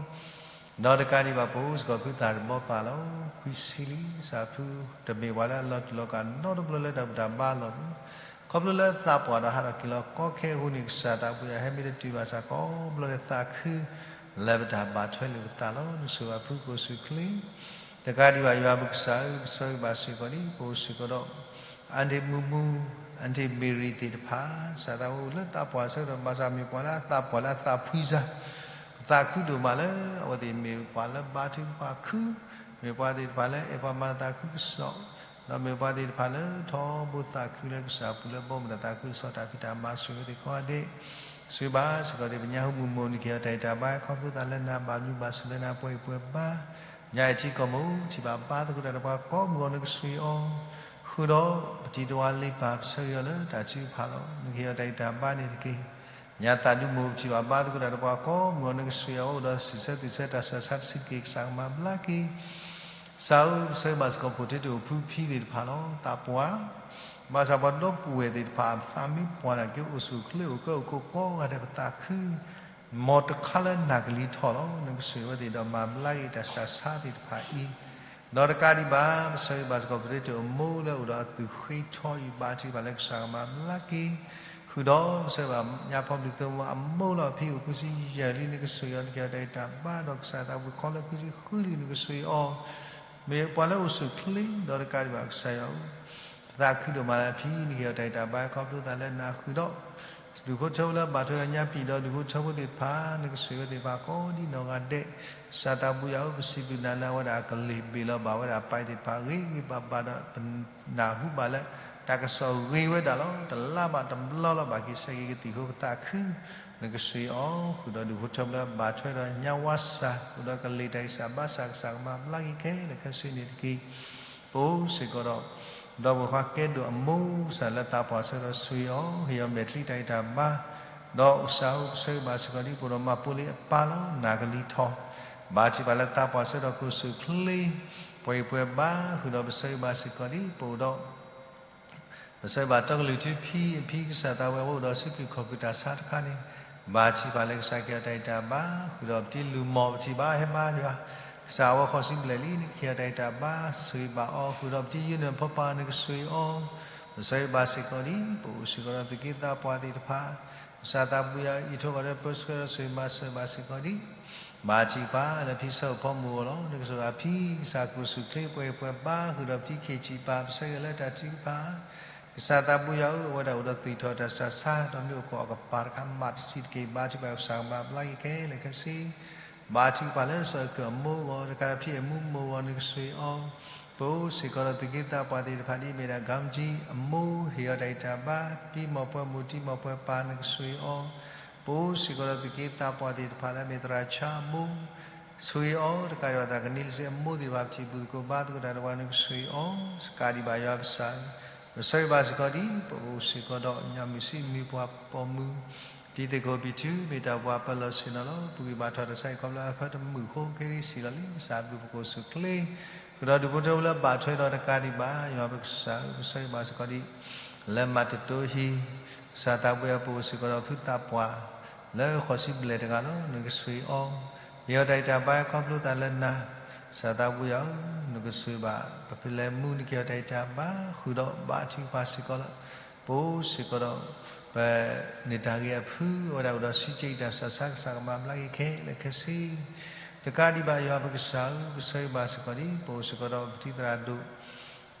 ဒီးတကးဒံးဘၣ် ပအိၣ်စ့ၢ်ကီးဖုသၣ်တဘီပၢ်လီၤ. ခွံဆံလံ ကစၢ်ဖုတမ့ၢ်ပှၤလၢအလီၤတူၢ်လီၤကာ်နီတဘျီလၢတၢ်ဘူၣ်တၢ်ဘါလီၤ. ခီဖျိလၢသးပှၢ်ဒီးဟးထီၣ်က့ၤလီၤကီခဲအဃိန့ၣ် ကစၢ်သးပှၢ်ယွၤဟဲမ့ၢ်တတုၤဘၣ်ဆၣ် ကိးဘျီလၢသးခု လၢပတၢ်ဘၣ်ထွဲလိာ်ပသးလီၤ. နဆိၣ်ဂ့ၤဘၣ်ဖုကအိၣ်ဆူၣ်ချ့ တကးဒံးဘၣ်ယွၤပကစၢ်ဧၢ ပဆၢဂ့ၤဘၣ်စ့ၢ်ကီးဒံး ပအိၣ်စ့ၢ်ကီးဒီး အၣ်ထံၣ်မူမူ အၣ်ထံၣ်မ့ၤရံၤသ့ၣ်တဖၣ် ကစၢ်သးအိၣ်လၢသးပှၢ်ဆၢကတီၢ် ဘၣ်ဆၣ်မ့ၢ်ပှၤလၢအသးပှၢ်လၢအသးဖှံစၢ် ပသးခုဒိၣ်မးလၢ အဝဲသ့ၣ်မ့ၢ်ပှၤလၢဘါထုကဖၣ်ခု မ့ၢ်ပှၤသ့ၣ်တဖၣ်လၢအဲၣ်ပှၤမၤတၢ်သးခုကစီၣ် ဒီးမ့ၢ်ပှၤသ့ၣ်တဖၣ်လၢထီဘိသးခုလၢကစၢ်ပူၤလၢဘီမုၢ်တၢ်သးခုကစီၣ်တၢ်ဖံးတၢ်မၤဆိၣ်ဂ့ၤအဝဲသ့ၣ်ကိးဂၤဒဲး ဆိၣ်ဂ့ၤဘၣ်စ့ၢ်ကီးဒ်ပညၣ်ဟူမုၢ်မိၢ် နကဟ့ၣ်အီၤတၢ်ဂံၢ်တၢ်ဘါ ခီဖျိသးလၢနၤ ဘၣ်ဘျုးဘၣ်ဆိၣ်လၢနၤ ပှဲၤဂံၢ်ပှဲၤဘါ, ညါအံၤထံကီၢ်မုၢ် ထံၣ်ဘၣ်ဘါသကိးတၢ်ဒီးပှၤကိးမုၢ်ဂီၤ နကဆိၣ်ဂ့ၤအီၤ, ဃုာ်ဒီးပတံၤတဝါလ့ပၢ် ပဆၢဂ့ၤအီၤလၢတၢ်ထုကဖၣ်လီၤ. နကဟ့ၣ်အီၤတၢ်ဂံၢ်တၢ်ဘါန့ၣ်တက့ၢ်. ညါသးဒူမုၢ် ပထံၣ်ဘၣ်ဘါသကိးတၢ်ဒီးပှၤကိးမုၢ်ဂီၤ နကဆိၣ်ဂ့ၤအီၤ အိၣ်ဒီးစံးဆၢသုးဆၢတၢ်ဆၢဆါတဆံးတက့ၢ် ကစၢ်ကမၤဘျါက့ၤ ကစၢ်ဧၢ, ပဆၢဂ့ၤဘၣ်စ့ၢ်ကီး ဖိထ့တအိၣ်ဖုဖံသ့ၣ်တဖၣ်လီၤ. သးပှၢ်, ဘၣ်ဆၣ်ပှၤဒီပုၢ်ဝဲၢ်သ့ၣ်တဖၣ် အသးမ့ၢ်ပှၢ်နာ်က့ အိၣ်ဆူၣ်အိၣ်ချ့အိၣ်ကၢအိၣ်ခိးကိးဂၤဒဲး ပသးခု မ်တခါလၢနၢ်ကလံၤထီၣ်လီၤ. နကဆိၣ်ဂ့ၤဝဲသ့ၣ်ဒီးမၤဘျါက့ၤတၢ်ဆူးတၢ်ဆါသ့ၣ်တဖၣ်အံၤ, ဒီးတကးဒံးဘၣ် ပဆၢဂ့ၤဘၣ်စ့ၢ်ကီး ဖိထ့တအိၣ်မိၢ်လၢအိၣ်ဒီးအသူၣ်ဃ့ထီအံၤ ဘၣ်ထံၣ်ဘၣ်လၢကစၢ်ကမၤဘျါက့ၤ, ဃုာ်ဒီးပဆၢဂ့ၤဘၣ်ညါဖီဘျုးသဝီအမိၢ်လီၤ ဖံအိၣ်ခွံဆံယဲၢ်လံ နကဆိၣ်ဂ့ၤအီၤ နကဟ့ၣ်အီၤတၢ်ဂံၢ်တၢ်ဘါ ဒီးကစၢ်သးဝံၣ်ခီလၢခွံဆံဃုလံ နကဆိၣ်ဂ့ၤအီၤ မ့ၢ်ပှၤလၢအိၣ်ဆူၣ်အိၣ်ချ့ ဒီးတကးဒံးဘၣ်ကစၢ်ယွၤဧၢ ပသးခုဒိၣ်မးလၢအဖံ နကဟ့ၣ်အီၤတၢ်ဂံၢ်တၢ်ဘါ ခီဖျိသးလၢနၤဃုာ်ဒီး ဒူၣ်ဖိထၢဖိလၢအဘၣ်ထွဲဒီးညါပံာ်ဒီး ဒူၣ်ဖိထၢဖိသ့ၣ်တဖၣ် နကဆိၣ်ဂ့ၤဝဲသ့ၣ်တဖၣ်ကိးဒ်နီၢ်ဂၤဒဲး, ကစၢ်သးဘိယွၤဧၢ ပစံးဘျုးနၤလၢအဝဲဒၣ်ကလ့ၢ်ဘ့ၣ်လီၤဘၣ်ဝဲဒၣ်ပၢ်သ့ၣ်တဖၣ်ဂ့ၤဂ့ၤဘၣ်ဘၣ်ဒီး ပနၢ်ဟူဘၣ်လၢ တၢ်ကစီၣ်ဂ့ၤဝဲဒၣ်လီၤ. တလါဘၣ်တဘျီလီၤ ဘၣ်က့ၤဆဲးက့ၤကသံၣ်ဖိ ပသးခု နကဆိၣ်ဂ့ၤအီၤ ဃုာ်ဒီးဒူၣ်ဖိထၢဖိလၢအဘၣ်ထွဲဒီးညါဝါစၢ် အိၣ်ဒီးကလ့ၢ်တၢ်ဂံၢ်စၢ်ဘါစၢ် ကစၢ်ကမၤဘျါက့ၤခဲလၢာ်ခဲဆ့န့ၣ်တက့ၢ်. ပအိၣ်စ့ၢ်ကီးဒီး ဒီပုၢ်ဝဲၢ်ခွါကဲဒိၣ်အမိၢ် ကစၢ်လၢသးပှၢ်ဆၢကတီၢ်ဆိၣ်ဂ့ၤအီၤ ဟ့ၣ်အီၤမဲာ်ချံတၢ်ဂံၢ်တၢ်ဘါ, ဒီးကစၢ်ဧၢ ပဆၢဂ့ၤဘၣ်စ့ၢ်ကီးဒ် ပအိၣ်ဒီးမၤပိာ်လံအပၢ်လီၤ နၢ်ကလံၤထီၣ်, ဘၣ်ထံၣ်ဘၣ်လၢသးပှၢ်ဆၢကတီၢ် ကအိၣ်ဆူၣ်အိၣ်ချ့ ပှဲၤဂံၢ်ပှဲၤဘါ ဃုာ်ဒီးပဆၢဂ့ၤဘၣ်စ့ၢ်ကီးဒ် ပအိၣ်ဒီး ပဆၢဂ့ၤဘၣ်တီကလုာ်ထူဖံအဖံ ကစၢ်သးဝံၣ်အဝဲအိၣ်ဒီးစုကဝဲၤခီၣ်ကၢၢ်တၢ်ဆါတခါန့ၣ်, ဘၣ်ထံၣ်ဘၣ်လၢကစၢ်ကဟ့ၣ်အီၤတၢ်ဂံၢ်တၢ်ဘါ, ဃုာ်ဒီးပတံၤလုၢ်မီၢ် ပထံၣ်ဘၣ်ဟဲဘါယွၤ, ကစၢ်အဝဲဃီၤစံဘျဲၣ်လံ နကဟ့ၣ်အီၤတၢ်ဂံၢ်တၢ်ဘါ ဆိၣ်ဂ့ၤဘၣ်အီၤ ဃုာ်ဒီးပတံၤယုၢ်နုၢ်ဖီပာ် နကဆိၣ်ဂ့ၤအီၤ, ပဆၢဂ့ၤဘၣ်စ့ၢ်ကီးဒ် ပအိၣ်စ့ၢ်ကီးဒီးသူၣ်က့သးပှၢ်သ့ၣ်တဖၣ် ကစၢ်သးဘိယွၤ အံးထွဲကွၢ်ထွဲပၢဆှၢဒီးဆိၣ်ဂ့ၤမၤစၢၤဘၣ်စ့ၢ်ကီးဒ် ဘၣ်ထံၣ်ပၢ်လၢဖံဆၢအိၣ်ဖီမုၢ်အဂီၢ်လီၤ. နကဆိၣ်ဂ့ၤအဖံ ကစၢ်ကအိၣ်ဆူၣ်အိၣ်ချ့ ပှဲၤဂံၢ်ပှဲၤဘါ ဃုာ်ဒီးပတံၤခ့ၣ်ထံးပၢ် ပဆၢဂ့ၤလၢတၢ်ထုကဖၣ် ကစၢ်သးဘိယွၤဧၢ အဝဲဒၣ်အိၣ်ဒီးသွံၣ်ထီၣ်တၢ်ဆူးတၢ်ဆါ ဒီးမ့ၢ်အိၣ်ကီးအကပၤတခါ မၤတဆံးတက့ၢ် ဘၣ်ထံၣ်ပၢ်ကစၢ်ကမၤဘျါက့ၤခဲလၢာ်ခဲဆ့ ဘၣ်ထံၣ်ပၢ်လၢစီၤအၢခိၣ်အမိၢ်အဂီၢ် တကးဒီးဖံအဲၣ်မူမိၢ်အဂီၢ် နကဆိၣ်ဂ့ၤအီၤ, ပအိၣ်စ့ၢ်ကီးဒီးသူၣ်က့သးပှၢ်သ့ၣ်တဖၣ်ဒ်မ့ၢ်ဒၣ် ကၣ်ကၠံ အမိၢ် ဟ့ၣ်အီၤတၢ်ဂံၢ်တၢ်ဘါ ပံၤမီၢ်ပှၢ်မိၢ် တံၤမီၢ်ပှၢ်ပၢ် နကဆိၣ်ဂ့ၤအီၤ, ပအိၣ်စ့ၢ်ကီးဒီးသူၣ်က့သးပှၢ်သ့ၣ်တဖၣ်လၢအမ့ၢ်သရၣ်ဆါအမိၢ် ဆိၣ်ဂ့ၤအီၤ တကးဒံးဘၣ်သရၣ်ကန့လစ့အမိၢ်သ့ၣ်တဖၣ် ပထံၣ်ဘူၣ်သကိးဘါသကိးတၢ်ဒီးပှၤ နကဆိၣ်ဂ့ၤအီၤ တကးဒံးဘၣ်ယွၤကစၢ် ပဆၢဂ့ၤဘၣ်စ့ၢ်ကီးဒ် ပအိၣ်စ့ၢ်ကီးဒီးညၣ်မုၢ်ဆံးမုၢ်ပှၢ်ပိာ်မုၢ် တံၤသကိးပံၤထူ မ့ၢ်တၢ်ပှၤပၢၤလီၢ်ဆ့ၣ်နီၤလီၤ. ပဂံၢ်ဘါထီၣ်တၢ်ဆါဟံၣ်ခီဖျိအဖၢတမုာ်အဃိ ခဲကနံၣ်အံၤစံၣ်လီၤလံ ကစၢ်ဘျုးပကအိၣ်ဆူၣ်အိၣ်ချ့ ဃုာ်ဒီးဒူၣ်ဖိထၢဖိလၢအဘၣ်ထွဲဒီးတကးဒံးဘၣ် ယွၤပကစၢ်ဧၢ ပဆၢဂ့ၤဘၣ်စ့ၢ်ကီးဒ် လၢမၤတတိဟံၣ် ကစၢ်သးဘိယွၤ ပအိၣ်စ့ၢ်ကီးဒီးဖုသးပှၢ် လၢဃီၤစံဘျဲၣ်တဂၤလီၤ. နကဆိၣ်ဂ့ၤအီၤ ဟ့ၣ်အီၤတၢ်ဂံၢ်တၢ်ဘါခီဖျိသးလၢနၤ ကစၢ်သးဘိယွၤဧၢ နကဆိၣ်ဂ့ၤဘၣ် ပဖဲလဲၣ်မူ နကဟ့ၣ်အီၤတၢ်ဂံၢ်တၢ်ဘါ ဃုာ်ဒီးဘၣ်ထံၣ်ပၢ်စ့ၢ်ကီးလၢ ပအိၣ်စ့ၢ်ကီးဒီး ပန့ၢ်တၢ်ဂ့ၤအဖု အဝဲဒၣ်အိၣ်ဒီးစုကဲးတၢ်ဆူးတၢ်ဆါ ကစၢ်ကမၤဘျါက့ၤခဲလၢာ်ခဲဆ့ တကးဒံးဘၣ်ယွၤပကစၢ်ဧၢ ပဆၢဂ့ၤဘၣ်စ့ၢ်ကီးဒ် ပအိၣ်စ့ၢ်ကီးဒီးပတံၤသရၣ်ဒိၣ်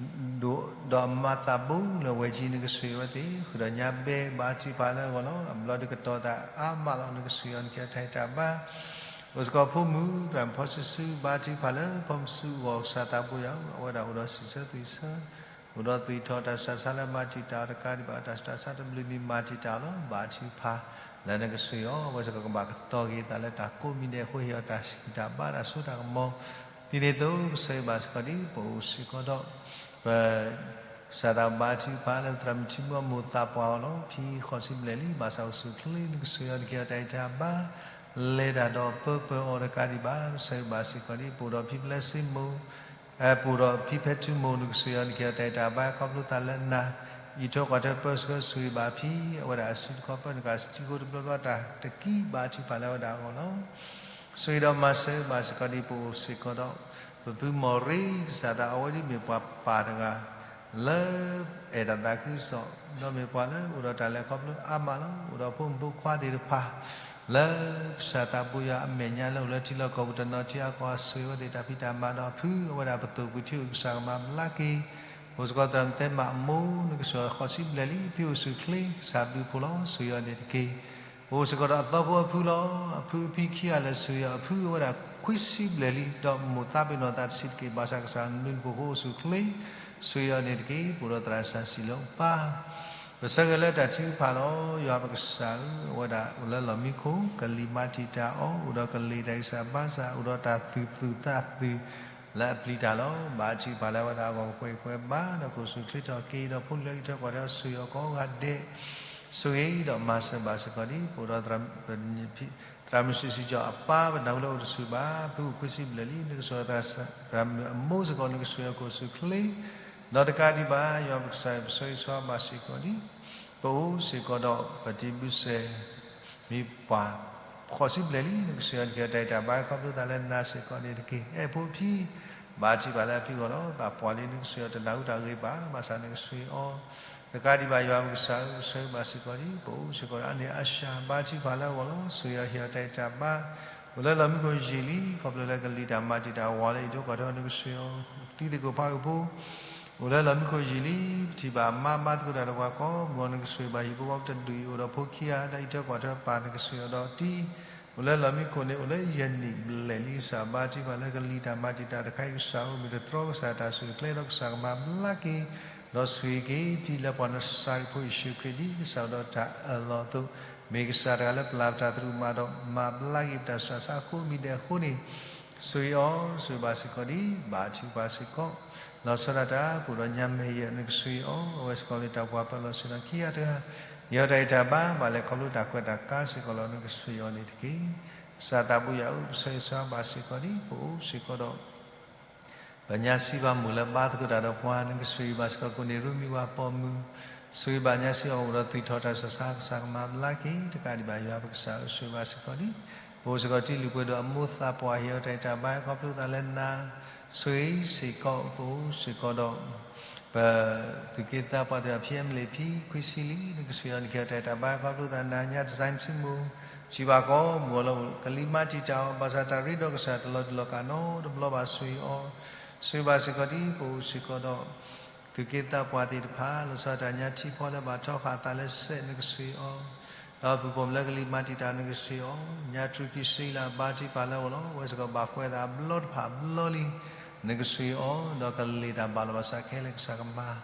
ဒိၣ်ဒီးအမါသးဘိလၢဝဲၢ်ကၠံ နကဆိၣ်ဂ့ၤဝဲသ့ၣ် ဃုာ်ဒီးညါဘဲ ဘၣ်ထံၣ်ပၢ်လၢအဂီၢ်လီၤ. အဘျီဒုးကတီၤသးအါမးလီၤ နကဆိၣ်ဂ့ၤအီၤ နကဟ့ၣ်အီၤတၢ်ဂံၢ်တၢ်ဘါ အိၣ်စ့ၢ်ကီးဖိမုၣ် သရၣ်မုၣ်ဖီစုစု ဘၣ်ထံၣ်ပၢ်လၢဖီမုၣ်စုအဂီၢ် ကစၢ်သးဘိယွၤဧၢ အဝဲဒၣ်အိၣ်ဒီးစံးဆၢသွံၣ်ဆၢ အိၣ်ဒီးသွံၣ်ထီၣ်တၢ်ဆူးတၢ်ဆါလၢမၤတံာ်တာ်အီၤတကးဒံးဘၣ် တၢ်ဆူးတၢ်ဆါတဘျုးမံၤမၤတံာ်တာ်အီၤလီၤ. ဘၣ်ထံၣ်ပၢ်လၢနကဆိၣ်ဂ့ၤအီၤ အဝဲစ့ၢ်ကီးကဘၣ်ကတီၤက့ၤသးလၢတၢ်ကိးမံၤဒဲးအဃိ ဟ့ၣ်အီၤတၢ်ဆူးတၢ်ဆါတၢ်ကမီၤ ဒ်န့ၣ်အသိး ပဆၢဂ့ၤဘၣ်စ့ၢ်ကီးဒ် ပအိၣ်စ့ၢ်ကီးဒီး ပ ကစၢ်သးဘိ ဘၣ်ထံၣ်ပၢ်လၢသရၣ်မုၣ်ထံမူအမိၢ်သးပှၢ်အီၤလီၤ. ဖံဃီၤစံဘျဲၣ်လံ ဘၣ်ဆၣ်အိၣ်ဆူၣ်အိၣ်ချ့ နကဆိၣ်ဂ့ၤအီၤ နကဟ့ၣ်အီၤတၢ်ဂံၢ်တၢ်ဘါ လဲၤတၢ်ဒီးပၢပၢအီၤတကးဒံးဘၣ် ပဆၢဂ့ၤဘၣ်စ့ၢ်ကီးဒ် ပအိၣ်ဒီးဖံပျဲစ့မိၢ် ပအိၣ်ဒီးဖံဖဲထူမိၢ် နကဆိၣ်ဂ့ၤအီၤ နကဟ့ၣ်အီၤတၢ်ဂံၢ်တၢ်ဘါ ခီဖျိသးလၢနၤ အံးထွဲကွၢ်ထွဲပၢဆှၢဆိၣ်ဂ့ၤဘၣ်ဖံ အဝဲဒၣ်အစုတခီပၢနကၤစတံကိတဘျီဘျီတၢ်တကံၢ် ဘၣ်ထံၣ်ပၢ်လၢအဝဲဒၣ်အဂီၢ်လီၤ. ဆိၣ်ဂ့ၤဒီးမၤစၢၤဘၣ်စ့ၢ်ကီးဒ် ပအိၣ်စ့ၢ်ကီးဒီး ပဖုမီၢ်ရ့ ကစၢ်သး အဝဲဒ်မ့ၢ်ပှၤပၢ်တဂၤ လၢ အဲၣ်တၢ်သးခုကစီၣ် ဒီးမ့ၢ်ပှၤလၢအိၣ်ဒီးတၢ်လဲၤခီဖျိအါမးလီၤ. အိၣ်ဒီးဖိမုၣ်ဖိခွါသ့ၣ်တဖၣ် လၢကစၢ်သးဘိယွၤအမဲာ်ညါလၢအိၣ်လၢထံလီၢ်ကီၢ်ပူၤတနီၤထံအကီၢ် အဆိၣ်ဂ့ၤဝဲသ့ၣ်တၢ်ဖံးတၢ်မၤဒီးအဖု အဝဲဒၣ်ပသိၣ်ပှံၤထံအိၣ် ကစၢ်ကမၤဘျါက့ၤ အိၣ်စ့ၢ်ကီးသရၣ်မုၣ်သဲမးအမိၢ် နကဆိၣ်ဂ့ၤဃီၤစံဘျဲၣ်လံ ဖံအိၣ်ဆူၣ်အိၣ်ချ့ ကစၢ်ဘျုးဖှိၣ်လီၤ ဆိၣ်ဂ့ၤအီၤန့ၣ်တက့ၢ်. အိၣ်စ့ၢ်ကီးဒီးအသီဖိအဖုလီၤ. အဖုအဖံခံဂၤလၢာ်ဆိၣ်ဂ့ၤအီၤ အဖုအဝဲဒၣ်ခွံဆံဘျဲၣ်လံ ဒီးမိၢ်သးပ့ၤနီၣ်သးတဆံးတက့ၢ် ဘၣ်ဆၣ်ကစၢ်နဘျုးနဖှိၣ်အဃိအိၣ်ဆူၣ်အိၣ်ချ့ ဆိၣ်ဂ့ၤအီၤန့ၣ်တက့ၢ်. ပအိၣ်ဒီးသရၣ်စၢ်စံၣ်လၢအပၢ် ပဆၢဂ့ၤလၢတၢ်ထုကဖၣ်လီၤ. ယွၤပကစၢ်ဧၢ, အဝဲဒၣ်အိၣ်လၢလီၢ်မံခိၣ်, ကလံၤမၤတံာ်တာ်အီၤ, အိၣ်ဒီးကလ့ၢ်တၢ်ဂံၢ်စၢ်ဘါစၢ်, အိၣ်ဒီးတၢ်သူၣ်သူၣ်သးသူၣ် လၢအပျံၤတၢ်လီၤ. ဘါထုကဖၣ်လၢအဝဲဒၣ်အဂီၢ် ပှဲၤပှဲၤဘါ, ဒီးကိၣ်ဆူၣ်ချ့ထီၣ်က့ၤ, ဒီးဖိလံၤအကထၢၣ်ကွၢ်ထွဲအီၤ ဆိၣ်ဂ့ၤအီၤကိးဂၤဒဲး, ဆိၣ်ဂ့ၤဒီးမၤစၢၤဘၣ်စ့ၢ်ကီးဒံး, ပအိၣ်ဒီး သရၣ်မုၣ်စံးစံးကၠီအပၢ် ပနၢ်ဟူလၢအိၣ်တဆူၣ်ဘၣ်, ဖုအိၣ်ခွံဆံဘျဲၣ်လံ, နကဆိၣ်ဂ့ၤသရၣ်မုၣ်အမိၢ်စ့ၢ်ကီး, နကဆိၣ်ဂ့ၤအီၤကိၣ်ဆူၣ်ချ့, ဒီးတကးဒံးဘၣ် ယွၤပကစၢ် ပဆၢဂ့ၤဆၢဝါဘၣ်စ့ၢ်ကီးဒံး, ပအိၣ်စ့ၢ်ကီးဒီး ပတံၤဘုစဲး မ့ၢ်ပှၤဃိးဆံဘျဲၣ်လံ, နကဆိၣ်ဂ့ၤအီၤ နကဟ့ၣ်အီၤတၢ်ဂံၢ်တၢ်ဘါ ခီဖျိသးလၢနၤစ့ၢ်ကီးန့ၣ်တက့ၢ်. အဲၣ်ဖိအဖံ ဘါထုကဖၣ်လၢအဖံအဂီၢ်လီၤ. သးပှၢ်လံ နကဆိၣ်ဂ့ၤအီၤ တနၢ်ဟူတၢ်ဂ့ၤဘၣ်, ဘၣ်ဆၣ်နကဆိၣ်ဂ့ၤအီၤ တကးဒံးဘၣ် ယွၤပကစၢ်ဧၢ, ပဆၢဂ့ၤဘၣ်စ့ၢ်ကီးဒံး, ပအိၣ်စ့ၢ်ကီးဒီးအါန့ၢ်အါဆၢ ဘါထုကဖၣ်လၢအဂီၢ်လီၤ. ဆိၣ်ဂ့ၤအီၤ ဟ့ၣ်အီၤတၢ်ဂံၢ်တၢ်ဘါ, အိၣ်လၢလီၢ်မံခိၣ်ယံာ်လံ, ခီဖျိလၢကလံၤတၢ်မၤတံာ်တာ်ဝၤလၢအံၤ ဒိကွၢ်ထွဲအီၤ နကဆိၣ်ဂ့ၤအီၤ, တံၤသကိးဖးအုးဖိ အိၣ်လၢလီၢ်မံခိၣ်ယံာ်လံ, ပထံၣ်ဘၣ်အမါ ဘါသကိးတၢ်ဒီးပှၤကိးမုၢ်ဂီၤ နကဆိၣ်ဂ့ၤဘၣ်, ဟံၣ်ဖိဃီဖိတဒူၣ်အံၤ အိၣ်ဒီးဖိခံဂၤ တၢ်အံးထွဲကွၢ်ထွဲပၢ် နကဆိၣ်ဂ့ၤအီၤဒီးတံၤ အိၣ်လၢလီၢ်မံခိၣ်န့ၣ် အိၣ်လၢယဲၢ်နံၣ်ဘျဲၣ်လံ, ကစၢ်ဘါထုကဖၣ်လၢကလံၤတၢ်မၤတံာ်တာ်တခါအံၤ ကစၢ်အိၣ်မ့ၢ်တတြီကစၢ်တၢ်ဆိၣ်ဂ့ၤကျဲဒီး ကစၢ်ကမၤဘျါက့ၤ ဒီးဆိၣ်ဂ့ၤက့ၤတံၤလၢပှၤနစၤရ့းဖိယ့ၣ်ၡူးခရံာ်ဒံး, ကစၢ်အိၣ်ဒီးတၢ်အၢၣ်လီၤအသိး, မ့ၢ်ကစၢ်တဂၤလၢပျၢ်ပတၢ်သရူးမးဒီး မၤဘျါက့ၤပတၢ်ဆူးတၢ်ဆါအဃိ မံၤဒဲးအဃိန့ၣ် ဆိၣ်ဂ့ၤအီၤ, ဆိၣ်ဂ့ၤဘၣ်စ့ၢ်ကီးဒံး, ဘါထုကဖၣ်စ့ၢ်ကီး လီၤဆီဒၣ်တၢ် ပအိၣ်ဒီးညါမဲာ်ယဲၢ် နကဆိၣ်ဂ့ၤအီၤ, အဝဲစ့ၢ်ကီးမ့ၢ်တၢ်ပှၤပၢၤလီၢ်ဆ့ၣ်နီၤခံဂၤတဂၤ, ဟ့ၣ်အီၤတၢ်ဂံၢ်တၢ်ဘါ ဘၣ်လဲၤခီဖျိတၢ်ခွဲးတၢ်ကါစ့ၢ်ကီးလီၤ, နကဆိၣ်ဂ့ၤအီၤန့ၣ်တက့ၢ်. ကစၢ်သးဘိယွၤဧၢ, ပဆၢဂ့ၤဆၢဝါဘၣ်စ့ၢ်ကီးဒံး, ပအိၣ်စ့ၢ်ကီးဒီး ပညါစံးဘၣ်မိၢ်လၢဘါသကိးတၢ်ဒီးပှၤ, နကဆိၣ်ဂ့ၤဘၣ်စ့ၢ်ကီးကိးနံၤရူမံဝၤပိာ်မုၣ်, ဆိၣ်ဂ့ၤဘၣ်ညါစံးအီၤအိၣ်ဒီးသွံၣ်ထီၣ်တၢ်ဆူးတၢ်ဆါ, ကစၢ်ကမၤဘျါက့ၤ, တကးဒံးဘၣ် ယွၤပကစၢ်ဧၢ, ဆိၣ်ဂ့ၤဘၣ်စ့ၢ်ကီးဒံး, ပအိၣ်စ့ၢ်ကီးတံၤလုၢ်ပှဲၤဒိၣ်အမိၢ်သးပှၢ် ဟ့ၣ်အီၤတၢ်ဂံၢ်တၢ်ဘါ ခီဖျိသးလၢနၤ, ဆိၣ်ဂ့ၤစ့ၢ်ကီး ပအိၣ်စ့ၢ်ကီးဒီး ပသူၣ်က့သးပှၢ်သ့ၣ်တဖၣ် ဖံအဲမလ့ၣ် ဖံခွံဆံလံ, နကဆိၣ်ဂ့ၤအီၤ နကဟ့ၣ်အီၤတၢ်ဂံၢ်တၢ်ဘါ ခီဖျိသးနၤ, ညါတစဲးဆံမိၢ် စံးဘၣ်ကိးမုၢ်ဂီၤလၢ ကလံၤမၤတံာ်တာ်အီၤ, ဘၣ်ဆၣ်တၢ်ရ့ဒီးကစၢ်တလီၤတူာ်လီၤကာ်နီတဘျီဘၣ်, ဆိၣ်ဂ့ၤအီၤ, ဆိၣ်ဂ့ၤဘၣ်စ့ၢ်ကီးဒံး, ပအိၣ်စ့ၢ်ကီးဒီး သူၣ်က့သးပှၢ်သ့ၣ်တဖၣ် လီၤဆီဒၣ်တၢ် ညါထံဖီလၢဘၣ်ထီဃာ်အသးလၢစဲး နကဆိၣ်ဂ့ၤအီၤ, ဒီးဖုၣ်ပိာ်မုၣ်လၢကလံၤမၤတံာ်တာ် နကဆိၣ်ဂ့ၤအီၤ, ညါတြူၢ်ခံဆံလၢအဘါထုကဖၣ်လၢအဂီၢ်လီၤ, အဝဲစ့ၢ်ကီးဘၣ်ကွဲးအသးအဘျီတဖၣ်အဘျီလံ, နကဆိၣ်ဂ့ၤအီၤ, ဒီးကလ့ၢ်တၢ်ဘၣ်လီၤဘၣ်စးခဲလၢာ် ကစၢ်ကမၤ,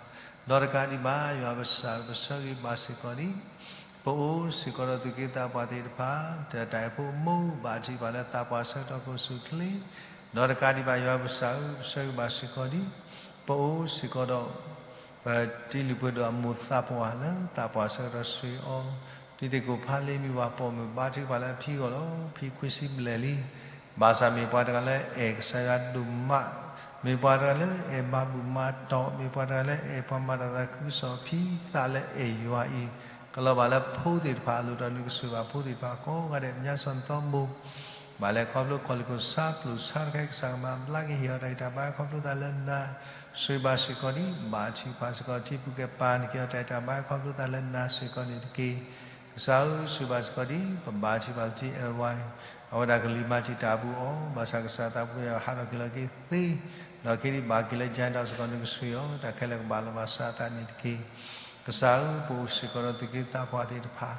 ဒီးတကးဒံးဘၣ် ယွၤပကစၢ် ပဆၢဂ့ၤဘၣ်စ့ၢ်ကီးဒံး, ပအိၣ်စ့ၢ်ကီးဒီးသူၣ်က့သးပှၢ်သ့ၣ်တဖၣ် တၢ်တၢ်အဲၣ်ဖိအမိၢ် ဘၣ်တံၢ်ဘၣ်လၢသးပှၢ်ဆၢကတီၢ် ကိၣ်ဆူၣ်ချ့, ဒီးတကးဒံးဘၣ် ယွၤပကစၢ်ဧၢ, ပဆၢဂ့ၤဘၣ်စ့ၢ်ကီးဒံး, ပအိၣ်စ့ၢ်ကီးဒီး ပတံၤလုၢ်ပှဲၤဒိၣ်အမိၢ်သးပှၢ်လၢသးပှၢ်ဆၢကတီၢ် ဆိၣ်ဂ့ၤအီၤ, တံၤသကိးဖးလ့မံဝၤပိာ်မုၣ် ဘါထုကဖၣ်လၢအဖံအဂီၢ်လီၤ, ဖံခွံဆံဘျဲၣ်လံ, ဘၣ်ဆၣ်မ့ၢ်ပှၤတဂၤလၢအဲၣ်ကစၢ်ယွၤဒိၣ်မး, မ့ၢ်ပှၤတဂၤလၢအဲၣ်မၤဘူၣ်မၤတီၢ်, မ့ၢ်ပှၤတဂၤလၢအဲၣ်ပှၤမၤတၢ်သးခုကစီၣ် ဖံသးလၢအဲၣ်ယွၤအံၤ, ကလီၤဘၣ်လၢဖိသ့ၣ်တဖၣ်အလိၤဒီး နကဆိၣ်ဂ့ၤဘၣ်ဖိသ့ၣ်တဖၣ်ကိးဂၤဒဲး, ညါစီၤသီမိၣ် ဘၣ်လဲၤခီဖျိခီၣ်လံၢ်ခိၣ်ဆါ ပျိၢ်ဆါတခါ ကစၢ်ကမၤဘျါက့ၤ ဟ့ၣ်အီၤတၢ်ဂံၢ်တၢ်ဘါ ခီဖျိသးလၢနၤ, ဆိၣ်ဂ့ၤဘၣ်စ့ၢ်ကီးဒံး, ဘါထုကဖၣ်စ့ၢ်ကီး ထံပူၤကဲပၤန့ၣ် က့ၤအီၤတၢ်ဂံၢ်တၢ်ဘါ ခီဖျိသးလၢနၤစ့ၢ်ကီးန့ၣ်တက့ၢ်. ကစၢ်ဧၢ, ဆိၣ်ဂ့ၤဘၣ်စ့ၢ်ကီးဒံး, ပဘါထုကဖၣ်လၢထံ အဲၣ်ဝါအံၤ, အဝဲဒၣ်ကလံၤမၤတံာ်တာ်အပူၤအီၤ, ဘၣ်ဆၣ်ကစၢ်သးပှၢ်ယွၤဟးထီၣ်က့ၤလီၤက့ၤသ့, ဒီးက့ၤဒံးဘၣ်က့ၤလၢယၤဒီးစ့ၢ်ကီး နကဆိၣ်ဂ့ၤအီၤ, တၢ်ခဲလၢာ်ကဘၣ်လီၤဘၣ်စးအသးန့ၣ်တက့ၢ်. ကစၢ်ဧၢ, ပအိၣ်စ့ၢ်ကီးဒီးသူၣ်က့သးပှၢ်သ့ၣ်တဖၣ်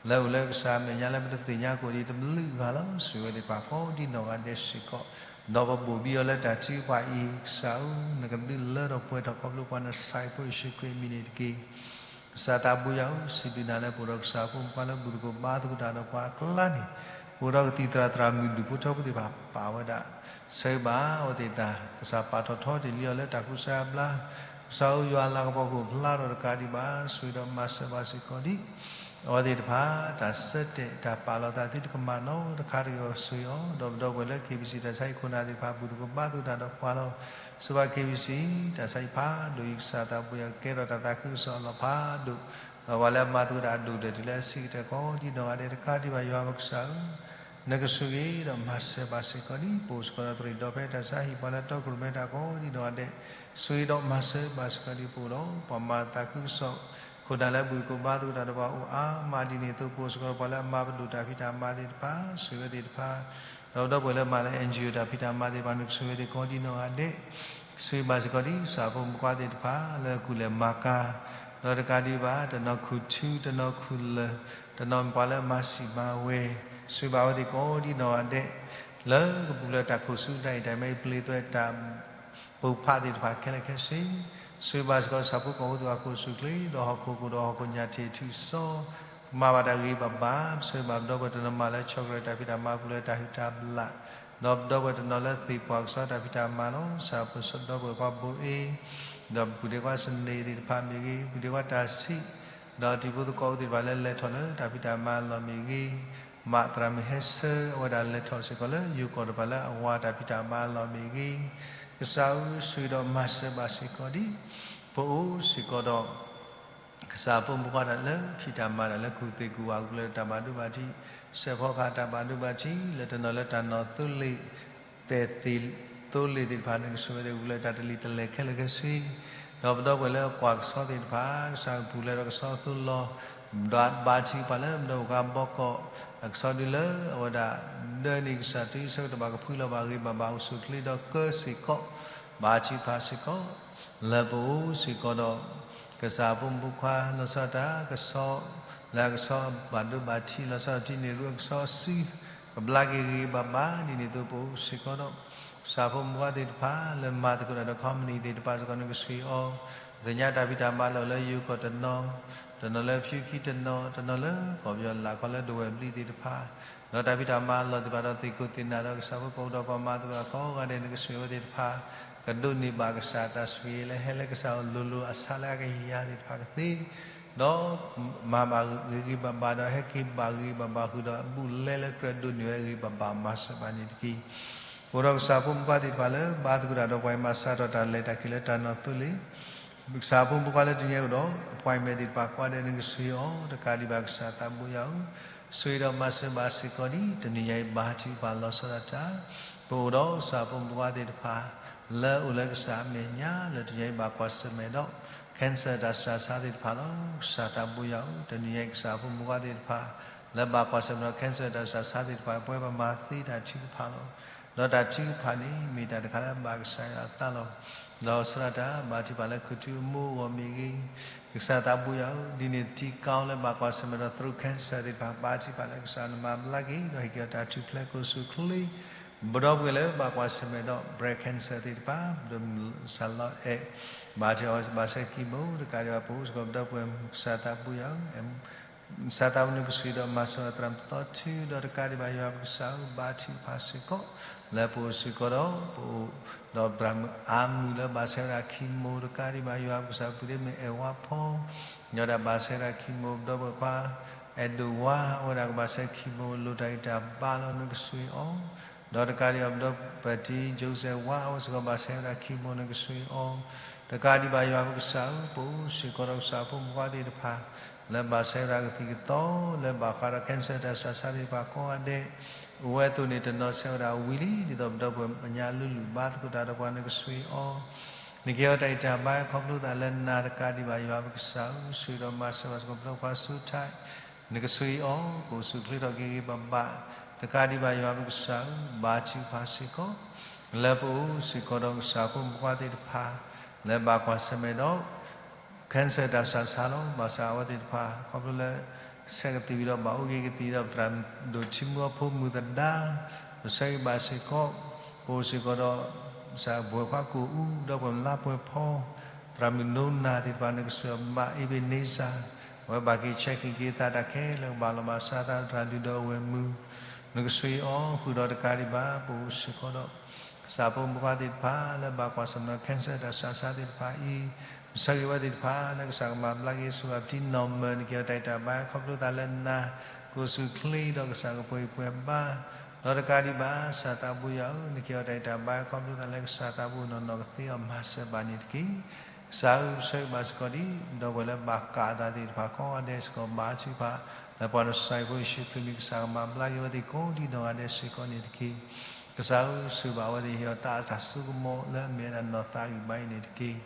လၢအိၣ်လၢကစၢ်အမဲာ်ညါလၢပတသ့ၣ်ညါကိးဒံးတဘျုးဂၤလီၤ. ဆိၣ်ဂ့ၤဝဲသ့ၣ်တဖၣ်ကိးဒံးနီၢ်ဂၤဒဲးစ့ၢ်ကီး, ဒီးပဘိၣ်ဘံအီၤလၢတၢ်ထုကဖၣ်အံၤ, ကစၢ်ဧၢ, နကဒုးလၢထီၣ်ပှဲၤထီၣ်ခီဖျိပှၤနစၤရ့းဖိယ့ၣ်ၡူးခရံာ်အမံၤန့ၣ်တက့ၢ်. ကစၢ်သးဘိယွၤဧၢ, စံးဘျုးနၤလၢပအိၣ်ဒီးကစၢ်ဖိမုၣ်ဖိလၢဘူၣ်သကိးဘါသကိးတၢ်ဒီးပှၤအကျါန့ၣ်, ပအိၣ်ဒီးကသံၣ်သရၣ်သရၣ်မုၣ်ဒူၣ်ဖိထၢဖိသ့ၣ်တဖၣ် ပာ်ဝဲဒၣ် ဆၢဂ့ၤဘၣ်အဝဲသ့ၣ်တဖၣ်, ကစၢ်ပာ်ထီၣ်ထီတ့ၢ်လံအီၤလၢတၢ်ကူစါအဘျါ, ကစၢ်ဧၢ, ယွၤအလၤကပီၤကအိၣ်ဖျါထီၣ်တကးဒံးဘၣ်, ဆိၣ်ဂ့ၤဒီးမၤစၢၤဘၣ်စ့ၢ်ကီးဒံး အဝဲသ့ၣ်တဖၣ်, တၢ်ဆၢတဲာ်တၢ်ပာ်လီၤသးသုတကမၣ်နီတခါတဂ့ၤအဂီၢ် ဆိၣ်ဂ့ၤအီၤ, ဒီးပဒီပုၢ်ဝဲၢ်လၢ ခ့ဘံၣ်စံၣ် တၢ်ဆါဟံၣ်ခိၣ်နၢ်သ့ၣ်တဖၣ် ဘူၣ်သကိးဘါသကိးတၢ်ဒီးပှၤလီၤ. ဆိၣ်ဂ့ၤဘၣ် ခ့ဘံၣ်စံၣ် တၢ်ဆါဟံၣ်ဖးဒိၣ်အံၤ, ကစၢ်သးဘိယွၤကကဲထီၣ်တၢ်သးခုကစီၣ်အလီၢ်ဖးဒိၣ်, ဒီးပှၤလၢအမၤသကိးတၢ်အဒိၣ်ကတၢၢ်တုၤလၢအဆံးကတၢၢ်ကိးဒံးနီၢ်ဂၤဒဲးတကးဒံးဘၣ် ယွၤပကစၢ်ဧၢ, နကဆိၣ်ဂ့ၤဒီးမၤစၢၤဘၣ်စ့ၢ်ကီးဒံး ပအိၣ်စ့ၢ်ကီးဒီးသရံးဒီဖဲတၢ်ဆါဟံၣ် ပှၤလၢတီခိၣ်ရိၣ်မဲတၢ်ကိးဒံးနီၢ်ဂၤဒဲး, ဆိၣ်ဂ့ၤဒီးမၤစၢၤဘၣ်စ့ၢ်ကီးဒံးပအိၣ်ဒီး ပှၤမၤသးခုကစီၣ် ခိၣ်နၢ်လၢဘူၣ်သကိးဘါသကိးတၢ်ဒီးပှၤအိၣ်အါမးဒ်န့ၣ်အသိး ပအိၣ်စ့ၢ်ကီးဒီးပှၤလၢအမၤပဒိၣ်တၢ်ဖံးတၢ်မၤသ့ၣ်တဖၣ်, ဆိၣ်ဂ့ၤဝဲသ့ၣ်တဖၣ်, ဒီးပဒီပုၢ်ဝဲၢ်လၢမၤလၢ အၣ်အၣ်ကၠီၣ်အိၣ် တၢ်ဖံးတၢ်မၤသ့ၣ်တဖၣ် နကဆိၣ်ဂ့ၤဝဲသ့ၣ်ကိးဒံးနီၢ်ဂၤဒဲး, ဆိၣ်ဂ့ၤဘၣ်စ့ၢ်ကီးဒံး ကစၢ်ဖိမုၣ်ဖိခွါသ့ၣ်တဖၣ် လၢကူၣ်လဲၤမၤကၤ, ဒီးတကးဒံးဘၣ် တနီၤခူၣ်ထူ တနီၤခူၣ်လၢၢ်, တနီၤမ့ၢ်ပှၤလၢအမၤစံၣ်မၤဝဲ, ဆိၣ်ဂ့ၤဘၣ်အဝဲသ့ၣ်ကိးဒံးနီၢ်ဂၤဒဲး, လၢကပူၤဖျဲးတၢ်ခိၣ်ဆူတၢ်အံၤတၢ်မ့ၢ်ပျ့ၤသွဲတၢ် ပိာ်ဖးသ့ၣ်တဖၣ်ခဲလၢာ်ခဲဆ့, ဆိၣ်ဂ့ၤဘၣ်စ့ၢ်ကီး ကစၢ်ဖိကီၢ်ဖိသ့ၣ်တဖၣ်ကိးဆူၣ်ချ့, ဒီးဟီၣ်ခိၣ်ကအိၣ်ဒီးဟီၣ်ခိၣ်ညၣ်ထံၣ်ထူၣ်စီၤ, ကမၤဘၣ်တၢ်ဂ့ၤဂ့ၤဘၣ်ဘၣ်, ဆိၣ်ဂ့ၤဘၣ်ပဒီပုၢ်ဝဲၢ်တနီၤမးလၢဆီၣ်ထွဲတၢ်ဖံးတၢ်မၤအပူၤလၢတၢ်ဟုၣ်တၢ်ဘျၣ်, ဒီးပဒီပုၢ်ဝဲၢ်တနီၤလၢသ့ၣ်ပှၢ်ကစီၣ်တၢ်ဖံးတၢ်မၤလီၤ. ကစၢ်ပဒီပုၢ်ဝဲၢ်ခွါဘိအ့, ဒီးပပုၢ်ဒ့ခွါစန့ၣ်သ့ၣ်တဖၣ်မ့ၢ်ဂ့ၤ, ပုၢ်ဒ့ခွါတၢ်ဆံး, ဒီးတံၤဖိသကိးဖိသ့ၣ်တဖၣ်လၢလဲၤထီၣ်လၢတၢ်ဖံးတၢ်မၤအလီၢ်မ့ၢ်ဂ့ၤ, မၤသရၣ်မုၣ်ဟဲဆှၢအဝဲဒၣ်လဲၤထီၣ်စ့ၢ်ကီးလၢယိၤကီၢ်တဖၣ်လၢအဝၤတၢ်ဖံးတၢ်မၤအလီၢ်မ့ၢ်ဂ့ၤ, ကစၢ်ဧၢဆိၣ်ဂ့ၤဒီးမၤစၢၤဘၣ်စ့ၢ်ကီးဒံး, ပအိၣ်စ့ၢ်ကီးဒီး ကစၢ်ဖိမုၣ်ဖိခွါတၢ်လၢဖံးတၢ်မၤတၢ်လၢကူၣ်သ့ကူၣ်ဝးအပူၤလၢတၢ်ဘၣ်ဒိဘၣ်ထံး, စဲးဖီကဟၣ်တၢ်ဘၣ်ဒိဘၣ်ထံး လၢတနီၤလၢတၢ်နီၢ်သိလ့ၣ်, တဲာ်သ့ၣ်သိလ့ၣ်သ့ၣ်တဖၣ်န့ၣ် ကဆိၣ်ဂ့ၤဝဲသ့ၣ်အပူၤလၢတၢ်တလံၤတလဲၢ်ခဲလၢာ်ခဲဆ့, ဒီးပဒီပုၢ်ဝဲၢ်လၢကွၢ်ကဆီသ့ၣ်တဖၣ် ကစၢ်ကပူၤဖျဲးဒီးကဆီအသိလီၤ, ဒီးဘါထုကဖၣ်လၢပဒီပုၢ်ဝဲၢ်ဘီကီး, အကဆီဒုလၢအဝဲဒၣ် ဒၢန့ၣ်ကစၢ်တုၤဆၢကတီၢ်ဘၣ်ကဖှံလီၤဘၣ်ဂ့ၤဘၣ်ဘၣ်အိၣ်ဆူၣ်အိၣ်ချ့ဒီးကၢစ့ၢ်ကီး, ဘါထုကဖၣ်စ့ၢ်ကီး လၢပအိၣ်စ့ၢ်ကီးဒီး ကစၢ်ဖိမုၣ်ဖိခွါ လီၤဆီဒၣ်တၢ်ကဆီ, လၢအကဆီဘၣ်ဒိဘၣ်ထံး လီၤဆီဒၣ်တၢ်ထံၣ်န့ၢ်ရူအကဆီအစု, ကဘျါက့ၤဂ့ၤဂ့ၤဘၣ်ဘၣ် ဒ်န့ၣ်အသိးပအိၣ်စ့ၢ်ကီးဒီး ကစၢ်ဖိမုၣ်ဖိခွါသ့ၣ်တဖၣ် လၢမၤသကိးတၢ်ဒီး company သ့ၣ်တဖၣ်စ့ၢ်ကီးန့ၣ်ကဆိၣ်ဂ့ၤအီၤ, သ့ၣ်ညါတၢ်ဖံးတၢ်မၤလၢအအိၣ်လၢယိၤကီၢ်တနီၤ, တနီၤလၢဖၠူခံတနီၤ, တနီၤလၢကီၢ်ပယီၤလၢ်ခီလၢဒဝဲၢ်ဘျံးသ့ၣ်တဖၣ်, ဒီးတၢ်ဖံးတၢ်မၤအလီၢ်သ့ၣ်တဖၣ်ဒီးသ့ၣ်ခိၣ်သ့ၣ်နၢ်ဒီးကစၢ်ဖိကိးဒီးပှၤမၤသကိးကိးဂၤဒဲးန့ၣ်ကဆိၣ်ဂ့ၤဝဲသ့ၣ်တဖၣ်, ကဒိးန့ၢ်ဘၣ်ကစၢ်တၢ်ဆိၣ်ဂ့ၤလၢဟဲလၢကစၢ်အအိၣ်လိၤလိၤအဆါလၢအကယၤသ့ၣ်တဖၣ်ကသ့, ဒီးမၤဘၣ်ဂ့ၤဂ့ၤဘၣ်ဘၣ်ဒီးဟဲက့ၤဘၣ်ဂ့ၤဘၣ်ဘၣ်ဃုာ်ဒီး အဘူးအလဲလၢကြၢးဒိးန့ၢ်ဝဲဂ့ၤဂ့ၤဘၣ်ဘၣ်မၤစၢၤဘၣ်န့ၣ်တက့ၢ်. အိၣ်ဒီးကစၢ်ဖိမုၣ်ဖိခွါသ့ၣ်တဖၣ်လၢဘါသကိးတၢ်ဒီးပှၤအံၤမၤစၢၤထီၣ်တၢ်လဲၤတၢ်က့ၤလၢတၢ်နီၢ်သိလ့ၣ်, ကစၢ်ဖိမုၣ်ဖိခွါလၢတနံၤအံၤအိၣ်ဒီး appointment သ့ၣ်တဖၣ်ကိးဂၤဒဲးန့ၣ်ကဆိၣ်ဂ့ၤအီၤ, တကးဒံးဘၣ်ကစၢ်သးဘိယွၤဧၢ, ဆိၣ်ဂ့ၤဒီးမၤစၢၤဘၣ်စ့ၢ်ကီးဒံး တနံၤညါအံၤဘါထုကဖၣ်လီၤဆီဒၣ်တၢ်, ပအိၣ်ဒီးကစၢ်ဖိမုၣ်ဖိခွါသ့ၣ်တဖၣ် လၢအအိၣ်လၢကစၢ်အမဲာ်ညါ လၢတနံၤညါအံၤဘၣ်ကွၢ်ဆၢၣ်မဲာ်ဒီး cancer တၢ်ဆူးတၢ်ဆါသ့ၣ်တဖၣ်လီၤ. ကစၢ်သးဘိယွၤဧၢ, တနံၤညါအံၤကစၢ်ဖိမုၣ်ဖိခွါသ့ၣ်တဖၣ် လၢဘၣ်ကွၢ်ဆၢၣ်မဲာ်ဒီး cancer တၢ်ဆူးတၢ်ဆါသ့ၣ်တဖၣ် ပဝဲပမၤသ့တၢ်ထုကဖၣ်လီၤ. ဒီးတၢ်ထုကဖၣ်န့ၣ် မ့ၢ်တၢ်တခါလၢအဘၣ်ကစၢ်ယွၤအသးလီၤ. ဒီးဆီဒၣ်တၢ် ဘါထုကဖၣ်လၢခူၣ်ထူအမိၢ်အဂီၢ်မ့ၢ်ဂ့ၤ, ကစၢ်သးဘိယွၤဧၢ, ဒ်န့ၣ်တံၤကီလၢဘၣ်ကွၢ်ဆၢၣ်မဲာ်ဒီး throat cancer သ့ၣ်တဖၣ် ဘါထုကဖၣ်လၢကစၢ်နမၤဘျါက့ၤ ဒီးဟ့ၣ်က့ၤအီၤတၢ်ထူၣ်ဖျဲးကိးဆူၣ်အိၣ်ချ့, ပဒီပုၢ်ဝဲၢ်လၢဘၣ်ကွၢ်ဆၢၣ်မဲာ်ဒီး breast cancer သ့ၣ်တဖၣ် ပဒိၣ်မုၣ်စၢ်လီအဲၣ် ဘါထုကဖၣ်ဘၣ်ဆၢ chemo တကးဒံးဘၣ် ပအိၣ်စ့ၢ်ကီးပဒီပုၢ်ဝဲၢ် ကစၢ်သးဘိယွၤဧၢ, ကစၢ်သးဘိန့ၣ်ကဆိၣ်ဂ့ၤဒီးမၤစၢၤအသရၣ်မုၣ်သီထူဒီး တကးဒံးဘၣ်ယွၤပကစၢ်ဧၢ, ဘါထုကဖၣ်စ့ၢ်ကီး လၢပအိၣ်စ့ၢ်ကီးဒီး ပအိၣ်ဒီးသရၣ်မုၣ်အါမုၢ်လၢဘၣ်ဆၢဝဲဒၣ် chemo တကးဒံးဘၣ်ယွၤပကစၢ် ပုၢ်ဒ့မုၣ်အဲၣ်ဝါဖီ ညီဒၣ်ဘၣ်ဆၢဝဲဒၣ် chemo ပဒီပုၢ်ဝဲၢ်ခွါ အဲၣ်ဒိးဝါ အဝဲဒၣ်ကဘၣ်ဆၢ chemo လိၣ်တၢ်ဂံၢ်တၢ်ဘါလီၤ နကဆိၣ်ဂ့ၤအီၤ, ဒီးတကးဒံးဘၣ်ပဒီပုၢ်ဝဲၢ်တံၤ Joseph ဝါ အဝဲစ့ၢ်ကီးဘၣ်ဆၢဝဲဒၣ် chemo နကဆိၣ်ဂ့ၤအီၤ, တကးဒံးဘၣ်ယွၤပကစၢ်ဧၢ, ပအိၣ်စ့ၢ်ကီးဒီးကစၢ်ဖိမုၣ်ဖိခွါသ့ၣ်တဖၣ် လၢဘၣ်ဆၢဝဲဒၣ်ကသံၣ်ကသီ လၢဘၣ်ဃးဒီး cancer တၢ်ဆူးတၢ်ဆါသ့ၣ်တဖၣ်ကိးဂၤဒဲး, အိၣ်ဝဲအသိးန့ၣ်တနီၤဆၢဝဲဒၣ်ဝံၤလံ, ဒ်သိးပဒီပုၢ်ဝဲၢ်မဲာ်ညါအလုၢ်အလၢ်ဘါသကိးတၢ်ဒီးပှၤ နကဆိၣ်ဂ့ၤအီၤ, နကဟ့ၣ်အီၤတၢ်ဂံၢ်တၢ်ဘါခီဖျိသးလၢနၤ တကးဒံးဘၣ်ယွၤပကစၢ်ဧၢ, ဆိၣ်ဂ့ၤဒီးမၤစၢၤဘၣ်စ့ၢ်ကီးပဒီပုၢ်ဝဲၢ်ခွါ စူထၢၣ် နကဆိၣ်ဂ့ၤအီၤ ကအိၣ်ဆူၣ်အိၣ်ချ့ထီၣ်က့ၤဂ့ၤဂ့ၤဘၣ်ဘၣ်, တကးဒံးဘၣ်ယွၤပကစၢ်ဧၢ, ဘါထုကဖၣ်စ့ၢ်ကီး လၢပအိၣ်စ့ၢ်ကီးဒီးကစၢ်ဖိမုၣ်ဖိခွါသ့ၣ်တဖၣ် လၢဘၣ်ကွၢ်ဆၢၣ်မဲာ်ဒီး cancer တၢ်ဆူးတၢ်ဆါလီၤ. ဘၣ်ဆၣ်အဝဲသ့ၣ်တဖၣ် ခီဖျိလၢ ဆဲးကသံၣ်ဝံၤဒီးဘၣ်အိၣ်က့ၤကသံၣ်ဒီး ပသရၣ်ဒိၣ်ထံမူအဖိမုၣ်သဒါ ပဆၢဂ့ၤဘၣ်စ့ၢ်ကီး, ပအိၣ်စ့ၢ်ကီးဒီး ကစၢ်ပဝဲၢ်ခွါကိၣ်အူ ဒီးပှၤလါပှဲၤဖီ သရၣ်မုၣ်နိနၢ်သ့ၣ်တဖၣ် နကဆိၣ်ဂ့ၤအီၤ ဘၣ် Ebenezer အဝဲဘၣ်က့ၤ check က့ၤက့ၤသးတၢ်ခဲလၢာ် ကဘၣ်လီၤဘၣ်စးသး သရၣ်ဒုၣ်ဒီးအဝဲၢ်မုၣ် နကဆိၣ်ဂ့ၤအီၤ ဃုာ်ဒီးတကးဒံးဘၣ် ပအိၣ်စ့ၢ်ကီးဒီး ကစၢ်ဖိမုၣ်ဖိခွါသ့ၣ်တဖၣ် လၢဘၣ်ကွၢ်ဆၢၣ်မဲာ်ဒီး cancer တၢ်ဆူးတၢ်ဆါသ့ၣ်တဖၣ်အံၤ, ပဆၢဂ့ၤဝဲသ့ၣ်တဖၣ် လၢကစၢ်ကမၤဘျါက့ၤ ဆိၣ်ဂ့ၤပတံၤနီၢ်မၢၤ နကဟ့ၣ်အီၤတၢ်ဂံၢ်တၢ်ဘါခီဖျိသးလၢနၤ, ကအိၣ်ဆူၣ်အိၣ်ချ့ဒီးကစၢ်ကပှဲၤဂံၢ်ပှဲၤဘါ, ဒီးတကးဒံးဘၣ် ကစၢ်သးဘိယွၤဧၢ, နကဟ့ၣ်အီၤတၢ်ဂံၢ်တၢ်ဘါခီဖျိသးလၢကစၢ်သးဘိနီၢ်နီၢ်ကသ့အီၤမၤစၢၤဘၣ်န့ၣ်တက့ၢ်. ကစၢ်ဧၢ, ပဆၢဂ့ၤဘၣ်စ့ၢ်ကီးဒ် ပဒီပုၢ်ဝဲၢ်လၢဘၣ်ကးအသးသ့ၣ်တဖၣ်ကိးဂၤဒဲးစ့ၢ်ကီး ဘါထုကဖၣ် လၢပှၤနဆှၢဖိယ့ၣ်ၡူးခရံာ်မံၤ ကစၢ်ကမၤဘျါက့ၤအဝဲသ့ၣ်ကိးဒံနီၢ်ဂၤဒဲးစ့ၢ်ကီးန့ၣ်တက့ၢ်. ကစၢ်ဧၢ, ဆိၣ်ဂ့ၤဘၣ်အဝဲသ့ၣ် ဟ့ၣ်အီၤတၢ်သးစိကမီၤလၢအမ့ၢ်ဝဲဒၣ်နီၢ်သးဂံၢ်ဘါအံၤန့ၣ်တက့ၢ်.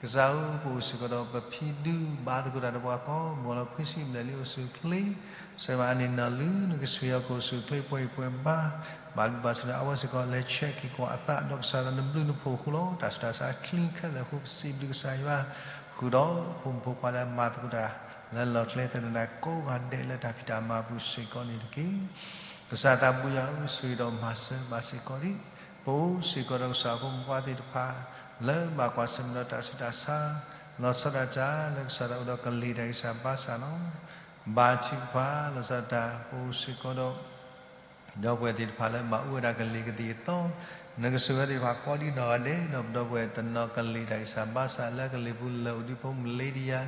ကစၢ်ဧၢ, ပအိၣ်စ့ၢ်ကီးဒီးပဖံဒု ဘါသကိးတၢ်ဒီးပှၤကိးမုၢ်နံၤလီၤ ခွံဆံဘျဲၣ်လံ အိၣ်ဆူၣ်အိၣ်ချ့, ဆၢဂ့ၤဘၣ်အန့ၣ်နီၢ်လုၢ် နကဆိၣ်ဂ့ၤအီၤ ကအိၣ်ဆူၣ်အိၣ်ချ့ပှဲၤဂံၢ်ပှဲၤဘါ, ဘၣ်ဘျုးဘၣ်ဆိၣ်ဂ့ၤအဝဲစ့ၢ်ကီး လဲၤဆဲးက့ၤကွၢ်အသးဒီးကစၢ်သးနဘျုးနဖှိၣ်အဃိလီၤ. တၢ်ဆူးတၢ်ဆါ clean ခဲလၢာ်အဃိ ပစံးဘျုးကစၢ်ယွၤ, ဃုာ်ဒီးဖိမုၣ်ဖိခွါလၢအမၤသကိးတၢ် လၢလီၢ်ကျဲသနၢၣ်ကိးဂၤဒဲးလၢတၢ်ဖံးတၢ်မၤအပူၤစ့ၢ်ကီးန့ၣ်တက့ၢ်. ကစၢ်သးဘိယွၤဧၢ, ဆိၣ်ဂ့ၤဒီးမၤစၢၤဘၣ်စ့ၢ်ကီးဒံး ပအိၣ်စ့ၢ်ကီးဒီးကစၢ်ဖိမုၣ်ဖိခွါသ့ၣ်တဖၣ် လၢဘၣ်ကွၢ်ဆၢၣ်မဲာ်ဒီးတၢ်ဆူးတၢ်ဆါ, လီၤဆီဒၣ်တၢ်လၢကစၢ်တၢ်အိၣ်ဒီးကလံၤတၢ်ဂံၢ်စၢ်ဘါစၢ်လီၤ. ဘါထုကဖၣ် လီၤဆီဒၣ်တၢ် ပအိၣ်စ့ၢ်ကီးဒီး ဒီပုၢ်ဝဲၢ်သ့ၣ်တဖၣ်လၢဘၣ်အူဝဲဒၣ်ကလံၤကသံၣ်ကသီ, နကဆိၣ်ဂ့ၤဝဲသ့ၣ်တဖၣ်ကိးဒံနီၢ်ဂၤဒဲး, ဒီးပဒီပုၢ်ဝဲၢ်တနီၤကလံၤတၢ်ဂံၢ်စၢ်ဘါစၢ်လၢကလံၤပူၤလၢာ်အိၣ်ဒံးဖိမုၣ်လ့ဒံယါ,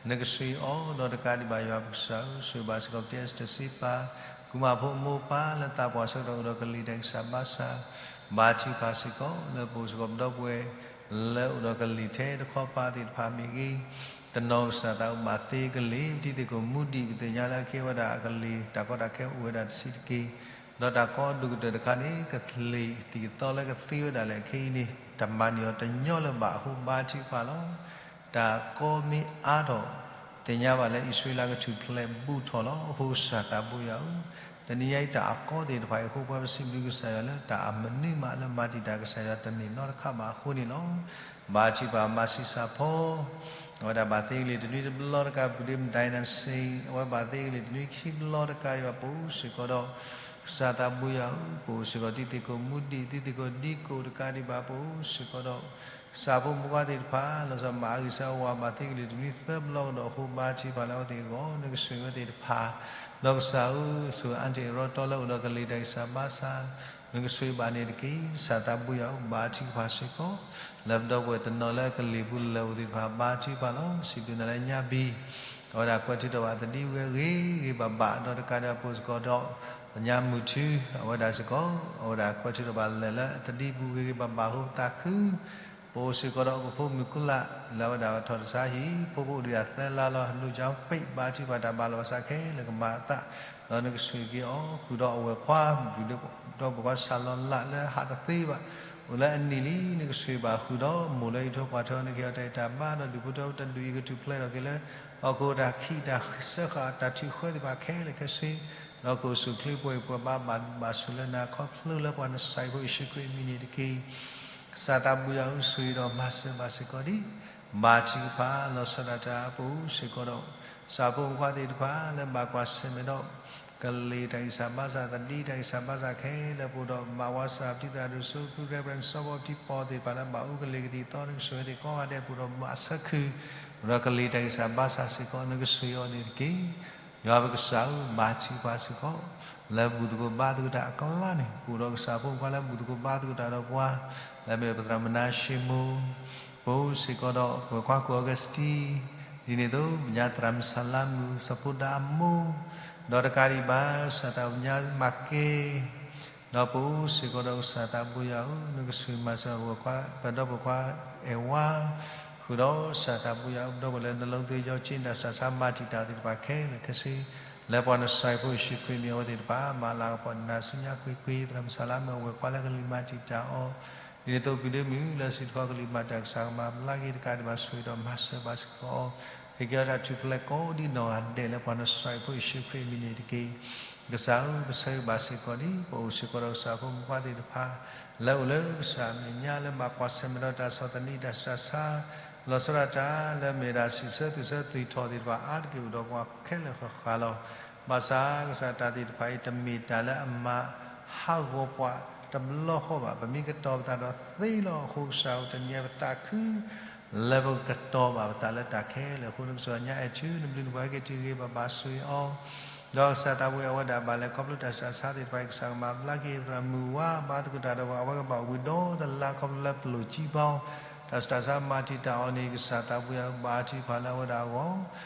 နကဆိၣ်ဂ့ၤအီၤဒီးတကးဒံးဘၣ်ယွၤပကစၢ်ဧၢ, ဆိၣ်ဂ့ၤဘၣ်စ့ၢ်ကီးပတံၤအစတၢၢ်စ့ပၢ်, ကုမၢ်ဖိမိၢ်ပၢ်လၢသးပှၢ်ဆၢကတီၢ်အိၣ်ဒီးကလံၤတၢ်ဂံၢ်စၢ်ဘါစၢ်, ဘါထုကဖၣ်စ့ၢ်ကီးလၢပအိၣ်စ့ၢ်ကီးပဒီပုၢ်ဝဲၢ် လၢအိၣ်ဒီးကလံၤထဲတခီပၤသ့ၣ်တဖၣ်မ့ၢ်ဂ့ၤ, တနီၤကစၢ်သးအိၣ်ဘၣ်သ့ကလံၤ ပတံၤသ့ၣ်ကိၣ်မူဒံး ပသ့ၣ်ညါလၢအကဲဝဲဒၣ်အကလံၤ တၢ်ကီတၢ်ခဲအိၣ်ဝဲဒၣ်တဆံးတက့ၢ်, ဒီးတၢ်ကီဒိၣ်ကတၢၢ်တခါန့ၣ် ကလံၤကသံၣ်ကသီလၢကသ့ဝဲဒၣ်လဲၣ်ခဲအံၤန့ၣ် တမၤန့ၢ်အီၤတညီလၢၤဘၣ်အဃိ ဘါထုကဖၣ်လီၤ. တၢ်ကီမ့ၢ်အါထီၣ် သ့ၣ်ညါဘၣ်လၢအံၣ်စရ့လးကထူၣ်ဖျဲးဘူးထီၣ်လီၤ. အဃိကစၢ်သးဘိယွၤဧၢ, တနံၤညါအံၤတၢ်အကီသ့ၣ်တဖၣ်အံၤအဃိ ပှၤပစံးဘျုးကစၢ်ယွၤလၢတၢ်အမနုၤမးလၢမၤတံာ်တာ်ကစၢ်ယွၤတန့ၢ်နီတခါဘၣ်အဃိန့ၣ်လီၤ. ဘါထုကဖၣ်မၤဆံးစၢ်ဖီ အဝဲဒၣ်ဘၣ်သ့ကလံၤတနွံတဘျီတကး ပူၤဒ့မုၣ်ဒိၣ်နၣ်စ့ၣ် အဝဲဘၣ်သ့ကလံၤတနွံခံဘျီတကးဒံးဘၣ် ပအိၣ်စ့ၢ်ကီးဒီး ကစၢ်သးဘိယွၤဧၢ, ပအိၣ်စ့ၢ်ကီးတံၤသကိးမူဒံး တံၤသကိးဒံကိးတကးဒံးဘၣ် ပအိၣ်စ့ၢ်ကီးဒီး ကစၢ်ဖိမုၣ်ခွါသ့ၣ်တဖၣ် လီၤဆီမၤအဂံၢ်စၢ်ဝါ ဘၣ်သ့ကလံၤတနွံသၢဘျီကဒီးအဃိ ဘါထုကဖၣ်လၢအဝဲသ့ၣ်အဂီၢ် နကဆိၣ်ဂ့ၤဝဲသ့ၣ်တဖၣ်, ဒီးကစၢ်ဧၢ, ဆိၣ်ဂ့ၤအါတ့ၢ်ရီတီလၢအိၣ်ဒီးကလံၤတၢ်ဂံၢ်စၢ်ဘါစၢ် နကဆိၣ်ဂ့ၤဘၣ်န့ၣ်တက့ၢ်. ကစၢ်သးဘိယွၤဧၢ, ဘါထုကဖၣ်စ့ၢ်ကီး လၢပဒီပုၢ်ဝဲၢ်တနီၤလၢကလံၤပူၤလၢာ်အိၣ်သ့ၣ်တဖၣ် ဘါထုကဖၣ်လီၤ. စံးဘျုးနၤလၢညါဘံၣ် အဝဲဒၣ်ကွဲးထုးထီၣ်ဘၣ်သဒံဝံၤအဂ့ၤဂ့ၤဘၣ်ဘၣ် ဒီးတကးဒံးဘၣ်ပအိၣ်စ့ၢ်ကီးဒီး ပညါမုၢ်ထူ အဝဲဒၣ်စ့ၢ်ကီး အဝဲဒၣ်ကွဲးထုးထီၣ်ဘၣ်လၢာ်လၢသဒံပူၤဂ့ၤဂ့ၤဘၣ်ဘၣ်အဃိ ပသးခု ပအိၣ်စ့ၢ်ကီးဒီးပဖိမုၣ်ကူလး လၢအဝဲဒၣ်ထီၣ်တၢ်ဆါဟံၣ် ဖိဖိအိၣ်ဒံးဒၣ်သၢလါလီၤ လူၤကၠီပ့း ဘါထုကဖၣ်တၢ်ဘၣ်လီၤဘၣ်စးခဲလၢာ်ကမၤအသး ဒီးနကဆိၣ်ဂ့ၤက့ၤအီၤ ဃုာ်ဒီးအဝဲၢ်ခွါ ဒီးပှၤကွၢ်ဆၣ်လီၤလးလၢဟးတသ့ဘၣ် အိၣ်လၢအနံၣ်လံ နကဆိၣ်ဂ့ၤဘၣ်ဃုာ်ဒီး မိၢ်လၢအံးထွဲကွၢ်ထွဲအီၤ နကဟ့ၣ်အီၤတၢ်အံးတၢ်ဘါ ဒီးဒုးဖိထၢဖိတဒူၣ်အံၤကထူၣ်ဖျဲးထီၣ်က့ၤလၢ ဟီၣ်ခိၣ်တၢ်ခံးတၢ်စၢဃာ်တၢ်ထုးဃၢသ့ၣ်တဖၣ်ခဲလၢာ်ခဲဆ့ ဒီးကအိၣ်ဆူၣ်ချ့ပှဲၤပှဲၤဘၣ်ဘၣ်ဘၣ်ဆိၣ်လၢနၤခီဖျိလၢပှၤနစၢ်အံၤဖိယ့ၣ်ၡူးခရံာ်အမံၤန့ၣ်တက့ၢ်. ကစၢ်သးဘိယွၤဧၢ ဆိၣ်ဂ့ၤဒီးမၤစၢၤဘၣ်စ့ၢ်ကီးဒံး ဘါထုကဖၣ်လီၤဆီဒၣ်တၢ် ပအိၣ်စ့ၢ်ကီးဒီး ကစၢ်ဖိမုၣ်ခွါသ့ၣ်တဖၣ်လၢဘၣ်ကွၢ်ဆၢၣ်မဲာ်ဒီး ကလံၤတၢ်ဂံၢ်စၢ်ဘါစၢ် သဒံတၢ်ဂံၢ်စၢ်ဘါစၢ်ခဲလၢာ် ပအိၣ်ဒီးမၤဝါစၢ်ပတံၤသရၣ်ဒိၣ်စိ ဖုရဲၣ်ပရၣ်စီၤဘီတံၢ်ပီၣ်သ့ၣ်တဖၣ်လၢ ဘၣ်အူကလံၤကသံၣ်ကသီ နကဆိၣ်ဂ့ၤသ့ၣ်ကိးဂၤဒဲး ပအိၣ်ဒီးမၤဆၢခုၣ် ဒီးကလံၤတၢ်ဂံၢ်စၢ်ဘါစၢ်စ့ၢ်ကီး နကဆိၣ်ဂ့ၤအီၤန့ၣ်တက့ၢ်. ယွၤပကစၢ်ဧၢ ဘါထုကဖၣ်စ့ၢ်ကီး လၢဘူၣ်သကိးဘါသကိးတၢ်အကျါန့ၣ် ပအိၣ်ဒီးကစၢ်ဖိမုၣ်ခွါလၢဘူၣ်သကိးဘါသကိးတၢ်ဒီးပှၤ လၢအမ့ၢ်ပသရၣ်မုၣ်နါၡ့မိၢ် ပအိၣ်စ့ၢ်ကီးဒီးပဝဲၢ်ခွါကူၣ်အီကူးစတံ ဒ်န့ၣ်အသိး ပညါသရၣ်မုၣ်ဆၣ်လါမုၣ် စီၤဖိဒါအမိၢ် ဒီးတကးဒံးဘၣ် ကစၢ်သးပညါမၤကဲ ဒီးပအိၣ်စ့ၢ်ကီးဒီးကစၢ်သးဘိယွၤဧၢ နကဆိၣ်ဂ့ၤမၤစၢၤပဝဲၢ်ခွါ ပဒီပုၢ်ဝဲၢ်ခွါအဲၣ်ဝါ ဃုာ်ဒီးကစၢ်သးဘိယွၤဧၢ ပဒီပုၢ်ဝဲၢ်လၢနလိသ့ယီက့ တၢ်ဆူးတၢ်ဆါမၤတံာ်တာ်သ့ၣ်တဖၣ်ခဲလၢာ်ခဲဆ့ လၢပှၤနစၢ်အံၤဖိယ့ၣ်ၡူးခရံာ်မံၤ အဝဲသ့ၣ်တဖၣ် မၤလၤကပီၤနၤဆူညါကွ့ၢ်ကွ့ၢ် သရၣ်မုၣ်ဆၣ်လါမုၣ်အဝဲၢ်ခွါလၢကလံၤမၤတံာ်တာ်အီၤ ဒ်န့ၣ်အသိး ပဒ့မုၣ်လၢစံးထီၣ်ကလံၤမၤတံာ်တာ် ကစၢ်ကမၤဘျါက့ၤတကးဒံးဘၣ်ဆိၣ်ဂ့ၤဒီးမၤစၢၤဘၣ်စ့ၢ်ကီးအီၤ ဟ့ၣ်က့ၤအီၤတၢ်ထူၣ်ဖျဲးကိးဒံနီၢ်ဂၤဒဲးလၢပှၤနစၢ်အံၤဖိယ့ၣ်ၡူးခရံာ်အမံၤန့ၣ်တက့ၢ်. ကစၢ်ဧၢ ပဆၢဂ့ၤဘၣ်စ့ၢ်ကီးဒံး ပအိၣ်စ့ၢ်ကီးဒီးကစၢ်ဖိမုၣ်ခွါသ့ၣ်တဖၣ် လၢအိၣ်လၢကစၢ်အမဲာ်ညါလၢဘၣ်ကွၢ်ဆၢၣ်မဲာ်ဒီးတၢ်ဆီၣ်သနံးတၢ်ဆူးတၢ်ဆါ လီၤဆီဒၣ်တၢ်လၢမ့ၢ်ဒၣ်စံးဆၢသူၣ်ဆၢသွံၣ်ထီၣ်သ့ၣ်တဖၣ်အါတက့ၢ်အိၣ်ဒီးပှၤခဲလၢာ်ဃၣ်ဃၣ်လီၤ. ဘၣ်ဆၣ်ကစၢ်တၢ်သ့ၣ်တဖၣ်အံၤ တမ့ၢ်တၢ်လၢအမၤဟးဂီၤပှၤတဘျီဃီဘၣ်. ပမ့ၢ်ကတီၤပသးဒီးသ့လီၤ. အဃိကစၢ်ဧၢ တနံၤအံၤပသးခု လၢပကကတီၤဘၣ်ပသးလၢတၢ်ခဲလၢာ်အဃိ နကစၢ်ညါအဲၣ်ထု နဘျုးနဖှိၣ်ဟဲက့ၤတုၤဂ့ၤဘၣ်ဘၣ်ဆိၣ်ဂ့ၤအီၤ ဒီးကစၢ်သးဘိယွၤ အဝဲဒၣ်ဘၣ်လဲၤခီဖျိတၢ်ဆူးတၢ်ဆါသ့ၣ်တဖၣ်အံၤ ကစၢ်ကမၤဘျါက့ၤသရၣ်မုၣ်ဝါ ဘါသကိးတၢ်ဒီးပှၤ အဝဲကဘၣ်ဝံၤဒီတလါခီဖျိလၢပလိာ်ကံဘါ တၢ်ဆူးတၢ်ဆါမၤတံာ်တာ်အီၤန့ၣ် ကစၢ်သးဘိယွၤ ဘါထုကဖၣ်လၢအဝဲဒၣ်အဂီၢ်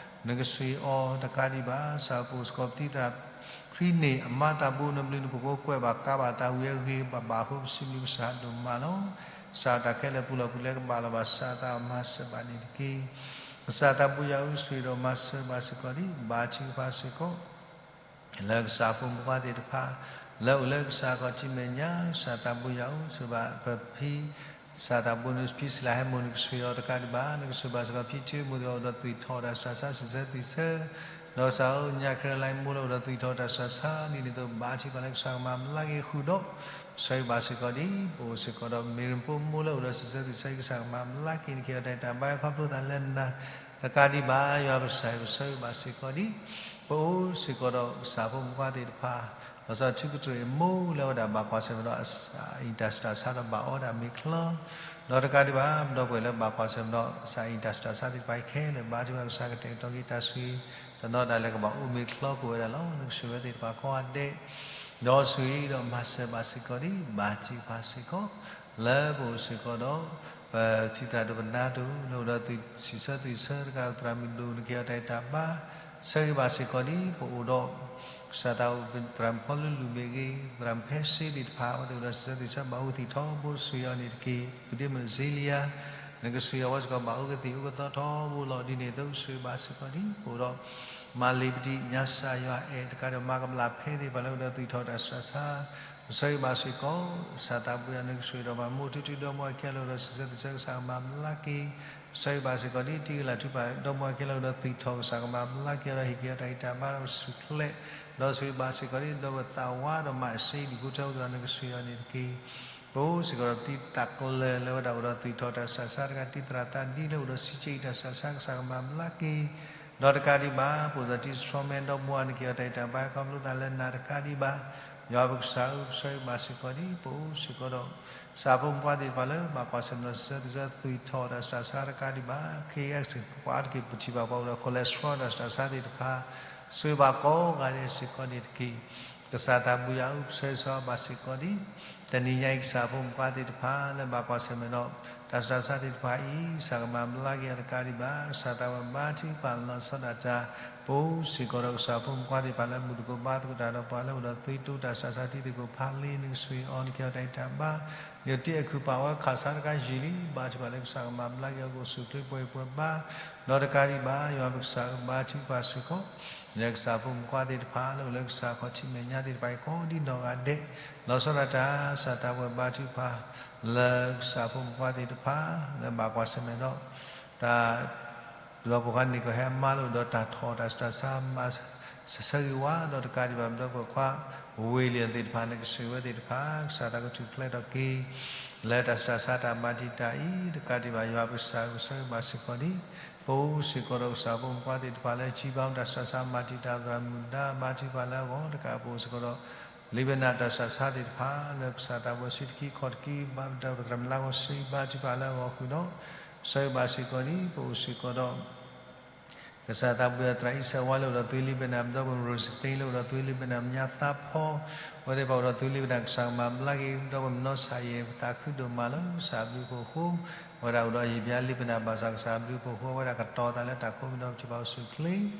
နကဆိၣ်ဂ့ၤအီၤတကးဒံးဘၣ် ကစၢ်ပအိၣ်စ့ၢ်ကီးပတံၤသရၣ်ဖှံန့ၣ် အမါသးဘိ နဘျုးနဖှိၣ်ကိးကွဲးဘၣ်ကါဘၣ်သးဝံၤအဂ့ၤဘၣ်ဘၣ်အဃိ ပစံးဘျုးကစၢ်ဒိၣ်မးလီၤ. ကစၢ်တၢ်ခဲလၢာ်ပူၤလီၢ်ပူၤလဲၤကဘၣ်လီၤဘၣ်စးအသးမၤစၢၤဘၣ်န့ၣ်တက့ၢ်. ကစၢ်သးဘိယွၤဧၢ ဆိၣ်ဂ့ၤဒီးမၤစၢၤဘၣ်စ့ၢ်ကီးဒံး ဘါထုကဖၣ်စ့ၢ်ကီး လၢကစၢ်ဖိမုၣ်ခွါသ့ၣ်တဖၣ် လၢအိၣ်လၢကစၢ်ခီၣ်ထံးမဲာ်ညါ ကစၢ်သးဘိယွၤဧၢ ဆိၣ်ဂ့ၤဘၣ်ပဖံ ကစၢ်သးဘိနဖံစံးလၢဟဲမိၢ် နကဆိၣ်ဂ့ၤအီၤတကးဒံးဘၣ် နကဆိၣ်ဂ့ၤဘၣ်စ့ၢ်ကီးဖံထံမိၢ်သ့ၣ်အိၣ်ဒီးသွံၣ်ထီၣ်တၢ်ဆူးတၢ်ဆါ စံးဆၢသွံၣ်ဆၢ ဒီးကစၢ်ဧၢ ညါခဲလၢာ်မိၢ်လၢအိၣ်ဒီးသွံၣ်ထီၣ်တၢ်ဆူးတၢ်ဆါ ဒ်န့ၣ်အသိး ဘါထုကဖၣ်လၢကစၢ်ကမၤဘျါက့ၤဃုာ်ဒီး ဆိၣ်ဂ့ၤဘၣ်စ့ၢ်ကီးဒံး ပအိၣ်စ့ၢ်ကီးဒီးမ့ၢ်ရ့ၣ်ဖိမိၢ်လၢအိၣ်ဒီးစံးဆၢသွံၣ်ဆၢ ကစၢ်ကမၤဘျါက့ၤ နကဟ့ၣ်အီၤတၢ်အံၤတၢ်ဘါခီဖျိသးလၢနၤ တကးဒံးဘၣ် ယွၤပကစၢ် ပဆၢဂ့ၤဘၣ်စ့ၢ်ကီးဒ် ပအိၣ်စ့ၢ်ကီးဒီးကစၢ်ဖိမုၣ်ဖိခွါသ့ၣ်တဖၣ် လီၤဆီထံကတြူၢ်အမိၢ်လၢဝဲဒၣ်ဘၣ်ကွၢ်ဆၢၣ်မဲာ်ဒီး အအံၤတၢ်ဆူးတၢ်ဆါဒီးဘၣ်အီဒၣ်မ့ၤချီ, ဒီးတကးဒံးဘၣ် ပဒီပုၢ်ဝဲၢ်လၢဘၣ်ကွၢ်ဆၢၣ်မဲာ်ဒီး ကစၢ်အံၤတၢ်ဆူးတၢ်ဆါသ့ၣ်တဖၣ်ခဲလၢာ် ဘါထုကဖၣ်ကစၢ်ကတဲာ်ကတီၤက့ၤတၢ်ဆိၣ်ဂ့ၤ တနီၤဒၣ်လဲာ်ကဘၣ်အိၣ်မ့ၤချီကိးဝဲဒၣ်လီၤ. နကဆိၣ်ဂ့ၤဝဲသ့ၣ်တဖၣ်ကိးဂၤဒဲး ဒီးဆိၣ်ဂ့ၤဒီးမၤစၢၤဘၣ်စ့ၢ်ကီးဒ် ဘါထုကဖၣ်စ့ၢ်ကီး လၢပအိၣ်စ့ၢ်ကီးဒီး ပထံၣ်သရၣ်ဒိၣ်ပနါဒိၣ် လၢအိၣ်ဒီးသုးဆံးဆၢသုးဆၢတဂၤ သရၣ်မုၣ်ဒိၣ် နကဟ့ၣ်အီၤတၢ်ဂံၢ်တၢ်ဘါ ဆၢဂ့ၤဘၣ်စ့ၢ်ကီးဒ် ပအိၣ်ဒီး ကစၢ်သးအိၣ်သရၣ်မုၣ်ဖီလူလူမ့ၢ်ဂ့ၤ သရၣ်မုၣ်ဖဲစ့သ့ၣ်တဖၣ် အဝဲသ့ၣ်အိၣ်ဒီးစံးဆၢသုးဆၢ ဘၣ်အူသံၣ်ထီဘိ ဆိၣ်ဂ့ၤအီၤန့ၣ်တက့ၢ်. ပဒ့မုၣ်စ့လံယါ နကဆိၣ်ဂ့ၤအဝဲစ့ၢ်ကီး ဘၣ်အူကသံၣ်အူကသီထီဘိလီၤ. ဒ်န့ၣ်အသိး ဆိၣ်ဂ့ၤဘၣ်စ့ၢ်ကီးဒ် ပအိၣ်ဒီး မၤလ့ၤပဒံး ညါစၢ်ယွၤအဲၣ်တကးဒီး မၤကဘျၣ်ဖဲသ့ၣ်တဖၣ်လၢအိၣ်ဒီးသွံၣ်ထီၣ်တၢ်ဆူးတၢ်ဆါ ပဆၢဂ့ၤဘၣ်စ့ၢ်ကီး ကစၢ်သးပှၢ်ယွၤ နကဆိၣ်ဂ့ၤဒီးမၤမိၢ်ထူထူဒီး မ့ၢ်အခံဂၤလၢအိၣ်ဒီးစံးဆၢသုးဆၢ ကစၢ်ကမၤဘျါက့ၤ ပဆၢဂ့ၤဘၣ်စ့ၢ်ကီးဒ် တံၤဂလၢ်ထုကဖၣ် ဒီးမ့ၢ်အခံဂၤလၢအိၣ်ဒီးသွံၣ်ထီၣ် ကစၢ်ကမၤဘျါက့ၤအီၤဒီး ဟ့ၣ်က့ၤအီၤတၢ်ဂံၢ်တၢ်ဘါဒီးကဆူၣ်ချ့ ဒီးဆိၣ်ဂ့ၤဘၣ်စ့ၢ်ကီးဒ် ဒီးပသးဝါဒီးမၤအစ့ဒံၣ်ဖိထၢဖိဒီး နကဆိၣ်ဂ့ၤအီၤန့ၣ်တက့ၢ်. ပအိၣ်စ့ၢ်ကီးဒီးတံၤသကိးလၢာ်လၢဝဲဒၣ်အိၣ်ဒီးသွံၣ်ထီၣ်တၢ်ဆူးတၢ်ဆါတဂၤ တံၤသရၣ်သးဒ်လၢအိၣ်ဒီးစံးဆၢအံၤတၢ်ဆူးတၢ်ဆါ ကစၢ်ကမၤဘျါက့ၤ ဒီးတကးဒံးဘၣ် ပအိၣ်စ့ၢ်ကီးတံၤဆီမဲ ဒီးမ့ၢ်အခံဂၤ ဟ့ၣ်က့ၤအီၤတၢ်ဂံၢ်တၢ်ဘါခီဖျိသးလၢနၤတကးဒံးဘၣ် ယွၤပကစၢ်ဧၢ ပဆၢဂ့ၤဘၣ်စ့ၢ်ကီးဒ် ပအိၣ်စ့ၢ်ကီးဒီး ကစၢ်ဖိမုၣ်ဖိခွါသ့ၣ်တဖၣ်လၢ ဘၣ်ကွၢ်ဆၢၣ်မဲာ်ဒီးစံးဆၢသုးဆၢ သွံၣ်ထီၣ်တၢ်ဆူးတၢ်ဆါတကးဒံးဘၣ် ခ့ယဲၢ် ပှၤအါတက့ၢ်ပထံၣ်ဘၣ်ပှၤအိၣ်ဒီး cholesterol တၢ်ဆူးတၢ်ဆါသ့ၣ်တဖၣ် ဆိၣ်ဂ့ၤဘၣ်ကိးဂၤဒဲးစ့ၢ်ကီးန့ၣ်တက့ၢ်. ကစၢ်သးပှၢ်ယွၤဧၢ ပဆၢဂ့ၤဆၢဝါဘၣ်စ့ၢ်ကီးဒ် တနံၤညါအံၤ ကစၢ်ဖိမုၣ်ဖိခွါသ့ၣ်တဖၣ်လၢဘၣ်ကွၢ်ဆၢၣ်မဲာ်ဒီး တၢ်ဆူးတၢ်ဆါသ့ၣ်တဖၣ်အံၤ ကစၢ်ကမၤဘျါက့ၤအီၤတကးဒံးဘၣ် ကစၢ်သးပှၢ်ဘါထုကဖၣ်လီၤဆီဒၣ်တၢ် ပအိၣ်စ့ၢ်ကီးဒီးကစၢ်ဖိမုၣ်ဖိခွါသ့ၣ်တဖၣ်လၢ မုၢ်သကိးဘါသကိးတၢ်ဒီးပှၤလၢအိၣ်ဒီးသွံၣ်ထီၣ်တၢ်ဆူးတၢ်ဆါ တံၤသကိးဖးလ့ နကဆိၣ်ဂ့ၤအီၤ နကဟ့ၣ်အီၤတၢ်ဂံၢ်တၢ်ဘါ ယတံၤအခုၣ်ပာ်ဝဲခးဆါတခါယံာ်လံ ဘါထုကဖၣ်လၢကစၢ်ကမၤဘျါက့ၤအီၤ ကအိၣ်ဆူၣ်ချ့ပှဲၤပှဲၤဘါ ဒီးတကးဒံးဘၣ် ယွၤပကစၢ်ဧၢ ဘါထုကဖၣ်စ့ၢ်ကီး လၢကစၢ်ဖိမုၣ်ဖိခွါသ့ၣ်တဖၣ်လၢအိၣ်လၢကစၢ်ခီၣ်ထံးမဲာ်ညါသ့ၣ်တဖၣ်အံၤ ကိးဒ်နီၢ်ဂၤဒဲး လီၤဆီဒၣ်တၢ် ကစၢ်သးပှၢ်ဘါထုကဖၣ် လၢကစၢ်ဖိမုၣ်ဖိခွါသ့ၣ်တဖၣ် လၢဘၣ်ကွၢ်ဆၢၣ်မဲာ်ဒီး တၢ် ပဒီပုၢ်ဝဲၢ်န့ၣ် ကဟဲမၤလိာ်ဒီးတၢ်ထီၣ်တၢ်ဆူးတၢ်ဆါ မၤစၢၤဆၢဂ့ၤဝဲ ဒီးတကးဒံးဘၣ် ပဒီပုၢ်ဝဲၢ်ခွါ ဝ့ၢ်လံၤသ့ၣ်တဖၣ် နကဆိၣ်ဂ့ၤဝဲသ့ၣ်တဖၣ် ကစၢ်သးကထူၣ်ဖျဲးထီၣ်က့ၤ လၢတၢ်ဆူးတၢ်ဆါတၢ်မၤတံာ်တာ်အံၤ တကးဒံးဘၣ် ယွၤပကစၢ်ဧၢ ပဆၢဂ့ၤဘၣ်စ့ၢ်ကီးဒ် ပအိၣ်စ့ၢ်ကီးဒီးကစၢ်ဖိမုၣ်ဖိခွါသ့ၣ်တဖၣ်လၢ ကံဘါတၢ်ဆူးတၢ်ဆါ မၤတံာ်တာ်သရၣ်မုၣ်ဒါ ဘါထုကဖၣ်လၢအဂီၢ် တကးပအိၣ်စ့ၢ်ကီးဒီး လံာ်ဘၢၣ်နၢ်တၢ်ဆူးတၢ်ဆါသ့ၣ်တဖၣ် လၢကစၢ်သးပှၢ်ဆံးတကံခီၣ်တကံ ဘၣ်ဒီးပသရၣ်မုၣ်လါကီဆံး ဘါထုကဖၣ်လၢအဂီၢ်ဃုာ်ဒီး ပဆၢဂ့ၤဘၣ်စ့ၢ်ကီးဒ် ပအိၣ်စ့ၢ်ကီးဒီး ကစၢ်သးပှၢ်သရၣ်အံၣ်စၢဝါလၢအိၣ်ဒီးသွံလံာ်ဘၢၣ်နၢ် ပဒီပုၢ်ဝဲၢ်ရိၣ်စသ့လၢအိၣ်ဒီးသွံလံာ်ဘၢၣ်နၢ် မညါသးဖီ အဝဲသ့ၣ်တဖၣ်အိၣ်ဒီးသွံလံာ်ဘၢၣ်နၢ် ကစၢ်ကမၤဘျါက့ၤ ပဒီပုၢ်ဝဲၢ်နီၢ်ဆၣ်ယဲၢ် ပသးခုဒိၣ်မးလၢကစၢ်အဘျုးအဖှိၣ်အဃိ အဝဲဒၣ်အိၣ်ဒီးယံာ်ဘျါလံာ်ဘၢၣ်နၢ် ဘၣ်ဆၣ်ကစၢ်အဘျုးအဖှိၣ်အဃိ အဝဲဒၣ်ကတီၤသးလၢတၢ်ခိၣ်မံၤဒီးပထံၣ်ဘၣ်အိၣ်ဆူၣ်ချ့ ဒီ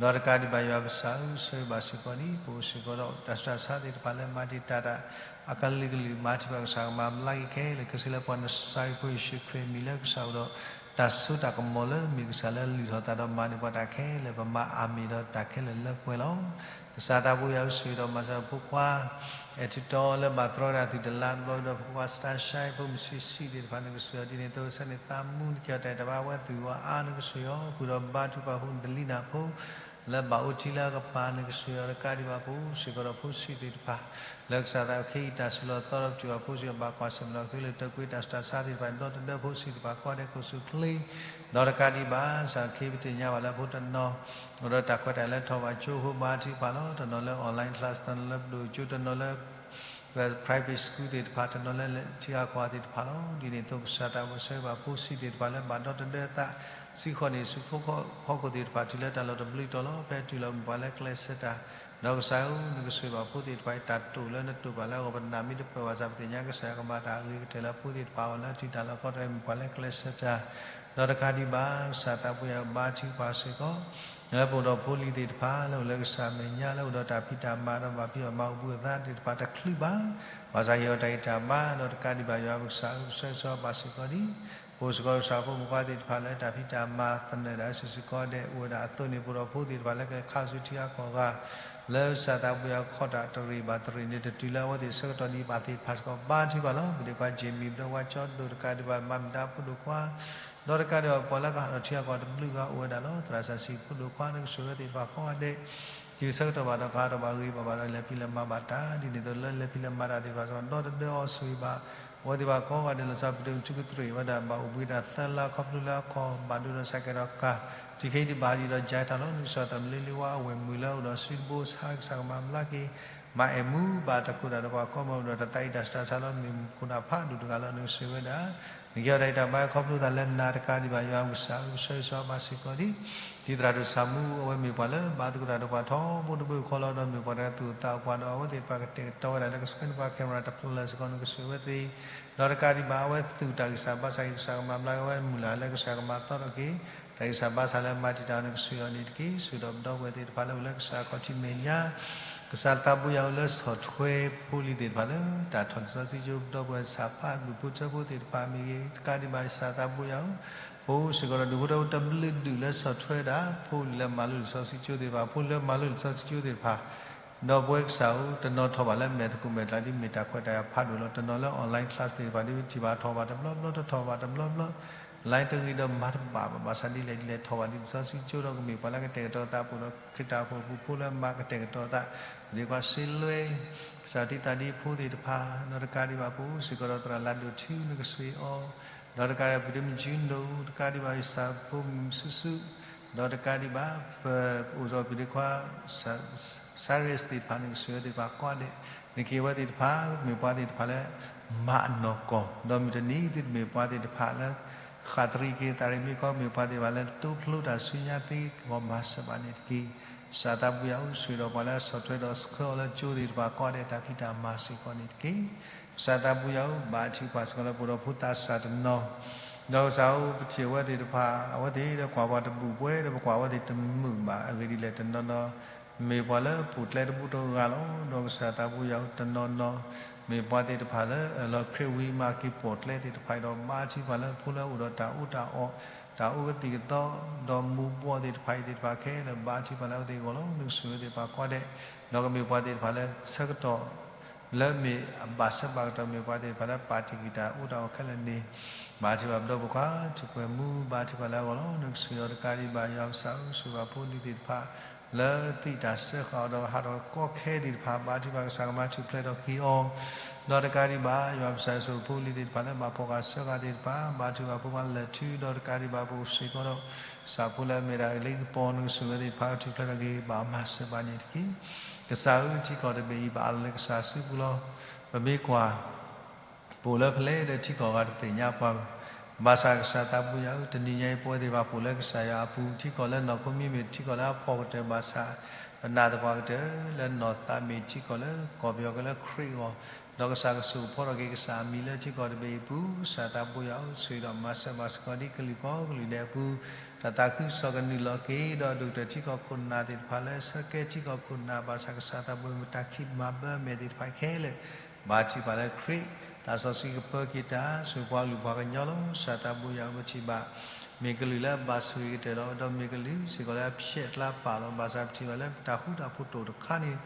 းတကးဒံးဘၣ်ယွၤပကစၢ်ဧၢ ပဆၢဂ့ၤဘၣ်စ့ၢ်ကီးဒ် ပအိၣ်စ့ၢ်ကီးဒီး တၢ်ဆူးတၢ်ဆါသ့ၣ်တဖၣ်လၢမၤတံာ်တာ်တၢ် အကလုာ်ကလုာ် ဘါထုကဖၣ်ကစၢ်ကမၤဘျါက့ၤခဲလၢာ် ခဲဆ့လၢပှၤနစၤရ့းဖိယ့ၣ်ၡူးခရံာ်အမံၤလၢကစၢ်အိၣ်ဒီး တၢ်စိတၢ်ကမီၤလၢမ့ၢ်ကစၢ်လၢလုၢ်ထီၣ်သးဒီးမၤန့ၢ်ပှၤတၢ်ခဲလၢာ် ပမၤအၤမ့ၣ်ဒီးတၢ်ခဲလၢာ်လၢပှဲၤလီၤ. ကစၢ်သးပှၢ်ယွၤဧၢ ဆိၣ်ဂ့ၤဒီးမၤစၢၤဖိခွါ အဲၣ်ထူတီလၢဘၣ်တြီဝဲဒၣ်အသွံၣ်တလါတဘျီဒီး ဖိခွါစတၢ်ၡဲ ဖိမုၣ်ဆံးဆံးသ့ၣ်တဖၣ် နကဆိၣ်ဂ့ၤအီၤဒ်န့ၣ်အသိး ဆၢန့ၢ်သးမူ နကဟ့ၣ်အီၤတၢ်ဂံၢ်တၢ်ဘါ အဝဲသွံၣ်ဝဲအါ နကဆိၣ်ဂ့ၤအီၤ ဃုာ်ဒီးဘါထုကဖၣ်ဖိ နတလံၤနၢ်ဖိ လၢဘၣ်အိၣ်ထံလၢအကပၤ နကဆိၣ်ဂ့ၤအီၤတကးဒံးဘၣ် ပအိၣ်စ့ၢ်ကီးဒီးဖိဆံးသ့ၣ်တဖၣ် လၢကစၢ်သးခဲအံၤတၢ်ဆူးလီၤသီဒီးပထံၣ်ဘၣ်ဖိဆံး ဘၣ်ကွၢ်ဆၢၣ်မဲာ်ဒီးသုလၢတၢ်ကွဲးတၢ်ဆူးတၢ်ဆါသ့ၣ်တဖၣ် ဒီတဒၢဖိဆံးသ့ၣ်တဖၣ် ကိးဂၤဒဲးကအိၣ်ဆူၣ်ချ့ ဒီးတကးဒံးဘၣ် ကစၢ်ခဲအံၤပသ့ၣ်ညါဘၣ်လၢဖိတနီၤ အိၣ်ဒီးတၢ်ခွဲးတၢ်ယာ်လၢထီၣ်ဘၣ်ကၠိဖိ ဘါထုကဖၣ်လီၤ. တနီၤလၢ online class တနီၤလၢပဒိၣ်ကၠိ တနီၤလၢ private school သ့ၣ်တဖၣ် တနီၤလၢထံဂၤကီၢ်ဂၤသ့ၣ်တဖၣ်လီၤ. ဒ်န့ၣ်အသိး ကစၢ်သးပှၢ်ဆၢဂ့ၤဘၣ်ဖိဆံးသ့ၣ်တဖၣ်လၢဘၣ်ဒီတဒၢအသး စံးဃီၣ်န့ၢ်ဆူဖိဟီၣ်ခိၣ်သ့ၣ်တဖၣ် တုၤလၢတၢ်လီၢ်တဘျုးတီၤလီၤ. ဖဲတုၤလီၤမ့ၢ်ပှၤလၢကျဲးစၢးတၢ် ဒီးကစၢ်ဧၢ နကဆိၣ်ဂ့ၤဘၣ်ဖိသ့ၣ်တဖၣ်အံၤ တၢ်တိာ်လၢနတိာ်ပာ်လၢအဂီၢ် ပနာ်မ့ၢ်တပၢၢ်ဘၣ်ဆၣ် ပသ့ၣ်ညါကစၢ်ယွၤကမၤတၢ်အဂ့ၤကတၢၢ်လၢဖိသ့ၣ်တဖၣ်အဂီၢ် လၢတုၤတၢ်လီၢ်ကီတၢ်အံၤ မ့ၢ်ပှၤလၢကျဲးစၢးတၢ် ဒီးတကးဒံးဘၣ် ကစၢ်သးပှၢ်ယွၤဘါထုကဖၣ်စ့ၢ်ကီး လၢပအိၣ်ဒီးဖိလံၤသ့ၣ်တဖၣ် လၢအိၣ်လၢကစၢ်မဲာ်ညါ လၢအိၣ်ဒီးတၢ်ဖံးတၢ်မၤဒီးဘၣ်ဖံးဘၣ်မၤအိၣ်ဘှံးအိၣ်သါသ့ၣ်တဖၣ်တချုးဘၣ် ဘၣ်ဆၣ်ဟ့ၣ်အီၤတၢ်ဂံၢ်တၢ်ဘါ ဒီးတကးဒံးဘၣ်ယွၤပကစၢ်ဧၢ ပဆၢဂ့ၤဆၢဝါဘၣ်စ့ၢ်ကီးဒ် ပအိၣ်စ့ၢ်ကီးဒီးကစၢ်ဖိမုၣ်ဖိခွါသ့ၣ်တဖၣ်လၢတၢ်ဖံးတၢ်မၤသနၢၣ်ဒၣ်စ့ၢ်ကီးဒဲး အိၣ်ဝဲဒၣ်အသိးန့ၣ် ပအိၣ်ဒီးဖိသ့ၣ်တဖၣ်လၢကလဲၤခါဆူထံဂၤကီၢ်ဂၤ လၢကစၢ်သးပှၢ်ယွၤခီၣ်တၢ်တရံးဘၣ်တရံးန့ၣ် တတုၤလၢအဝဲသ့ၣ်ဆၢကတီၢ်ဒံးဘၣ်သ့ၣ်တဖၣ်စ့ၢ်ကီး ဘါထုကဖၣ်လီၤ. ပဒ့ခွါကၠ့မံၤ ပဒီဝါကၠီဒိၣ် တကးဒံးဘၣ် မၤမတၤဖိဒိၣ်ခွါ ဒီးတကးဒံးဘၣ် ပှၤလၢကဟးထီၣ်ထံဂၤကီၢ်ဂၤတဘျုးဂၤအိၣ်ဝဲဒၣ်လီၤ. သရၣ်စီဆှံဖိဒိၣ်ခွါ နကဆိၣ်ဂ့ၤဝဲသ့ၣ်တဖၣ်ကိးဂၤဒဲး တုၤဆၢကတီၢ်ဘၣ်ဒီးကဟးထီၣ်ဘၣ် ဂ့ၤဘၣ်ဘၣ်ဒီး လဲၤဖံးလဲၤမၤဘၣ်တၢ် ဒ်န့ၣ်အသိးလၢလဲၤဖံးလဲၤမၤတၢ်သ့ၣ်တဖၣ်စ့ၢ်ကီး ဒီတဒၢအီၤဆိၣ်ဂ့ၤဘၣ် အဝဲသ့ၣ်တဖၣ်ကိးဂၤဒဲး လီၤဆီပတုာ်မုၢ်ထူကတြ့ၣ်ဝဲဒၣ် ဘၣ်အိၣ်ဘှံးတၢ်သၢလါ ခီဖျိလၢအခီၣ်ဘၣ်ဒိဒီးစးကဲထီၣ်ကါ, တုၤခဲအံၤဒံးဘၣ်ဟးယံာ်ဒီးယါထီၣ်လီၤ. နကစၢ်သရၣ်မုၣ်လ့လ့ဝါ အဝဲၢ်မုၢ်လၢအိၣ်ဒီးစုတဘိဆါ ကစၢ်ကမၤဘျါက့ၤ မၤအဲၣ်မူဘၣ်တၢ်ကိၢ်တၢ်ဒီးပှၤကိးမုၢ်ဒီး တၢ်သးအံၤတၢ်ဆူးတၢ်ဆါလီၤ. မ့ၢ်မူခိၣ်နၢ်ဖးဒိၣ်တဂၤလီၤ. နကစၢ်ဝဲဒၣ် နကဲထီၣ်တၢ်အံးတၢ်ဘါခီဖျိသးလၢနၤတကးဒံးဘၣ် ယွၤကစၢ်ဧၢ, ပဆၢဂ့ၤဆၢဝါဘၣ်စ့ၢ်ကီးဒံး ဒ်သရၣ်ဒိၣ်ဆၣ်မူ အဝဲမ့ၢ်ပှၤလၢဘါသကိးတၢ်ဒီးပှၤထီဘိတဘိဃီလီၤ. ဒီးမ့ၢ်ပှၤတဂၤသူၣ်အိၣ်သးအိၣ်ပှၤဒီး အဝဲသ့ၣ်တဖၣ်ကတဲာ်ကတီၤဝဲဒၣ်လၢကဆှၢန့ၢ်ပှၤ camera တဖျၢၣ်စ့ၢ်ကီး နကစၢ်ဝဲသ့ၣ်, ဒီးတကးဒံးဘၣ် အဝဲသူၣ်တၢ်ဂံၢ်စၢ်ဘါစၢ်အံၤ ကစၢ်ကမၤဘျါက့ၤဝဲ မုၢ်လၢ်လၢကစၢ်ကမၤသီထီၣ်က့ၤ တၢ်ဂံၢ်စၢ်ဘါစၢ်လၢမၤတံာ်တာ်အီၤ နကစၢ်အံၤန့ၣ်တက့ၢ်. ဆၢဒီးပဒီပုၢ်ဝဲၢ်သ့ၣ်တဖၣ်လၢအိၣ်လၢကစၢ်ခီၣ်ထံးမဲာ်ညါ ကစၢ်သးဘိယွၤဧၢ လၢဆီၣ်ထွဲဖိလံၤသ့ၣ်တဖၣ်လၢ တၢ်ထီၣ်လံာ်စီဆှံကၠိ ပဒီပုၢ်ဝဲၢ်ဆၣ်ဖး ဘျုးဖိထၢဖိသ့ၣ်တဖၣ်မ့ၢ်ဂ့ၤ တကးဒံးဘၣ် ကစၢ်သးဘိယွၤဧၢ, ပအိၣ်စ့ၢ်ကီးဒီး ဒုးအိၣ်ထီၣ်တဘျုးဒုးလၢဆီၣ်ထွဲဒၣ် ဖိလံၤလၢမၤလိလံာ်စီဆှံကၠိသ့ၣ်တဖၣ်, ဖိလံၤလၢမၤလိလံာ်စီဆှံကၠိသ့ၣ်တဖၣ် ဒီပုၢ်ဝဲၢ်ကစၢ်ဧၢ တနီၤထီၣ်ဘၣ်လၢမဲာ်သကိးမဲာ်ကျါဒ်မ့ၢ်တၢ်ခွဲးတၢ်ယာ်ဖးဒိၣ်လီၤ. တနီၤလၢ online class သ့ၣ်တဖၣ် ဒ်ထံၣ်ဘၣ်ထီၣ်ဘၣ်တဘျီဘျီ တထီၣ်ဘၣ်တဘျီဘျီ line တဂ့ၤဒီးမၤတဘၣ်ဘၣ် ဘၣ်ဆၣ်ဒ်လဲၣ်ဒ်လဲၣ်ထီၣ်ဘၣ်ဒ်လံာ်စီဆှံကၠိဒီး ကမ့ၢ်ပှၤလၢကတဲာ်ကတီၤသး ပအိၣ်ဒီးခရံာ်တၢ်အိၣ်ဖှိၣ်အပူၤ ဖိလၢမၤကတဲာ်ကတီၤသး ဒ်ခွါစ့လွဲ ကစၢ်တံၢ်သးဒ်ဖိသ့ၣ်တဖၣ် ဒီးတကးဒံးဘၣ် ပအိၣ်စ့ၢ်ကီးဒီးသရၣ်လၢဒိၣ်ထံ နကစၢ်အံၤအီၤ ဒီးတကးဒံးဘၣ် ပဒ့မုၣ်ကၠူနိၣ် တကးဒံးဘၣ် ကစၢ်ဖိမုၣ်ဆူၣ်ဆူၣ် ဒီးတကးဒံးဘၣ် ပအိၣ်ဒီးပဒ့ခွါ စးရ့းသ့ၣ်တဖၣ် နကစၢ်အံၤသ့ၣ်တဖၣ်ကိးဂၤဒဲး နက့ၤဝဲသ့ၣ်တဖၣ် မ့ၢ်ပှၤသ့ၣ်တဖၣ်လၢ မၤအနီၢ်ကီၢ် ဒီးမုၢ်တနံၤသုတမ့ၢ်ပှၤသ့ၣ်တဖၣ်လၢ ဃၣ်သရံးက့ၤသးရ့ၣ်မ့ၢ်ကီး မ့ၢ်ပှၤသ့ၣ်တဖၣ်လၢ တိဖျိတၢ်ဆူညါသ့ကီး မၤစၢၤဘၣ်န့ၣ်တက့ၢ်. ကစၢ်သးဘိယွၤဧၢ ဆိၣ်ဂ့ၤဒီးပှၤလၢဆီၣ်ထွဲဒီးဆှၢအီၤလၢကၠိသ့ၣ်တဖၣ်ကိးဂၤဒဲး တၢ်ဖံးတၢ်မၤစ့ၢ်ကီးန့ၣ်တက့ၢ်. ကစၢ်သးဘိယွၤဧၢ ဘါထုကဖၣ်စ့ၢ်ကီးလၢပအိၣ်ဒီးဖိသးစၢ်တနီၤ ဒီးကစၢ်ဧၢ ပထံၣ်အဝဲသ့ၣ်တဖၣ် အဝဲသ့ၣ်ဒီးကွၢ်ပှၤတဘူၣ်ပှဲၤ ဒီးပကွၢ်အဝဲသ့ၣ်တမုာ်ဘၣ် အဂ့ၢ်ဒ်လဲၣ် တနီၤနီၤ မ့ၢ်ပှၤလၢအပိာ်ကျဲတဘူၣ်တဂၤလီၤ. ဒီးကစၢ်သးဘိယွၤဧၢ တနီၤနီၤ မ့ၢ်ပှၤသ့ၣ်တဖၣ်လၢအလီၤခရံာ်ဝံၤ မၤက့ၤပိာ်ကျဲသ့ၣ်တဖၣ်အံၤဒီး ဘါထုကဖၣ်လၢဖိလၢအိၣ်ဒီးတၢ်အူတၢ်အီၣ် တၢ်အိၣ်ကသံၣ်ကသီ ဒီးမူၤဘှီးသ့ၣ်တဖၣ်အံၤသ့ၣ်တဖၣ်ခဲလၢာ် ဘါထုကဖၣ်လၢအဝဲသ့ၣ်အဂီၢ်လီၤ. နကစၢ်အံၤသ့ၣ်တဖၣ်ကိးဂၤဒဲး ဒီးကမ့ၢ်ပှၤသ့ၣ်တဖၣ်လၢဆၢကတီၢ် လၢမ့ၢ်အဘၣ်ဆၢဘၣ်ကတီၢ် မ့ၢ်ပှၤသ့ၣ်တဖၣ်လၢပာ်တ့ၢ်ကွံာ်တၢ်အူတၢ်အီၣ်ခဲလၢာ်န့ၣ် ဘါထုကဖၣ်ပဒီပုၢ်ဝဲၢ်ခွါ ထံၣ်ပှဲၤမူ ဘါထုကဖၣ်လၢအဂီၢ်လီၤ. နကစၢ်အံၤဒီးတကးဒံးဘၣ် ယွၤကစၢ်ဧၢ ဆိၣ်ဂ့ၤဘၣ်ဖိလံၤသ့ၣ်တဖၣ် လၢသံတၢ်စၢဃာ်အီၤဒီးဟးထီၣ်ကီခဲသ့ၣ်တဖၣ် ဘါထုကဖၣ်ကစၢ်ကမၤထူၣ်ဖျဲးထီၣ်က့ၤအီၤ ဒီးတကးဒံးဘၣ် ယွၤကစၢ်ဆိၣ်ဂ့ၤဖိလံၤသ့ၣ်တဖၣ်လၢဘၣ်ဖှီၣ်ဃာ်စၢဃာ်သ့ၣ်တဖၣ် ဘါထုကဖၣ်ဖိခွါလၢာ်ထု ဒီးတကးဒံးဘၣ်ပအိၣ်စ့ၢ်ကီးဒီး ကစၢ်ဖိလၢအမ့ၢ်ဒၣ်အလ့ကပီၤ နကစၢ်ဝဲသ့ၣ်တဖၣ်ထူၣ်ဖျဲးထီၣ်က့ၤ ဘၣ်မၤစၢၤဘၣ်န့ၣ်တက့ၢ်. ကစၢ်ဧၢ ထံကီၢ်တဘ့ၣ်အံၤ ပအးလီၤလၢကစၢ်စုပူၤလီၤ. ပမ့ၢ်ကွၢ် ပအိၣ်လၢဖဲလဲၣ်ဒီးထံကီၢ်ဂၤတသ့ၣ်ညါပှၤဧၢ, ဘၣ်ဆၣ်ကစၢ်သးဘိယွၤဧၢ တနံၤညါအံၤ ပဝဲသ့ၣ်တဖၣ်ပအိၣ်လၢကစၢ်ယွၤအပူၤ ထံကီၢ်လၢနီၢ်ခိမံမ့ၢ်ထံကီၢ်လၢအဖှီၣ်ကတၢၢ်ဘၣ်ဆၣ် ပနာ်သပှၢ်ကတၢၢ်လၢနီၢ်သးမ့ၢ်ထံကီၢ်လၢကီၢ်ပယီၤကလၢခရံာ်အဂီၢ်, ဒီးကစၢ်ကဆိၣ်ဖီထီၣ်က့ၤကစၢ်အမံၤလၢထံကီၢ်တဘ့ၣ်အံၤအပူၤ, ကစၢ်သးဘိယွၤဧၢ ဆိၣ်ဂ့ၤဒီးမၤစၢၤဘၣ်စ့ၢ်ကီးဒ်ကလုာ်ကိးကလုာ်ဒဲးအပူၤ, တၢ်သးခုကစီၣ်ကနုာ်လီၤက့ၤ ဒီးဒိၣ်ကတၢၢ်ထံကီၢ်ခိၣ်နၢ်သ့ၣ်တဖၣ်လၢ ဆၢကဲထံကီၢ်ခိၣ်နၢ် ဘၣ်ဆၣ်ကစၢ်သးဘိယွၤ မ့ၢ်တၢ်ခံးမၤဘၢမဲာ်သ့ၣ်တဖၣ်ခဲလၢာ် ဘါထုကဖၣ်လၢခရံာ် သးစီဆှံကပၢက့ၤတၢ် ဆိၣ်ပှၤကလုာ်ပှၤကညီလီၤ. ကစၢ်သးဘိယွၤဧၢ ပထံၣ်ဘၣ် မ့ၢ်ကလုာ်လၢအဘၣ်ဆိၣ်ဂ့ၤကတၢၢ်လီၤ. ဒီးမ့ၢ်ကလုာ်စ့ၢ်ကီးလၢအဖျဲးကျါပာ်လီၤ. ဘၣ်ဆၣ်ပထံၣ်ဘၣ်လၢပတၢ်ဃူတၢ်ဖိးတအိၣ်တခါန့ၣ်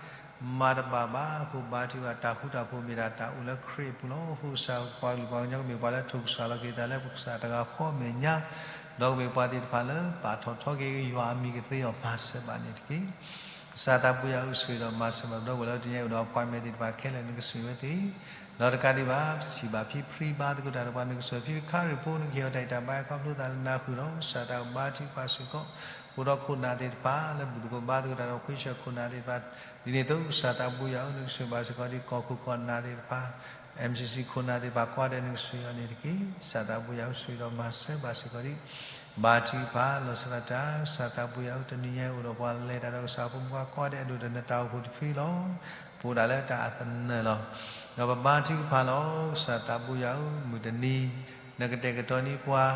မၤတဘၣ်ဘၣ်အဃိ ဘါထုကဖၣ် တၢ်ဃူတၢ်ဖိးမ့ၢ်ဒၣ်တၢ်အိၣ်လၢခရံာ်အပူၤလီၤ. အဃိကစၢ်ပှၤကလုာ်ပှၤကညီကမ့ၢ်ပှၤလၢထိၣ်ကစၢ်လီၤက့ၤသးလၢပကစၢ်တဂၤဃီအမဲာ်ညါ, ဒီးကမ့ၢ်ပှၤသ့ၣ်တဖၣ်လၢပာ်ထီၣ်ထီက့ၤယွၤအမံၤကသ့အီၤ မၤစၢၤဘၣ်န့ၣ်တက့ၢ်. ကစၢ်သးဘိယွၤဧၢ ဆိၣ်ဂ့ၤဒီးမၤစၢၤဘၣ်ပဒီပုၢ်ဝဲၢ်လၢတနံၤညါအံၤ အိၣ်ဒီးပှၤမဲာ်သ့ၣ်တဖၣ်ခဲလၢာ် နကဆိၣ်ဂ့ၤဝဲသ့ၣ်, ဒီးတကးဒံးဘၣ် ပထံၣ်ဘၣ်ဖံဖရံဘါသကိးတၢ်ဒီးပှၤ နကဆိၣ်ဂ့ၤဖံဖုခါရံၣ်ဖိ နကဟ့ၣ်အီၤတၢ်အံးတၢ်ဘါ ခီဖျိသးလၢနၢ်ဃုာ်ဒီး ကစၢ်သးဘိယွၤဧၢ ဘါထုကဖၣ်စ့ၢ်ကီး အိၣ်ဒီးခိၣ်နၢ်သ့ၣ်တဖၣ် လၢဘူၣ်သကိးဘါသကိးတၢ်ဒီး ခွံဆၢၣ်ခိၣ်နၢ်သ့ၣ်တဖၣ်, ဒ်န့ၣ်အသိး ကစၢ်သးဘိယွၤဧၢ နကဆိၣ်ဂ့ၤဘၣ်စ့ၢ်ကီးဒ်ကီၢ်ခိၣ်ကီၢ်နၢ်သ့ၣ်တဖၣ် MCC ခိၣ်နၢ်သ့ၣ်တဖၣ်ကိးဂၤဒဲး နကဆိၣ်ဂ့ၤအီၤန့ၣ်တက့ၢ်. ကစၢ်သးဘိယွၤဧၢ ဆိၣ်ဂ့ၤဒီးမၤစၢၤဘၣ်စ့ၢ်ကီးဒ် ဘါထုကဖၣ်လီၤဆီဒၣ်တၢ် ကစၢ်သးဘိယွၤဧၢ တနံၤညါအံၤ အိၣ်ဒီးပှၤလဲၤတၢ်ဒီးကစၢ်ဖိမုၣ်ဖိခွါကိးဂၤဒဲး အဒိၣ်ဒီးနတၢ်အိၣ်ဖှိၣ်တဖုလီၤ. ပအိၣ်ဒၣ်လၢတၢ်အသနၢၣ်လီၤ. ဒီးပဘါထုကဖၣ်လီၤ. ကစၢ်သးဘိယွၤဧၢ မုၢ်တနံၤ နကတဲာ်ကတီၤန့ၢ်ပှၤ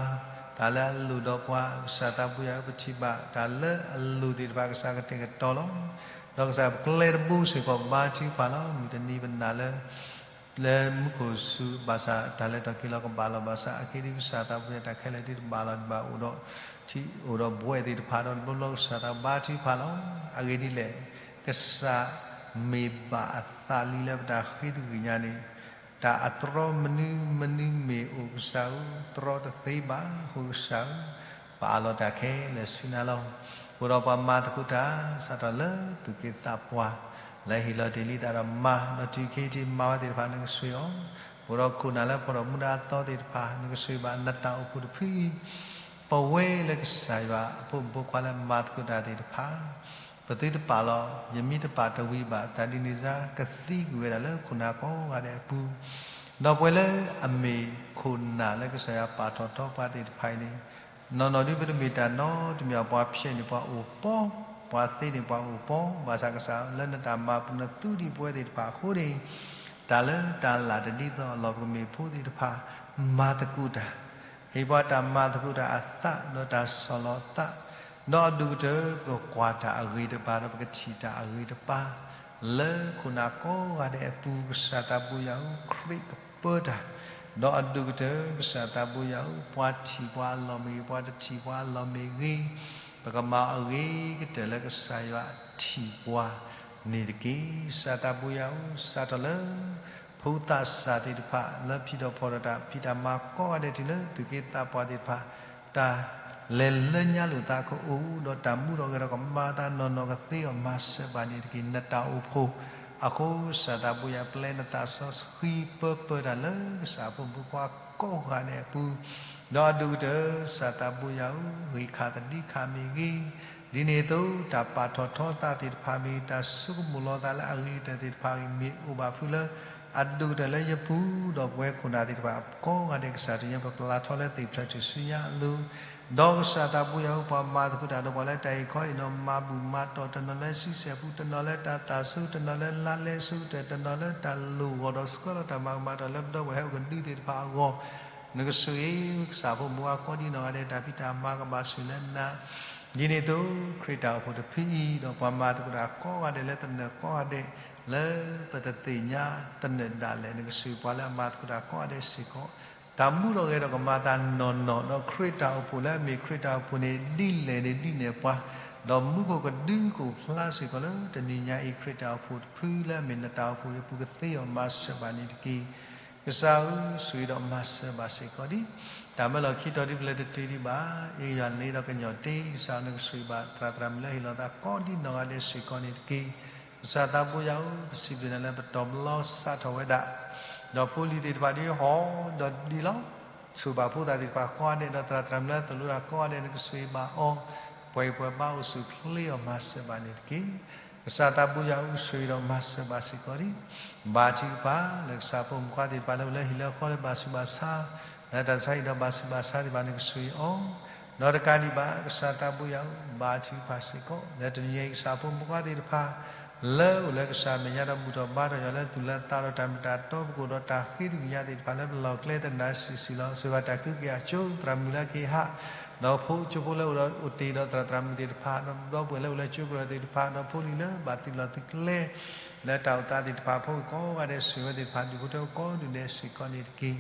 တၢ်လၢအလိၣ်ဒီးပှၤ ကစၢ်သးဘိယွၤဧၢ ပထံၣ်ဘၣ် တၢ်လၢအလိၣ်သ့ၣ်တဖၣ် ကစၢ်ကတဲာ်ကတီၤလီၤ. ဒီးကစၢ်ပကျဲတဘိစ့ၢ်ကီး ဘါထုကဖၣ်လီၤ. မုၢ်တနံၤပနာ်လၢ လၢမူခိၣ်စူၤဘၣ်ဆၣ် တၢ်လဲၤထီၣ်က့ၤလီၤကဘၣ်လီၤဘၣ်ဆၣ် အဂ့ၢ်ဒ်အံၤ ကစၢ်သးဘိယွၤ တၢ်ခဲလၢာ်ဒ်တဘၣ်လီၤဒံးဘၣ် အိၣ်ဒီး ထံ အိၣ်ဒီးဘှဲးသ့ၣ်တဖၣ်ဒီး တဘျီဘျီကစၢ်သးဘါထုကဖၣ်လီၤ. အဂ့ၢ်ဒ်လဲၣ် ကစၢ်မ့ၢ်ဘၣ်အသးလံလၢပတၢ်ဃ့သကွံာ်ညါန့ၣ် တၢ်အတြီမနုၤမနုၤမ့ၢ်အိၣ်ကစၢ်ဧၢ တြီတသ့ဘၣ်အဃိကစၢ်ဧၢ ပအးလီၤတၢ်ခဲလၢာ်ဆူနၤလီၤ. အိၣ်ဒီးပှၤမၤသကိးတၢ် စးထီၣ်လၢသူၣ်က့သးပှၢ် လၢဟ့ၣ်လီၤတ့ၢ်လံသးဒီးမၤ ဒီးတုၤခဲအံၤမၤဝဲသ့ၣ်တဖၣ် နကဆိၣ်ဂ့ၤအီၤ အိၣ်ဒီးခိၣ်နၢ်လၢဖီၣ်ထီၣ်မူဒါအသီသ့ၣ်တဖၣ် နကဆိၣ်ဂ့ၤဘၣ်နတၢ်အိၣ်ဖှိၣ်တဖုအံၤ, ပဝဲလၢကစၢ်ယွၤအဖိမုၣ်ဖိခွါလၢမၤသကိးတၢ်သ့ၣ်တဖၣ်, ပသုတပာ်လီၤ, ယမ့ၢ်တပာ်တဝံၤဘၣ်, တၢ်ဒ်န့ၣ်စ့ၢ် ကသံကွံာ်ဝဲဒၣ်လၢခိၣ်နၢ်ကိးဂၤဒဲးအပူၤ, ဒီးပဝဲလၢအမ့ၢ်ခိၣ်နၢ်လၢကစၢ်ယွၤပာ်ထီၣ်ထီပှၤသ့ၣ်တဖၣ်အံၤန့ၣ်, နီၢ်နီၢ်ဒ်ပတမ့ၢ်တၢ်နီတမံၤ ပှၤဖျဲးန့ၣ်ပှၤအိၣ်ပီ, ပှၤသ့န့ၣ်ပှၤအိၣ်ပီ, ဘၣ်ဆၣ်ကစၢ်လၢနတၢ်မၤပူၤနသူဒံးပဝဲသ့ၣ်တဖၣ်အဃိန့ၣ်, တၢ်လၢတၢ်လၢ်တဒ်သိးအလီၢ် ပကမ့ၢ်ဖိသ့ၣ်တဖၣ် မၤသကိးတၢ်, ဟ့ၣ်ပှၤတၢ်မၤသကိးတၢ်အသး ဒီးတၢ်ဆီၣ်လီၤသး, ဒီးအဒိၣ်ကတၢၢ် ပကကွၢ်တၢ်အဂ့ၤတဘၣ် ဒီးပကထံၣ်တၢ်အဂ့ၤတဘၣ် လၢခိၣ်နၢ်ကိးဂၤဒဲးအပူၤ ကစၢ်သးဘိယွၤဧၢ ခရံာ်ကပၢတၢ်, ဒီးအဒိၣ်ကတၢၢ် ကစၢ်သးဘိယွၤဧၢ ပှၤထံၣ်ပှၤအလီၢ်မ့ၢ်ဂ့ၤ ပှၤတထံၣ်ပှၤအလီၢ်မ့ၢ်ဂ့ၤ, ပကမၤအဂ့ၤကတၢၢ်လၢကစၢ်ယွၤထံၣ်ပှၤန့ၣ်တက့ၢ်. ကစၢ်သးဘိယွၤဧၢ စးထီၣ်လၢ ဖိသးစၢ်သ့ၣ်တဖၣ် လၢဖံးထီၣ်ဖီၣ်ထီၣ်တၢ်ဖံးတၢ်မၤကိးဂၤဒဲး တုၤလၢသူၣ်က့သးပှၢ်သ့ၣ်တဖၣ် တၢ်လဲၤလၢညါလိာ်သးကအိၣ် ဒီးတၢ်မူထီၣ်ဂဲၤထီၣ်ကမၤအသးနီၢ်နီၢ်ကသ့အီၤ မၤစၢၤဘၣ်န့ၣ်တက့ၢ်. နတၢ်အိၣ်ဖှိၣ်အဃိ ကစၢ်သးဘိယွၤ ပျဲနသးစီဆှံပၢပၢတၢ်လၢကစၢ်အဖိမုၣ်ဖိခွါကိးဂၤဒဲးအပူၤ, ဒီးအဒိၣ်ကတၢၢ် ကစၢ်သးဘိယွၤဧၢ ဂံၢ်ခးသဒံးခးမ့ၢ်ဂ့ၤ, ဒ်န့ၣ်အသိး တၢ်ပာ်ထီၣ်ထီသးသ့ၣ်တဖၣ်မ့ၢ်ဂ့ၤ တၢ်ဆိကမိၣ်လီၤသးလၢအဂ့ၤကတၢၢ်သ့ၣ်တဖၣ်ဂ့ၤ မ့ၢ်အိၣ်ဘၣ်ဖုလၢ အဒိၣ်ကတၢၢ်လၢယပူၤ ဒီးပဝဲခိၣ်နၢ်သ့ၣ်တဖၣ်ကိးဂၤဒဲး ကစၢ်တနံၤညါ ပပျၢ်ထီၣ်လၢသ့ၣ်ဖျၢၣ်ထူၣ်စုညါအလိၤ, ဒီးကစၢ်သးဘိယွၤဧၢ ပှၤမၤသကိးတၢ်ဒီးပှၤလၢတၢ်အံၤခီအံၤဒီး မၤဘူၣ်မၤတီၢ် တနီၤလၢဆံဆဲၣ်ပူၤ တနီၤလၢတၢ်သၣ်ဆူ တနီၤလၢလါလဲဆူကတၢၢ် တနီၤလၢတၢ်လိၣ်ဂီၤဒီးဆှၢလီၤတၢ်မၤကမၣ်တၢ်လၢပဒီပုၢ်ဝဲၢ်ဟဲအိၣ်ကဒုသ့ၣ်တဖၣ်အဂီၢ်, နကဆိၣ်ဂ့ၤ ကစၢ်ဖိမုၣ်ဖိခွါကိးဒံနီၢ်ဂၤဒဲး တၢ်ဖံးတၢ်မၤကဘၣ်ဆူၣ်လၢနၤ ဒ်န့ၣ်အသိး ခရံာ်တၢ်အိၣ်ဖှိၣ်တဖုအံၤ ဒီးပှၤမၤသကိးတၢ်ကိးဂၤဒဲးလၢသနၢၣ်ကိးဂၤဒဲး လၢပတသ့ၣ်ညါသနၢၣ်ဒၣ်လဲာ် နကဆိၣ်ဂ့ၤပှၤလၢအမၤသကိးတၢ်ကိးဂၤဒဲးစ့ၢ်ကီး, တၢ်မူထီၣ်ဂဲၤထီၣ်ကမၤသးနီၢ်နီၢ် ဒီးခရံာ်တၢ်အိၣ်ဖှိၣ်လၢအမ့ၢ်ခရံာ်တၢ်အိၣ်ဖှိၣ်န့ၣ် ဒ်လဲၣ်န့ၣ်ဒ်နဲၣ်ပှၤ, ဒီးမူခိၣ်ကဒုကအိၣ်ဖျါစ့ၢ်ကီးလၢတနံၤညါအံၤ ခရံာ်တၢ်အိၣ်ဖှိၣ်တဖုလၢအမ့ၢ်နတၢ်အိၣ်ဖှိၣ်အံၤအပူၤကသ့အီၤမၤစၢၤဘၣ်န့ၣ်တက့ၢ်. ကစၢ်ဧၢ ဆိၣ်ဂ့ၤဒီးမၤစၢၤဘၣ်စ့ၢ်ကီးဒံး တၢ်မၢလီၤခံတီၤဒ်ပလဲၤတတုၤဒံးဘၣ်, အ့ၣ်ယွၤန့ၣ်ဒီးကညီၢ်တ့ ကစၢ်ဧၢ နကဆိၣ်ဂ့ၤဘၣ်သရၣ်သရၣ်မုၣ်လၢဟ့ၣ်လီၤသးကိးဒံနီၢ်ဂၤဒဲးစ့ၢ်ကီးန့ၣ်တက့ၢ်. ကစၢ်သးဘိယွၤဧၢ ပစံးဘျုးနၤလၢပတီၢ်ပလီစးထီၣ်ဝဲဒၣ်, ဒီးဖိလံၤသ့ၣ်တဖၣ်ဒ်ဟီၣ်ဒီးဒ်လီၤ, ဆိၣ်ဘၣ်ဖိသၣ်သ့ၣ်တဖၣ်ကိးဂၤဒဲး ဒီးသရၣ်သရၣ်မုၣ်လၢသိၣ်လိတၢ်ကိးဂၤဒဲး နကဆိၣ်ဂ့ၤဘၣ်အီၤ, ပှဲၤပှဲၤဘါအိၣ်ဆူၣ်ချ့အီၤမၤစၢၤဘၣ်န့ၣ်တက့ၢ်. ကစၢ်သးဘိယွၤဧၢ ဆိၣ်ဂ့ၤဒီးမၤစၢၤဘၣ်စ့ၢ်ကီးဒံး ဘါထုကဖၣ်လၢကစၢ်ဖိမုၣ်ဖိခွါသ့ၣ်တဖၣ်လၢအိၣ်လၢဟံၣ်လၢဃီလၢဘၣ်ဆူးဘၣ်ဆါ, လၢတၢ်ဆါဟံၣ်ဒီးဘၣ်ဆူးဘၣ်ဆါသ့ၣ်တဖၣ် နကဆိၣ်ဂ့ၤအီၤ, ဒီးတကးဒံးဘၣ် ကစၢ်သးဘိယွၤဧၢ ဘါထုကဖၣ်စ့ၢ်ကီး လၢတနံၤညါအံၤ ကစၢ်ဖိမုၣ်ဖိခွါသ့ၣ်တဖၣ် လၢအိၣ်လၢကစၢ်မဲာ်ညါဒီးဘူၣ်ထီၣ်ဘါထီၣ်ယွၤလၢသူၣ်လၢသးဒီးတၢ်မ့ၢ်တၢ်တီ ပကအိၣ်ဒီးတၢ်ဃ့သကွံာ်ညါသ့ၣ်တဖၣ်လၢပလီၢ်ကျဲသနၤစံၣ်စူၤလီၤ. ဆိၣ်ဂ့ၤဘၣ်တၢ်ကဟုကယာ်အကၠိ သရၣ်မုၣ်လၢက့ၤဟး ဒီးဖိကၠိဖိလၢအိၣ်ဒီးအိၣ်တ့ၢ်ဒီးသရၣ်သရၣ်မုၣ်သ့ၣ်တဖၣ် ဒီးဒီပုၢ်ဝဲၢ်လၢအိၣ်လၢကၠိကရၢသ့ၣ်တဖၣ် ဒီးဖိလံၤလၢဘၣ်သုးလီၢ်သုးကျဲ လၢတၢ်အိၣ်သးသ့ၣ်တဖၣ် ဖိဂ့ၤကိးဂၤဒဲး ဆိၣ်ဂ့ၤဝဲသ့ၣ်တဖၣ် ဒူၣ်ဖိထၢဖိကိးဒူၣ်ဒဲးစ့ၢ်ကီးန့ၣ်တက့ၢ်.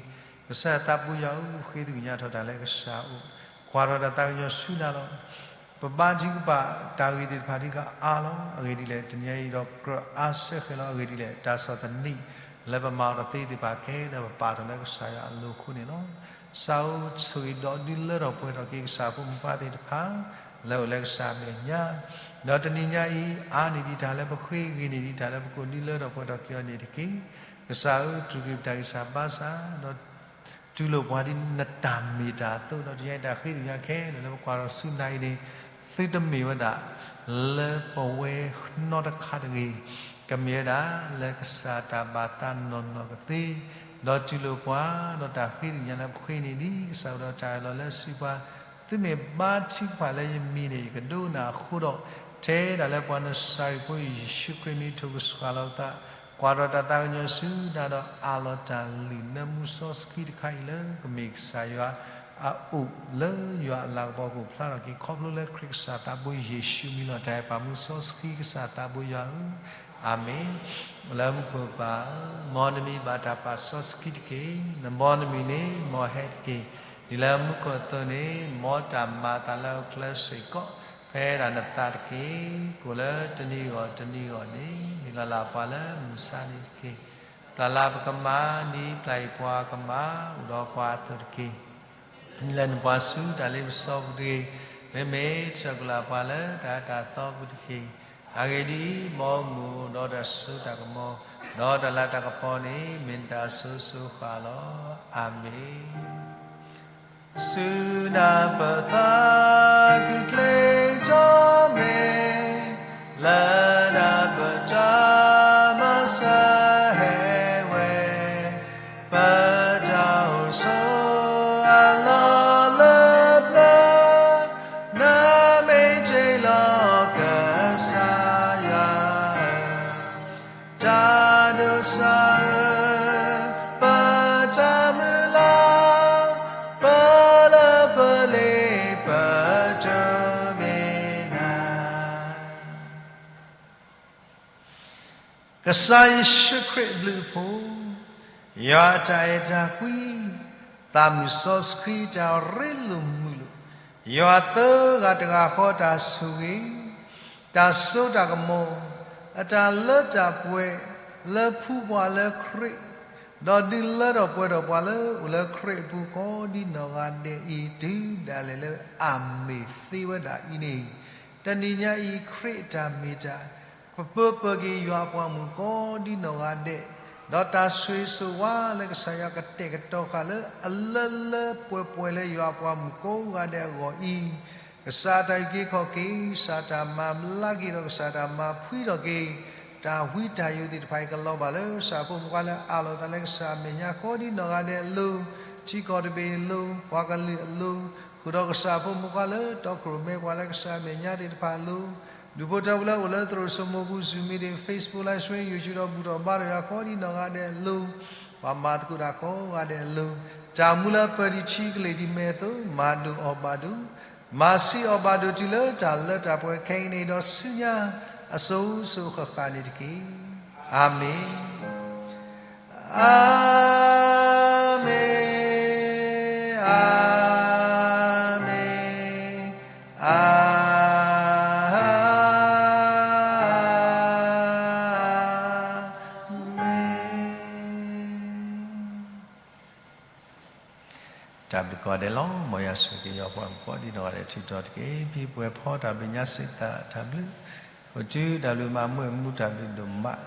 ကစၢ်သးဘိယွၤဧၢ ဃ့သကွံာ်ညါထီၣ်တၢ်လၢကစၢ်အအိၣ်, ကွၢ်ထီၣ်တၢ်သးကညီၤဆူနၤလီၤ. ပဘါထုကဖၣ်တၢ်ဂ့ၢ်သ့ၣ်တဖၣ်ဒ်ကအါလီၤ. အဂ့ၢ်ဒ်လဲၣ် တနံၤညါအံၤဒီးကြၢးအါစၢၤဃဲၤလီၤ. အဂ့ၢ်ဒ်လဲၣ် တၢ်ဆီၣ်သနံး လၢပမၤအီၤတသ့သ့ၣ်တဖၣ်ခဲလၢာ် ပပာ်ထီၣ်လၢကစၢ်ယွၤအလိၤအဃိန့ၣ်လီၤ. ကစၢ်ဧၢ ဆိၣ်ဂ့ၤဒီးဒုးလၢထီၣ်ပှဲၤထီၣ်က့ၤ ကစၢ်ဖိမုၣ်ဖိခွါသ့ၣ်တဖၣ် လၢအိၣ်လၢကစၢ်မဲာ်ညါ, ဒီးတနံၤညါအံၤ အါန့ၢ်ဒံးတၢ်လၢပဃ့ ဂ့ၤန့ၢ်ဒံးတၢ်လၢပကိး ဒုးလၢထီၣ်ပှဲၤထီၣ်က့ၤအီၤန့ၣ်တက့ၢ်. ကစၢ်ဧၢ တူၢ်က့ၤပတၢ်ဂံၢ်စၢ်ဘါစၢ် ဒီး တူၢ်လိာ်ပှၤဒ်နတၢ်မ့ၢ်တၢ်တီ ဒီးတနံၤညါအံၤတၢ်ဃ့သကွံာ်ညါခဲလၢာ်လၢပကွၢ်ထီၣ်ဆူနၤအံၤန့ၣ် သုတမ့ၢ်ဝဲဒၣ် လၢပဝဲနီတခါတဂ့ၤ, ကမ့ၢ်ဝဲဒၣ်လၢကစၢ်တၢ်ဘၣ်သးနီၢ်နီၢ်ကသ့, ဒီးတူၢ်လိာ်ပှၤ ဒီးတၢ်ဃ့သကွံာ်ညါလၢပဃ့န့ၢ်ဒံး ကစၢ်အိၣ်ဒီးတၢ်အၢၣ်လီၤလၢစုပှၤ, သုမ့ၢ်ဘါထုကဖၣ်လၢယမံၤန့ၣ် ယကဒိကနၣ်အဃိဒီး, ထဲဒၣ်လၢပှၤနစၤရ့းဖိယ့ၣ်ၡူးခရံာ်မံၤ ထိၣ်ကဆှီလီၤပသး, ကွၢ်ထီၣ်တၢ်သးကညီၤဆူနၤဒီး အးလီၤတၢ်လုၢ်နၢမူစီဆှံတခါအံၤလၢ ကမ့ၢ်ကစၢ်ယွၤအအိၣ်လၢယွၤအလၤကပီၤကအိၣ်ဖျါထီၣ်က့ၤ ခီဖျိလၢခရံာ်ကစၢ်သးဘိယ့ၣ်ၡူးမံၤလီၤ. တၢ်အဲၣ်ပာ်မူစီဆှံကစၢ်သးဘိယွၤဧၢ, အၤမ့ၣ်. လၢမူခိၣ်ပၢ်ဧၢ, မ်နမံၤဘၣ်တၢ်ပာ်စီဆှံတက့ၢ်. နဘီနမုၢ်န့ၣ် မ်ဟဲတက့ၢ်. ဒ်လၢမူခိၣ်အသိးန့ၣ် မ်တၢ်မၤအသးလၢဟီၣ်ခိၣ်ချၢစ့ၢ်ကီး ဖဲဒၣ်နသးတက့ၢ်. ကအိၣ်လၢတနံၤဂီၢ်တနံၤဂီၢ်န့ၣ် ဟ့ၣ်လီၤလၢပှၤလၢမုၢ်ဆါန့ၣ်တက့ၢ်. ပျၢ်လၢပကမၤ ဒ်ပျၢ်အံၤပှၤကမၤ အိၣ်ဒီးပှၤအသိးတက့ၢ်. ဒ်လဲၣ်နပှၤဆူတၢ်လ့ပစီပူၤတဂ့ၤ. မ့မ့ၢ်ဆၢကလၢ်ပှၤလၢတၢ်အၢတၢ်သီပူၤတက့ၢ်. အဂ့ၢ်ဒ်အံၤ, မ်မုၢ်အိၣ်ဒီးတၢ်စိတၢ်ကမီၤ, ဒီးတၢ်လၤတၢ်ကပီၤန့ၣ် မ့ၢ်နတၢ်အစိၤစိၤဃၣ်လီၤ. အၤမ့ၣ်. စူၢ်နာ်ပသးခုချ့ကၠီမဲာ်, လၢနၢ်ပၢၢ်တၢ်မၤစၢၤဟဲဝဲ, ပတၢ်အိၣ်ဆိးအလီၢ်လၢပျၢၤ, နမ့ၢ်တ့လီၤကစၢ်ယွၤဧၢ, တၢ်ဒိးစၢ်ဧၢ, ပတၢ်မုၢ်လၢ်, ပလၢပလ့ပတြၢၤမ့ၢ်နၤ. ကစၢ်ယ့ၣ်ၡူးခရံာ်အဘျုးအဖှိၣ်, ယွၤအတၢ်အဲၣ်တၢ်ကွံ, သးမုၢ်စီဆှံတၢ်ရ့လိာ်မုာ်လိာ်, ယွၤသၢဂၤတဂၤဃီတၢ်ဆိၣ်ဂ့ၤ, တၢ်စိတၢ်ကမီၤ, အတၢ်လၢတၢ်ပှဲၤ, လၢဖှူပှၤလၢခရံာ်, ဒီးဒုးလၢထီၣ်ပှဲၤထီၣ်ပှၤလၢအိၣ်လၢခရံာ်အပူၤကိးဒ်နီၢ်ဂၤဒဲးအံၤ တုၤဒၣ်လဲာ်လၢအမ့ၢ်သ့ဝဲဒၣ်အံၤန့ၣ်, တနံၤညါအံၤ ခရံာ်အတၢ်မ့ၢ်တၢ် ကပၢပၢၢ်က့ၤယွၤအပှၤမုၣ်ကိးဒ်နီၢ်ဂၤဒဲး, ဒီးတၢ်ဆိၣ်ဂ့ၤဆိၣ်ဝါလၢကစၢ်ယွၤကတဲာ်ကတီၤဃာ်လၢအလၢလၢပှဲၤပှဲၤလၢယွၤအပှၤမုၣ်ကိးဂၤဒဲးအဂီၢ်အံၤ, ကစၢ်အတၢ်အုၣ်က့ၤခီၣ်က့ၤ, ကစၢ်တၢ်မၤဘျါက့ၤဒီးကစၢ်တၢ်မၤဖှံထီၣ်က့ၤ, တၢ်ဝံတၢ်ယိာ်သ့ၣ်တဖၣ်အံၤကလီၤဘၣ်လၢကစၢ်ဖိမုၣ်ဖိခွါလၢအးလီၤအသးလၢကစၢ်အမဲာ်ညါကိးဒ်နီၢ်ဂၤဒဲးအလိၤ, ထံကီၢ်တဘ့ၣ်အလိၤ, ပှၤကလုာ်အလိၤ, ဃုာ်ဒီးကစၢ်ဖိမုၣ်ဖိခွါလၢတီခိၣ်ရိၣ်မဲပှၤလၢကစၢ်အမဲာ်ညါသ့ၣ်တဖၣ်အလိၤ, ဒူၣ်ဖိထၢဖိလၢအိၣ်လၢသရိာ်စိမိၤပူၤ Zoom meeting, Facebook live stream, YouTube ဒီးဘူၣ်ထီၣ်ဘါထီၣ်ယွၤကိးဒ်နီၢ်ဂၤဒဲးအလိၤ, ပှၤမၤသကိးတၢ်ကိးဂၤဒဲးအလိၤ, တၢ်မူလၢပၢၤဒံးထံကလ့ၢ်ဒံးမဲာ်အသိး မၤဒိၣ်အီၣ်ဘၣ်ဒိၣ်, မၤဆံးအီၣ်ဘၣ်ဒိၣ်တုၤလၢတၢ်လၢတၢ်ပှဲၤခဲကနံၣ်အံၤ ဒီးဆူညါအစိၤစိၤဃၣ်ဃၣ်န့ၣ်တက့ၢ်. အၤမ့ၣ်. အၤမ့ၣ်, အၤမ့ၣ်, အၤမ့ၣ်. တၢ်ဘျုးကိးဂၤဒဲးလီၤ. မ်ယွၤဆိၣ်ဂ့ၤက့ၤယွၤပှၤကိးဒ်နီၢ်ဂၤဒဲး ထုးထီၣ်တက့ၢ်. ဖဲပှဲၤဖီတၢ်ဘျုးညါစံးသးတၢ်ဘျုး, ဃိာ်တုၤတၢ်ဘျုးမၤမူမူတၢ်ဘျုးဒိၣ်မး